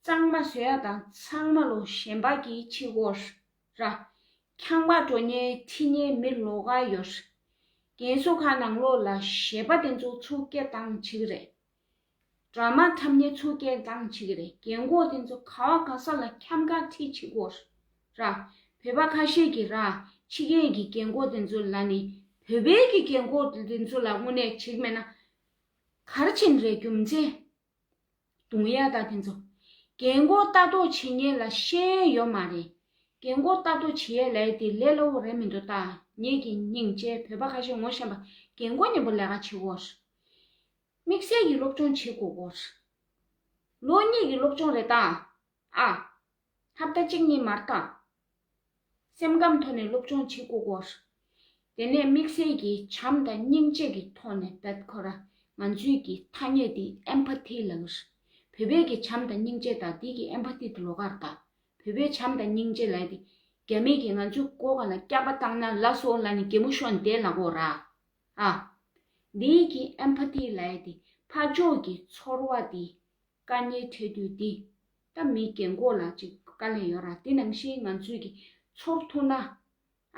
གཙང་མ་བཟོ་ཡ་དང་ཚང་མ་ལོ་གཞན་པ་གི་ཕྱི་དགོས་ར། ཁང་པ་འགྲོ་མཁན་ཁྲིད་མཁན་མི་ལོགས་ཀ་ཡོད། རྒན་གསོ་ཁང་ནང་ལོགས་ལ་གཞས་པ་དེ་ཚོ་ཚུར་སྐད་བཏང་བྱེད་ཀྱི་རེད། ཌ་ར་མ་འཁྲབ་མཁན་ཚུར་སྐད་བཏང་བྱེད་ཀྱི་རེད། རྒན་གོག་དེ་ཚོ་ག་བ་ག་ས་ལ་འཁྱམ་ག་ཁྲིད་བྱེད་དགོས་ར། བོད་པ་ཁ་ཤས་ཀྱིས་ར་ཕྱི་རྒྱལ་གྱི་རྒན་གོག་དེ་ཚོ་ལ་ནི་བོད་པའི་གི་རྒན་གོག་དེ་ཚོ་ལ་དངོས་གནས་བྱེད་ཀྱི་མེད་ན། ག་རེ་བྱེད་ནི་རེད་རྒྱུ་མཚན། རྡུང་ཡ་ད་དེ་ཚོ། རྒན་གོག་ལྟ་རྟོག་བྱེད་མཁན་ལ་ཤེས་ཡོན་ཡོད་མ་རེད། རྒན་གོག་ལྟ་རྟོག་བྱེད་ཡས་ལས་དེ་ལས་སླ་བོ་རེད་མི་འདུག་ད། ངེད་ཀྱི་སྙིང་རྗེ་བོད་པ་ཁ་ཤས་ངོ་ཤེས་པ་རྒན་གོག་མཉམ་པོ་ལས་ཀ་བྱེད་དགོས། དམིགས་བསལ་གྱི་སློབ་སྦྱོང་བྱེད་དགོས་གོ། ལོ་གཉིས་ཀྱི་སློབ་སྦྱོང་རེད་ད། ཨ། ཧབ་ཏ་གཅིག་གཉིས་མ་རེད་ད། སེམས་ཁམས་ཐོག་ནས་སློབ་སྦྱོང་བྱེད་དགོས་གོ། དེ་ནས་དམིགས་བསལ་གྱི་བྱམས་དང་སྙིང་རྗེ་གི་ཐོག་ནས་བེད་ཁོ་ར་ང་ཚོའི་གི་ཐ་སྙད་འདི་ཨེམ་ཕ་ཐི་ལབ་ཀྱི་རེད། བོད་པའི་གི་བྱམས་དང་སྙིང་རྗེ་དང་འདི་གི་ཨེམ་ཕ་ཐི་དེ་ལོགས་ཀ་རེད་ད། བོད་པའི་བྱམས་དང་སྙིང་རྗེ་ལབ་ཡ་དེ་རྒྱ་མི་གིས་ང་ཚོའི་མགོ་སྒང་ལ་སྐྱག་པ་བཏང་ན་ལགས་སོ་ལབ་ནས་གད་མོ་ཤོར་ནས་བསྡད་ལབ་ཀྱི་ཡོད་ར། ཨ། འདི་གི་ཨེམ་ཕ་ཐི་ལབ་ཡ་དེ་ཕར་ཕྱོགས་ཀྱི་ཚོར་བ་དེ། དཀའ་ངལ་འཕྲད་དུས་འདི། ད་མི་རྒན་གོག་ལ་ཅིག་དཀའ་ལས་ཡོད་ར། དེ་ནང་བཞིན་ང་ཚོས་ཀྱི་ཚོར་ཐུབ་ན།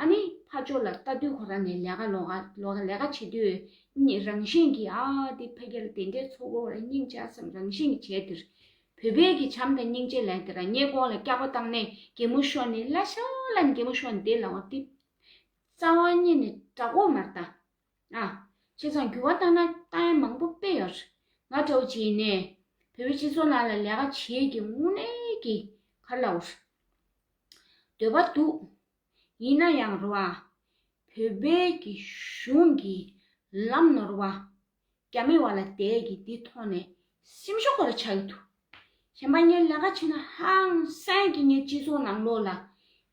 ཨ་ནི་ཕར་ཕྱོགས་ལ་ལྟ་དུས་ཁོ་རང་ནས་ལས་ཀ་ལོགས་ཀ་ལོགས་ཀ་ལས་ཀ་བྱེད་དུས་ཉི་རང་བཞིན་གྱིས་ཨ་དེ་ཕ་གིར་དེ་འདྲའི་ཚོར་གོ་ར་སྙིང་རྗེ་བསམ་རང་བཞིན་གྱིས་བྱས་དེར། བོད་པའི་གི་བྱམས་དང་སྙིང་རྗེ་ལབ་དེ་ར་ངའི་མགོ་ལ་སྐྱག་པ་བཏང་ནས་གད་མོ་ཤོར་ནས་ལ་ཤ་ལ་ནས་གད་མོ་ཤོར་ནས་བསྡད་ལབ་པ་དེ། རྩ་བ་ཉིད་ནས་དྲག་པོ་མ་རེད་ད། ཨ། བྱས་ཙང་འགྱུར་བ་བཏང་ན་བཏང་ཡ་མང་པོ་དཔེ་ཡོད་རེད། ང་འདྲ་བོ་ཅིག་ཡིན་ནའི་བོད་པའི་སྤྱི་ཚོགས་ནང་ལ་ལས་ཀ་བྱེད་ཀྱི་དངོས་གནས་ཀྱི་ག་རེ་ལབ་དགོས་རེད། འདོད་པ་འདུག་ཡིན་ན་ཡང་རེད་བ། བོད་པའི་གི་གཞུང་གི་ལམ་ནོར་བ། རྒྱ་མི་བ་ལ་དེ་གི་འདི་ཐོག་ནས་སེམས་ཤུགས་ཁོ་ར་ཆག་གི་འདུག་གཞན་པ་ངས་ལས་ཀ་བྱེད་ན་ཧང་སང་གི་ངའི་སྤྱི་ཚོགས་ནང་ལོགས་ལ་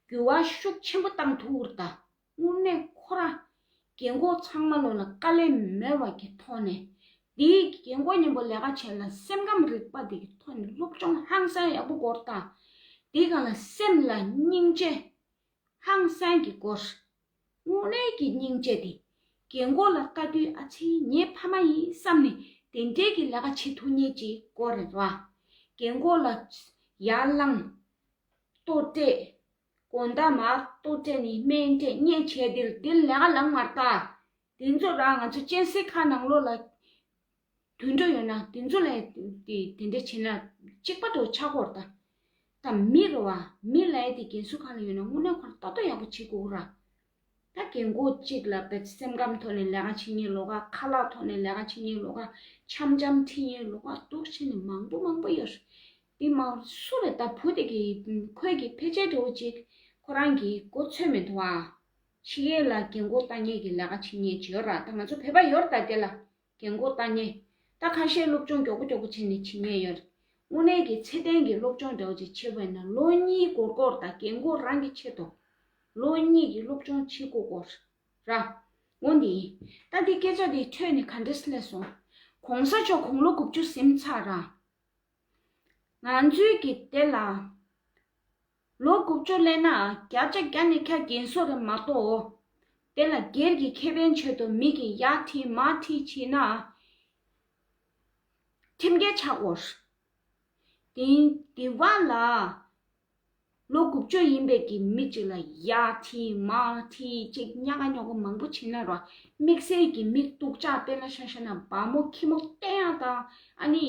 འགྱུར་བ་ཤུགས་ཆེན་པོ་བཏང་ཐུབ་ཀྱི་རེད་ད། དངོས་གནས་ཁོ་ར་རྒན་གོག་ཚང་མ་ལོ་ལ་དཀའ་ལས་མེད་པ་གི་ཐོག་ནས་འདིའི་རྒན་གོག་མཉམ་པོ་ལས་ཀ་བྱས་ལ་སེམས་ཁམས་རིག་པ་འདི་གི་ཐོག་ནས་སློབ་སྦྱོང་ཧང་སང་ཡག་པོ་དགོས་རེད་ད། འདིའི་སྒང་ལ་སེམས་ལ་སྙིང་རྗེ། ཧང་སང་གི་སྐོར། དངོས་གནས་ཀྱི་སྙིང་རྗེ་དེ། རྒན་གོག་ལ་ལྟ་དུས་ཨ་ཙི་ངའི་ཕ་མ་ཡིན་བསམ་ནས་དེ་འདྲའི་གི་ལས་ཀ་བྱེད་ཐུབ་མཁན་ཅིག་དགོས་རེད་བ། རྒན་གོག་ལ་ཡར་ལངས། ལྟོ་སྤྲད། དགོང་དག་མར་ལྟོ་སྤྲད་ནས་སྨན་སྤྲད་བརྙས་བྱས་དེ་དེ་ལས་ཀ་ལངས་མ་རེད་ད། དེ་ཚོ་རང་ང་ཚོ་གཅན་གཟན་ཁ་ནང་ལོགས་ལ། དུད་འགྲོ་ཡོད་ན་དེ་ཚོ་ལ་དེ་དེ་འདྲ་བྱེད་ན་གཅིག་པ་འདྲ་བོ་ཆགས་ཀྱི་ཡོད་རེད་ད། ད་མི་རེད་བ། མི་ལབ་ཡ་དེ་རྒན་གསོ་ཁང་ལ་ཡོད་ན་དངོས་གནས་ཁོ་རང་ལྟ་རྟོག་ཡག་པོ་བྱེད་དགོས་ར། ད་རྒན་གོག་གཅིག་ལ་བས་སེམས་ཁམས་ཐོག་ནས་ལས་ཀ་བྱེད་མཁན་ལོགས་ཀ་ཁ་ལག་ཐོག་ནས་ལས་ཀ་བྱེད་མཁན་ལོགས་ཀ་འཆམ་འཆམ་ཁྲིད་མཁན་ལོགས་ཀ་འདུག་བྱས་ནས་མང་པོ་མང་པོ་ཡོད་རེད། དེ་མ་སུ་རེད་ད་བུ་དེ་གི་ཁོས་གི་ཕལ་ཆེར་འདྲ་བོ་ཅིག་ཁོ་རང་གི་མགོ་ཚོད་མི་འདུག་ཨ། ཕྱི་རྒྱལ་ལ་རྒན་གོག་ལྟ་མཁན་གྱི་ལས་ཀ་བྱེད་མཁན་ཅིག་ཡོད་ར། ད་ང་ཚོ་བོད་པ་ཡོད་ར་ད་དེ་ལ། རྒན་གོག་ལྟ་མཁན། ད་ཁ་ཤས་སློབ་སྦྱོང་མགྱོགས་པོ་མགྱོགས་པོ་བྱས་ནས་བྱེད་མཁན་ཡོད་རེད། དངོས་གནས་ཀྱི་ཚད་ལྡན་གྱི་སློབ་སྦྱོང་འདྲ་བོ་ཅིག་བྱེད་པ་ཡིན་ན་ལོ་གཉིས་འགོར་འགོར་དང་རྒན་གོག་རང་གི་ཆེད་དུ། ལོ་གཉིས་ཀྱི་སློབ་སྦྱོང་བྱེད་དགོས་དགོས་ར། འོ་འདི་ཡིན། ད་འདི་སྐད་ཆ་འདི་ཐོས་ནས་ག་འདྲས་སླེབས་སོང་། གོང་ས་མཆོག་དགུང་ལོ་དགུ་བཅུ་ཟིན་ཚར་ར། ང་ཚོའི་གི་དེ་ལ། ལོ་དགུ་བཅུ་སླེབས་ན་བརྒྱ་ཆ་བརྒྱ་ནས་ཁ་རྒན་གསོ་རེད་མ་གཏོགས། དེ་ལ་སྒེར་གྱི་ཁེ་ཕན་ཆེད་དུ་མི་གི་ཡར་ཁྲིད་མར་ཁྲིད་བྱེད་ན། ཁྲིམས་འགལ་ཆགས་དགོས། དེ་དེ་བ་ལ། ལོ་དགུ་བཅུ་ཡིན་པའི་གི་མི་གཅིག་ལ་ཡར་ཁྲིད་མར་ཁྲིད་ཅིག་ཉག་ག་ཉོག་ག་མང་པོ་བྱེད་ན་ར། དམིགས་བསལ་གྱི་མི་སྡུག་ཅག་དཔེར་ན་ཆ་བཞག་ན་བ་མོ་ཁྱི་མོ་བསྟན་ཡག་དང་ཨ་ནི།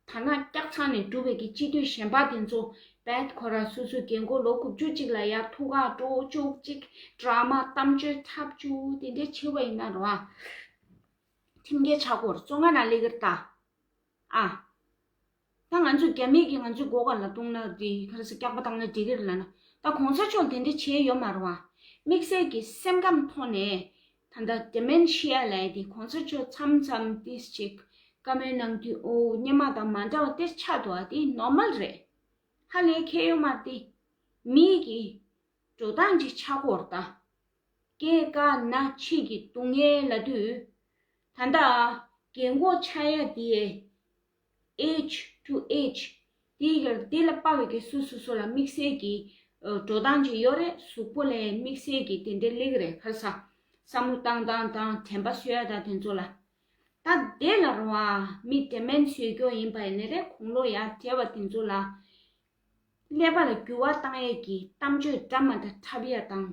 ཐ་ན་སྐྱག་ཚང་ནས་གྲུབ་པའི་གི་སྤྱི་འཐུས་གཞན་པ་དེ་ཚོ་བད་ཁོ་ར་སོ་སོའི་རྒན་གོག་ལོ་དགུ་བཅུ་གཅིག་ལ་ཡར་ཐུག་ག་འགྲོ་བཅུག་ཅིག་ཌ་ར་མ་གཏམ་བརྗོད་འཁྲབ་བཅུག་དེ་འདྲ་བྱེད་པ་ཡིན་ན་ར། ཁྲིམས་འགལ་ཆགས་སྐོར་བཙོན་ཁང་ནང་སླེབས་ཀྱི་རེད་ད། ཨ། ད་ང་ཚོ་རྒྱ་མི་གིས་ང་ཚོའི་མགོ་སྒང་ལ་བརྡུངས་ན་དེ་ག་རེ་ཟེར་སྐྱག་པ་བཏང་ན་འགྲིག་གི་རེད་ལབ་ན། ད་གོང་ས་མཆོག་དེ་འདྲ་བྱས་ཡོད་མ་རེད་བ། དམིགས་བསལ་གྱི་སེམས་ཁམས་ཐོག་ནས་ད་ལྟ་ཌི་མེན་ཤི་ཡ་ལབ་ཡ་དེ་གོང་ས་མཆོག་མཚམས་མཚམས་ཏིས་ཅིག་བཀའ་མོལ་གནང་དུས་ཨོ་སྙེ་མ་དང་མ་འདྲ་བ་དེ་ཆགས་འདུག་ཨ། དེ་ནོར་མལ་རེད། ཧ་ལས་ཁྱད་ཡོད་མ་རེད་དེ། མི་གི་འགྲོ་སྟངས་ཅིག་ཆགས་ཀྱི་ཡོད་རེད་ད། སྐྱེ་རྒ་ན་འཆི་གི་སྡུག་བསྔལ་ལབ་དུས། ད་ལྟ་རྒན་གོག་ཆགས་ཡ་དེ་age to age དེ་གར་དེ་ལ་དཔག་པའི་གི་སོ་སོ་སོ་ལ་དམིགས་བསལ་གྱི་འགྲོ་སྟངས་ཅིག་ཡོད་རེད། གཟུགས་པོ་ལ་དམིགས་བསལ་གྱི་དེ་འདྲའི་སླེབས་ཀྱི་རེད། ག་རེ་ཟ། བསམ་བློ་བཏང་སྟངས་དང་དྲན་པ་གསོ་ཡ་དང་དེ་ཚོ་ལ། ད་དེ་ལ་རེད་བ། མི་དེ་མན་སོས་སྐྱོ་ཡིན་པ་ཡིན་ནའི་རེད། དགུང་ལོ་ཡར་བགྲེས་པ་དེ་ཚོ་ལ་ཀླད་པ་ལ་འགྱུར་བ་བཏང་ཡས་ཀྱི་གཏམ་བརྗོད་འདྲ་མ་འདྲ་འཁྲབ་ཡ་དང་།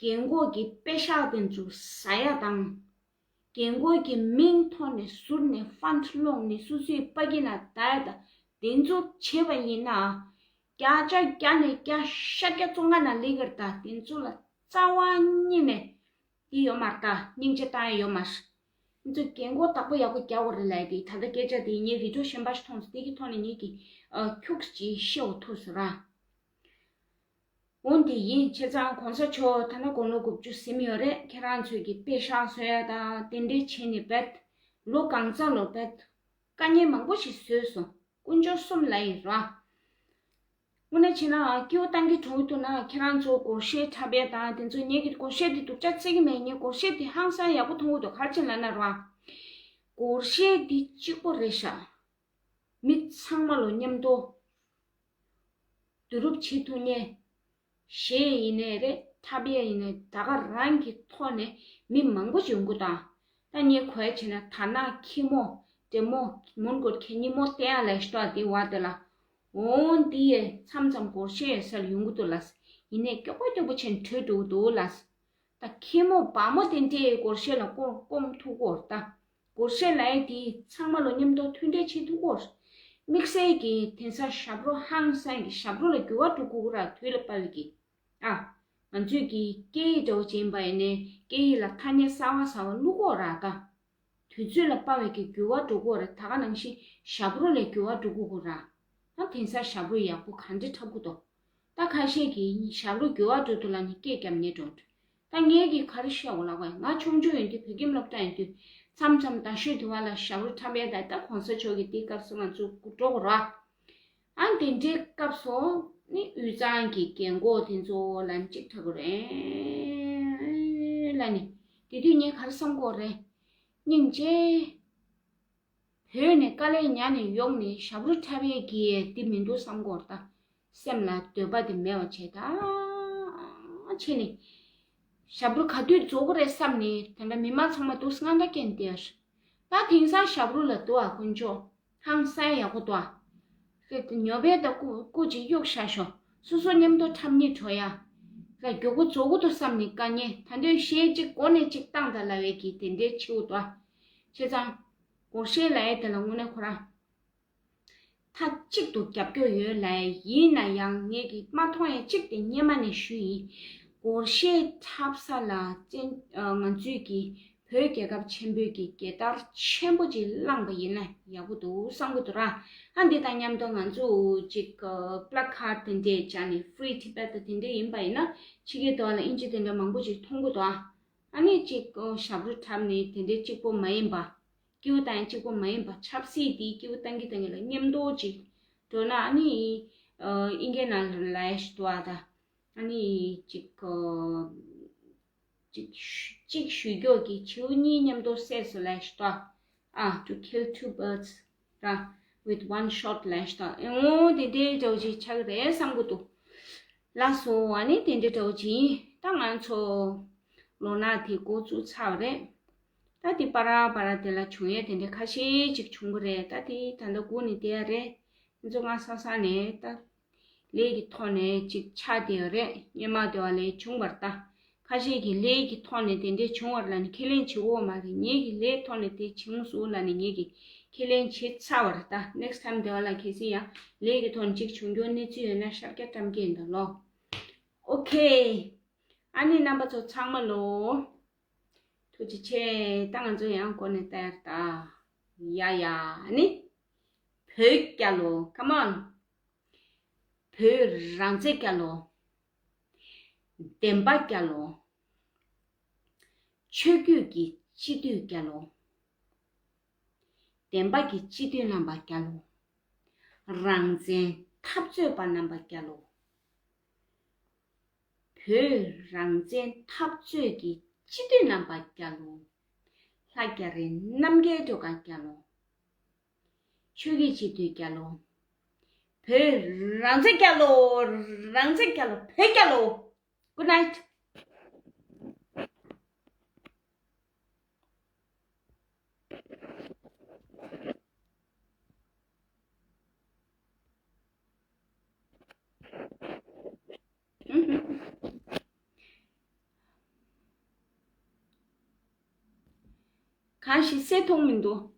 རྒན་གོག་གི་པེ་ཤག་དེ་ཚོ་ཟ་ཡ་དང་། རྒན་གོག་གི་མིང་ཐོག་ནས་ཟུར་ནས་ཕན་སློག་ནས་སོ་སོའི་པ་ཀི་ན་བསྡད་ཡ་དང་དེ་ཚོ་བྱེད་པ་ཡིན་ན། བརྒྱ་ཆ་བརྒྱ་ནས་བརྒྱ་ཤར་བརྒྱ་བཙོང་ཁ་ན་ལི་གར་དང་དེ་ཚོ་ལ་རྩ་བ་ཉིད་ནས་དེ་ཡོད་མ་རེད། ད་སྙིང་རྗེ་བཏང་ཡ་ཡོད་མ་རེད། ང་ཚོས་རྒན་གོག་བདག་པོ་ཡག་པོ་རྒྱག་དགོས་རེད་ལབ་ཡ་དེ། ད་ལྟ་སྐད་ཆ་དེ་ངས་བི་ཌིའོ་གཞན་པ་ཞིག་མཐོང་སོང་། དེ་གི་ཐོག་ནས་ངེད་ཀྱིས་ཨ་ཁྱུག་ཅིག་ཤེས་འོ་ཐུག་སོང་ར། འོན་ཏེ་ཡིན། བྱས་ཙང་གོང་ས་མཆོག་ད་ལྟ་དགུང་ལོ་དགུ་བཅུ་ཟིན་ཡོད་རེད། ཁྱེད་རང་ཚོས་ཀྱི་པེ་ཤག་བཟོ་ཡ་དང་དེ་འདྲས་བྱས་ནས་བེད་ལོ་གང་ཚ་ལོ་བེད་དཀའ་ངལ་མང་པོ་ཞིག་བཟོས་སོང་། དཀོན་མཆོག་གསུམ་ལ་ཡིན་ར། དངོས་གནས་བྱས་ན་སྐྱིད་པོ་བཏང་གི་གྲོངས་འདུག་ན། ཁྱེད་རང་ཚོ་སྒོར་གཞས་འཁྲབ་ཡས་དང་དེ་ཚོ། ངེད་ཀྱི་སྒོར་གཞས་དེ་སྡུག་ཅག་བརྩི་གི་མེད། ངས་སྒོར་གཞས་དེ་ཧང་སང་ཡག་པོ་མཐོང་གི་འདུག་ག་རེ་བྱས་ལབ་ན་ར། སྒོར་གཞས་དེ་གཅིག་པོ་རེད་ཤག་མི་ཚང་མ་ལོ་མཉམ་དུ་བསྡུ་རུབ་བྱེད་ཐུབ་མཁན། གཞས་ཡིན་ནའི་རེད། འཁྲབ་ཡས་ཡིན་ནའི་ད་ག་རང་གི་ཐོག་ནས་མི་མང་པོ་ཞིག་ཡོང་གི་འདུག་ད་ངས་གོ་ཡ་བྱས་ན་དར་ནག་ཁྱི་མོ། འདྲེ་མོ། མོན་གྷོ་གད་སྙིགས་མོ་བསྟན་ཡ་ལ་ཤི་ཏོ་དེ་བ་དེ་ལ། འོང་དེ་ཡས་མཚམས་མཚམས་སྒོར་གཞས་ཡོད་ས་ལ་ཡོང་གི་འདུག་ལགས། ཡིན་ནའི་སྐྱོ་པོ་སྐྱོ་པོ་བྱས་ནས་བྲོས་འགྲོ་གི་འདུག་ལགས། ད་ཁྱི་མོ་བ་མོ་དེ་འདྲས་སྒོར་གཞས་ལ་སྐོར་སྐོམ་ཐུག་གོ་ད། སྒོར་གཞས་ལབ་ཡས་དེ་ཚང་མ་ལོ་མཉམ་དུ་མཐུན་འབྲེལ་བྱེད་ཐུབ་གོ། དམིགས་བསལ་གྱི་དེང་སང་ཞབས་བྲོ་ཧང་སང་གི་ཞབས་བྲོ་ལ་འགྱུར་བ་འགྲོ་དགོས་ཀྱི་ར། དུས་ལ་དཔག་པའི་གི། ཨ། ང་ཚོས་ཀྱི་སྐད་ཡིག་འདྲ་བོ་ཅིག་ཡིན་པ་ཡིན་ནའི་སྐད་ཡིག་ལ་ཐ་སྙད་གསར་བ་གསར་བ་བླུག་གོ་ར་ད། དུས་ཚོད་ལ་དཔག་པའི་གི་འགྱུར་བ་འགྲོ་གོ་ར། ད་ག་ནང་བཞིན་ཞབས་བྲོ་ལ་འགྱུར་བ་འགྲོ་དགོས་ཀྱི་ར། ད་དེང་སང་ཞབས་བྲོ་ཡག་པོ་ག་འདྲ་འཁྲབ་གི་འདུག་ད་ཁ་ཤས་ཀྱིས་ཞབས་བྲོ་འགྱུར་བ་འགྲོ་འདུག་ལབ་ནས་སྐད་རྒྱབ་ནས་འགྲོ། ད་ངས་ཀྱིས་ག་རེ་བཤད་འོ་ལབ་པ། ང་ཆུང་ཆུང་ཡིན་དུས་བོད་ཁྱིམ་སློབ་གྲྭ་ཡིན་དུས་མཚམས་མཚམས་རྡ་ཤོད་དུ་བ་ལ་ཞབས་བྲོ་འཁྲབ་ཡས་ད། ད་གོང་ས་མཆོག་གི་དེའི་སྐབས་སུ་ང་ཚོ་འགྲོ་གོ་ར། ཨ་དེ་འདྲའི་སྐབས་སུ་ནི་དབུས་གཙང་གི་རྒན་གོག་དེ་ཚོ་ལ་ནི་གཅིག་འཁྲབ་གོ་རེད་ལབ་ནས། དེ་དུས་ངས་ག་རེ་བསམ་གོ་རེད། སྙིང་རྗེ། བོད་ནས་དཀའ་ལས་མྱངས་ནས་ཡོང་ནས་ཞབས་བྲོ་འཁྲབ་ཡས་ཀྱི་འདི་མི་འདུག་བསམ་གོ་ར་ད། སེམས་ལ་འདོད་པ་དེ་མེད་པ་བྱས་ད། བྱས་ནས་ཞབས་བྲོ་ག་དུས་རྫོགས་ཀྱི་རེད་བསམ་ནས་དེ་འདྲ་མི་མང་ཚང་མ་འདུག་སེ་ང་འདྲ་སྐད་བསྡད་ཡོད། ད་དེང་སང་ཞབས་བྲོ་ལ་འདུག་ཨ་དཀོན་མཆོག་ཧང་སང་ཡག་པོ་འདུག་ཨ། ཉོ་བའི་ད་སྐུ་སྐུ་ཅིག་གཡུག་བཞག་ཤོག་སོ་སོ་མཉམ་དུ་འཁྲབ་སྙིང་བྲོ་ཡ། ད་མགྱོགས་པོ་རྫོགས་ཀྱི་འདུག་བསམ་ནས་དཀའ་ངལ། ད་འདོད་གཞས་གཅིག་མགོ་ནས་གཅིག་བཏང་ད་ལབ་པའི་གི་དེ་འདྲའི་ཆེ་བོ་འདུག་ཨ། བྱས་ཙང་སྒོར་གཞས་ལབ་ཡས་དེ་ལ་དངོས་གནས་ཁོ་རང་མཐའ་གཅིག་ཏུ་རྒྱབ་སྐྱོར་ཡོད་ལབ་ཡས་ཡིན་ན་ཡང་། ངས་ཀྱིས་མ་མཐོང་ཡས་གཅིག་དེ་སྔོན་མ་ནས་ཞུས་ཡིན། སྒོར་གཞས་འཁྲབ་ས་ལ་བཙན་ཨ་ང་ཚོས་ཀྱིས་བོད་རྒྱལ་ཁབ་ཆེན་པོའི་གི་རྒྱལ་དར་ཆེན་པོ་ཅིག་བསླངས་པ་ཡིན་ན་ཡག་པོ་འདུག་བསམ་གྱི་འདུག་ར། ཨ་འདི་དང་མཉམ་དུ་ང་ཚོ་ཅིག་པ་ལ་ཀར་དེ་འདྲས་སྦྱར་ནས་Free Tibet དེ་འདྲས་ཡིན་པ་ཡིན་ན། ཕྱི་རྒྱལ་དུ་བ་ལ་དབྱིན་ཇི་དེ་འདྲས་མང་པོ་ཅིག་མཐོང་གི་འདུག་ཨ། ཨ་ནི་ཅིག་ཞབས་བྲོ་འཁྲབ་ནས་དེ་འདྲས་གཅིག་པོ་མ་ཡིན་པ། སྐྱིད་པོ་དང་གཅིག་པོ་མ་ཡིན་པ། ཆབ་སྲིད་དེ་སྐྱིད་པོ་བཏང་གི་བཏང་གི་ལ་མཉམ་དུ་ཅིག་འགྲོ་ན། ཨ་ནི་ཨ་དབྱིན་སྐད་ནང་ལ་ལབ་ཡས་ཞིག་འདུག་ཨ་ད། ཨ་ནི་ཅིག་ཨ་ཅིག་ཞུ་ཅིག་ཞུ་སྐྱོག་གི་བྱིའུ་གཉིས་མཉམ་དུ་བསད་སོང་ལབ་ཡས་ཞིག་འདུག་ཨ། ཨ། To kill two birds ར། With one shot ལབ་ཡས་ཞིག་འདུག་ཨ། འོ་དེ་འདྲའི་འདྲ་བོ་ཅིག་ཆགས་ཀྱི་རེད་བསམ་གྱི་འདུག་ལགས་སོ། ཨ་ནི་དེ་འདྲའི་འདྲ་བོ་ཅིག་ཡིན། ད་ང་ཚོ་ལོ་ན་དེ་འགོ་བཙུགས་ཚར་བ་རེད། ད་དེ་བར་བར་དེ་ལ་བྱུང་ཡས་དེ་འདྲ་ཁ་ཤས་ཅིག་བྱུང་གི་རེད། ད་དེ་ད་ལྟ་སྒུག་ནས་བསྡད་ཡ་རེད། ང་ཚོ་སྔ་ས་ས་ནས་ད་ལས་ཀྱི་ཐོག་ནས་ཅིག་ཆགས་བསྡད་ཡོད་རེད། སྔོན་མ་དེ་བ་ལས་བྱུང་བ་རེད་ད། ཁ་ཤས་ཀྱིས་ལས་ཀྱི་ཐོག་ནས་དེ་འདྲས་བྱུང་བ་རེད་ལབ་ནས་ཁས་ལེན་བྱེད་དགོས་མ་རེད། ངེད་ཀྱིས་ལས་ཐོག་ནས་དེ་བྱུང་སོང་ལབ་ནས་ངེད་ཀྱིས་ཁས་ལེན་བྱེད་ཚར་བ་རེད་ད། Next time དེ་བ་ལ་གལ་སྲིད་ཡང་ལས་ཀྱི་ཐོག་ནས་ཅིག་བྱུང་རྒྱུ་གནས་ཚུལ་ཡོད་ན་ཤར་རྒྱག་བཀྲམ་གྱི་ཡིན་ད་ལོ། Okay ཨ་ནི་རྣམ་པ་ཚོ་ཚང་མ་ལོ། ཐུགས་རྗེ་ཆེ། ད་ང་ཚོ་ཡང་འགོ་ནས་བལྟ་ཡ་རེད་ད། ཡ་ཡ་ཨ་ནི། བོད་རྒྱལ་ལོ། Come on བོད་རང་བཙན་རྒྱལ་ལོ། བདེན་པ་རྒྱལ་ལོ། ཆོས་བརྒྱུད་ཀྱི་སྤྱི་འཐུས་རྒྱལ་ལོ། བདེན་པ་གི་སྤྱི་འཐུས་རྣམ་པ་རྒྱལ་ལོ། རང་བཙན་འཐབ་རྩོད་པ་རྣམ་པ་རྒྱལ་ལོ། བོད་རང་བཙན་འཐབ་རྩོད་ཀྱི་སྤྱི་འཐུས་རྣམ་པ་རྒྱལ་ལོ། ལྷ་རྒྱ་རི་རྣམ་རྒྱལ་སྒྲོལ་དཀར་རྒྱལ་ལོ། ཆོས་ཀྱི་སྤྱི་འཐུས་རྒྱལ་ལོ། བོད་རང་བཙན་རྒྱལ་ལོ། རང་བཙན་རྒྱལ་ལོ། བོད་རྒྱལ་ལོ། Good night. གང་ཞིག་གསལ་མཐོང་མི་འདུག